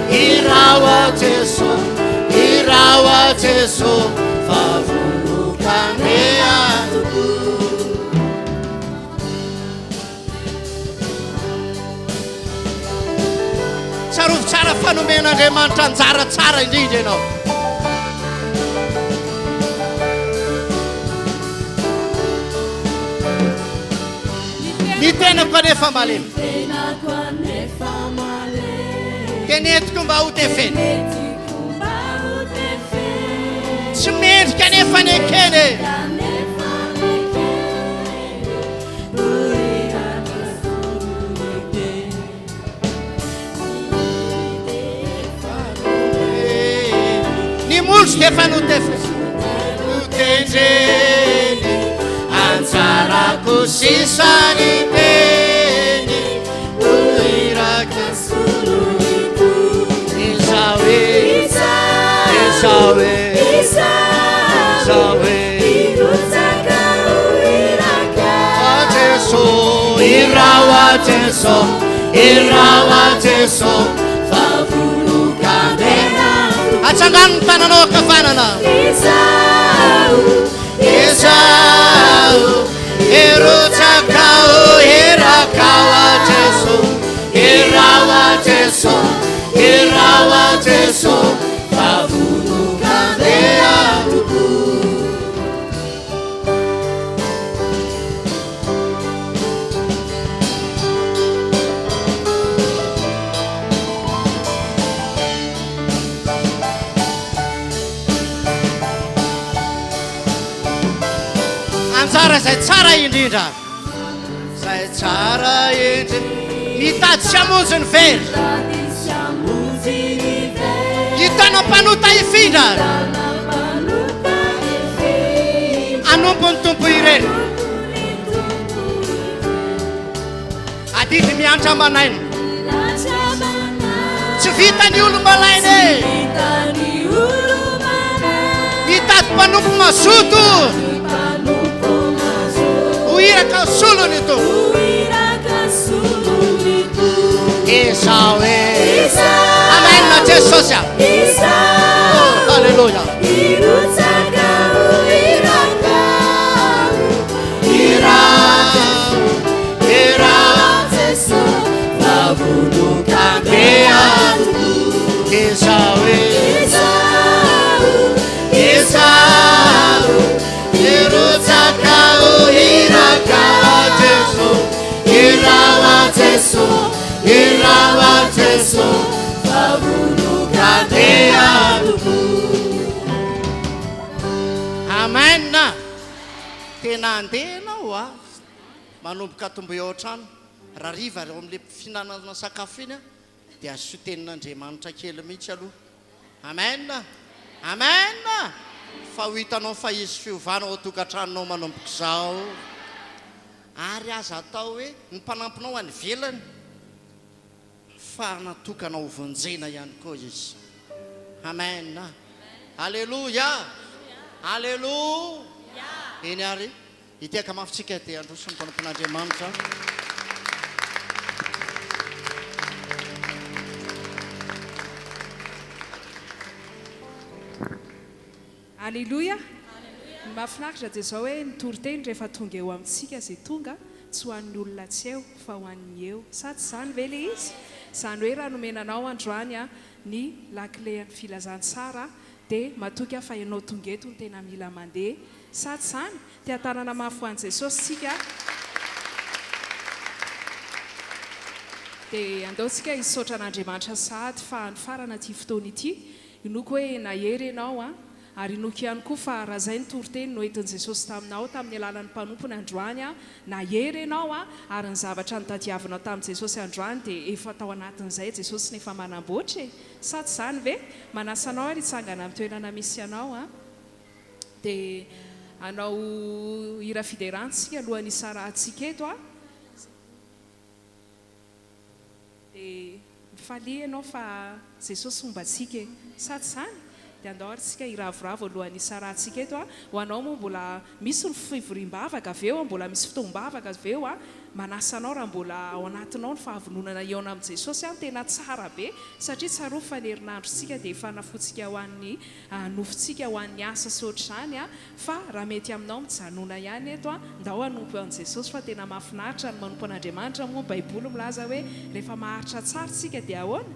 iraho a Jeso, iraho a Jeso, fa vonon-kandeha tokoa. Tsarovy tsara fa nomen'Andriamanitra anjara tsara indrindra ianao. Ny tenako anefa malemy. Dia nentiko mba ho tefena. Tsy mendrika anefa ny ekena e. Ny molotro dia efa notefena. Notendreny anjarako sisa ny teny. Ho iraka Izaho e, izaho e, izaho e. Jeso, iraho a Jeso, iraho a Jeso, fa vonon-kandeha. Atsangano ny tananao ankavanana. Izaho, izaho, hirotsaka ho iraka ho a Jeso, iraho a Jeso, iraho a Jeso, fa vonon-kandeha tokoa. Anjara izay tsara indrindra. Izay tsara indrindra. Mitady sy hamonjy ny very. Hitana mpanota hifindra. Hanompo ny Tompo irery. Adidy miantra aman'aina. Tsy vitan'ny olo-malaina e. Mitady mpanompo mazoto. Ho iraka solo ny Tompo. Izaho e. Amen Jesosy a. Oh, Alléluia. Amen. Tena handeha ianao a! Manomboka tomboy ao an-trano, raha hariva eo amin'ilay fihinanana sakafo iny dia asio tenin'Andriamanitra kely mihitsy aloha. Amen! Amen! Fa ho hitanao fa hisy fiovana ao an-tokantranonao manomboka izao. Ary aza atao hoe ny mpanampinao any ivelany fa natokana ho vonjena ihany koa izy. Amen! Aleloia! Aleloia! Eny ary, hitehaka mafy tsika dia handroso ny mpanompon'Andriamanitra. Aleloia! Ny mahafinaritra dia izao hoe ny toriteny rehefa tonga eo amintsika izay tonga. Tsy ho an'ny olona tsy eo fa ho an'ny eo. Sa tsy izany ve ilay izy? Izany hoe raha nomena anao androany ny lakilean'ny filazantsara dia matoky aho fa ianao tonga eto no tena mila mandeha. Sa tsy izany? Te hatanana mafy ho an'i Jesosy isika. Dia andao tsika hisaotra an'Andriamanitra sahady fa nifarana ity fotoana ity. Inoako hoe nahery ianao an! Ary inoako ihany koa fa raha izay ny toriteny noentin'i Jesosy taminao tamin'ny alalan'ny mpanompony androany an, nahery ianao an, ary ny zavatra notadiavinao tamin'i Jesosy androany dia efa tao anatin'izay Jesosy no efa manamboatra e! Sa tsy izany ve? Manasa anao ary hitsangana amin'ny toerana misy anao an. Dia hanao hira fiderana isika alohan'ny hisarahantsika eto an. Dia mifalia ianao fa Jesosy homba antsika e! Sa tsy izany? Dia andao ary tsika hiravoravo alohan'ny hisarahantsika eto a! Ho anao moa mbola misy ny fivoriam-bavaka avy eo, mbola misy fotoam-bavaka avy eo a! Manasa anao raha mbola ao anatinao ny fahavononana hihaona amin'i Jesosy a! Tena tsara be satria tsarovy fa ny herinandrontsika dia efa nafointsika ho an'ny nofontsika ho an'ny asa sy ohatr'izany a! Fa raha mety aminao mijanona ihany eto a, ndao hanompo an'i Jesosy fa tena mahafinaritra ny manompo an'Andriamanitra moa ny baiboly milaza hoe rehefa maharitra tsara tsika dia ahoana?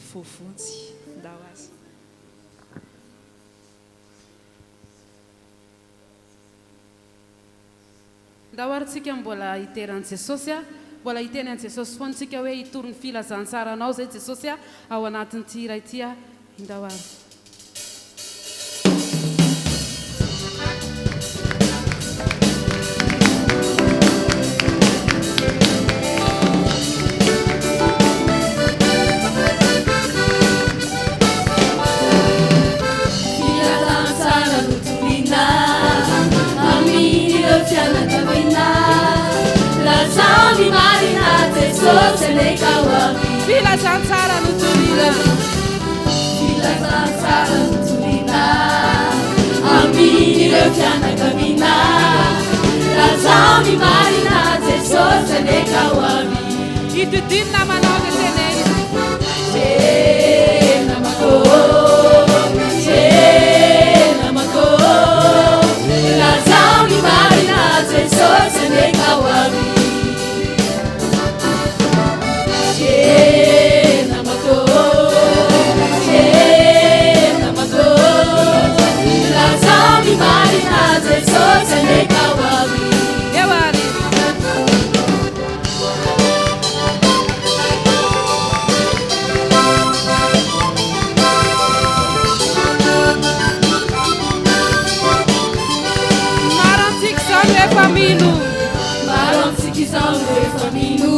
Voavonjy. Ndao aza. Ndao ary tsika mbola hidera an'i Jesosy a, mbola hiteny an'i Jesosy foana tsika hoe hitory ny filazantsaranao zay Jesosy a, ao anatin'ity hira ity a, indao ary. Filazantsara notorina amin'ireo fianakaviana. Lazao ny marina, Jesosy anie ka ho avy. Filazantsara notorina. Filazantsara notorina amin'ireo fianakaviana. Lazao ny marina, Jesosy anie ka ho avy. Itodiho ny namanao dia teneno. Eo ary. Maro amintsika izao no efa mino. Maro amintsika izao no efa mino.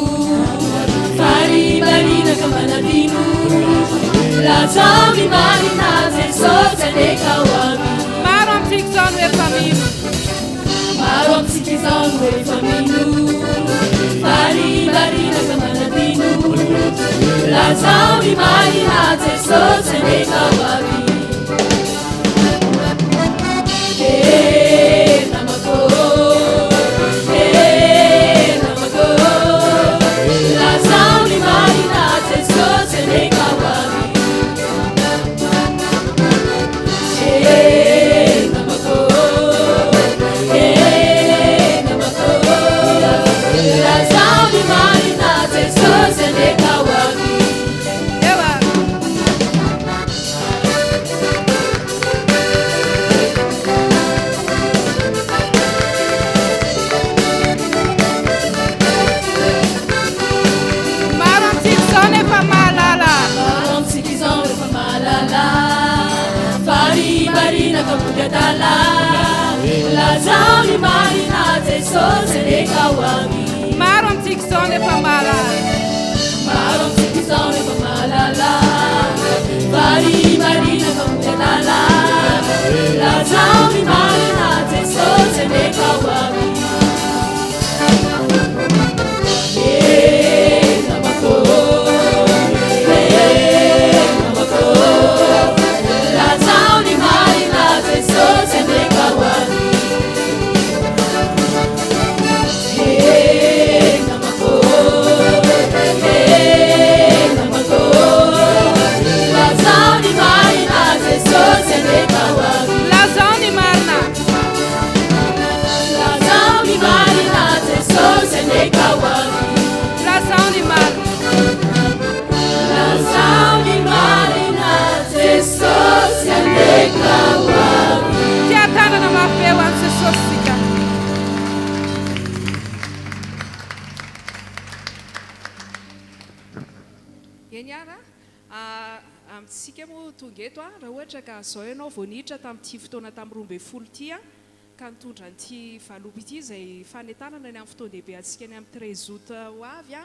Farimbariana ka manadino. Lazao ny marina, Jesosy anie ka ho avy. Maro amintsika izao no efa mino. Maro amintsika izao no efa mino. Varimbariana ka manadino. Lazao ny marina, Jesosy anie ka ho avy. Eh, namako, eh, namako. Lazao ny marina, Jesosy anie ka ho avy. Eh, namako, eh, namako. Lazao ny marina, Jesosy anie ka ho avy. Eo ary. Maro amintsika izao no efa mahalala. Maro amintsika izao no efa mahalala. Varimbariana ka mody adala. Lazao ny marina, Jesosy anie ka ho avy. Maro amintsika izao no efa mahalala. Maro amintsika izao no efa mahalala. Varimbariana ka mody adala. Lazao ny marina, Jesosy anie ka ho avy. Eh, namako, eh, namako. Lazao ny marina, Jesosy anie ka ho avy. Eh, namako, Eny ara a, amintsika moa tonga eto a, raha ohatra ka izao ianao vao niditra tamin'ity fotoana tamin'ny 12 ity a, ka nitondra an'ity valopy ity izay fanentanana ny amin'ny fotoan-dehibe antsika ny amin'ny 13 août ho avy a,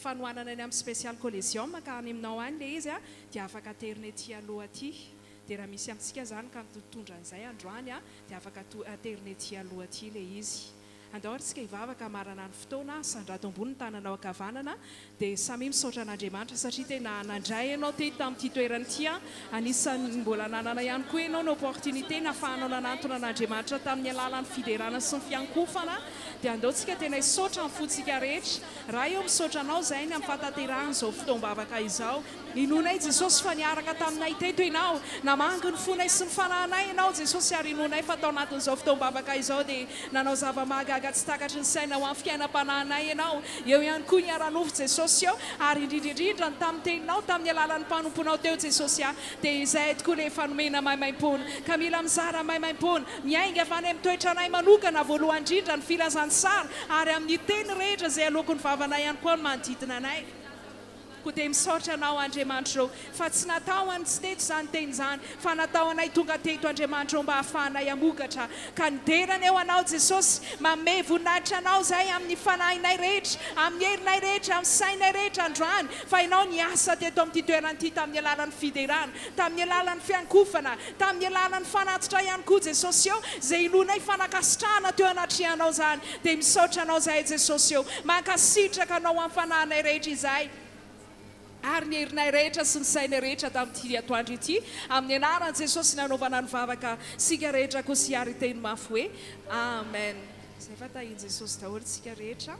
fanohanana ny amin'ny Special Colesium ka any aminao any ilay izy a, dia afaka aterina ety aloha aty. Dia raha misy amintsika izany ka nitondra an'izay androany a, dia afaka aterina ety aloha aty ilay izy. Andao ary tsika hivavaka hamarana ny fotoana, sandrato ambony ny tananao ankavanana dia samia misaotra an'Andriamanitra satria tena nandray ianao teto tamin'ity toerana ity an, anisan'ny mbola nanana ihany koa ianao ny opportunité nafahanao nanantona an'Andriamanitra tamin'ny alalan'ny fiderana sy ny fiankohofana dia andao tsika tena hisaotra ny fontsika rehetra. Ray ô misaotra anao izahay ny amin'ny fahatanterahan'izao fotoam-bavaka izao. Inoanay Jesosy fa niaraka taminay teto Ianao, namangy ny fonay sy ny fanahinay Ianao Jesosy ary inoanay fa tao anatin'izao fotoam-bavaka izao dia nanao zava-mahagaga tsy takatry ny saina ho amin'ny fiainam-panahinay Ianao. Eo ihany koa ny ara-nofo Jesosy ô, ary indrindra indrindra ny tamin'ny teninao tamin'ny alalan'ny mpanomponao teo Jesosy a, dia izay tokoa ilay efa nomena maimaimpoana ka mila mizara maimaimpoana, miainga avy any amin'ny toetranay manokana voalohany indrindra ny filazantsara ary amin'ny teny rehetra izay aloaky ny vavanay ihany koa ny manodidina anay. Koa dia misaotra Anao Andriamanitra ô, fa tsy natao an'ny tsy teto izany teny izany, fa natao anay tonga teto Andriamanitra ô mba hahafahanay hamokatra ka nidera anie ho Anao Jesosy, manome voninahitra Anao izahay amin'ny fanahinay rehetra, amin'ny herinay rehetra, amin'ny sainay rehetra androany, fa Ianao niasa teto amin'ity toerana ity tamin'ny alalan'ny fiderana, tamin'ny alalan'ny fiankofana, tamin'ny alalan'ny fanatitra ihany koa Jesosy ô, izay inoanay fanakasitrahana teo anatrehanao izany, dia misaotra Anao izahay Jesosy ô, mankasitraka Anao amin'ny fanahinay rehetra izahay, ary ny herinay rehetra sy ny sainay rehetra tamin'ity atoandro ity, amin'ny anaran'i Jesosy nanaovana ny vavaka, isika rehetra koa sy ary hiteny mafy hoe, Amen. Izay fa tahin'i Jesosy daholo isika rehetra.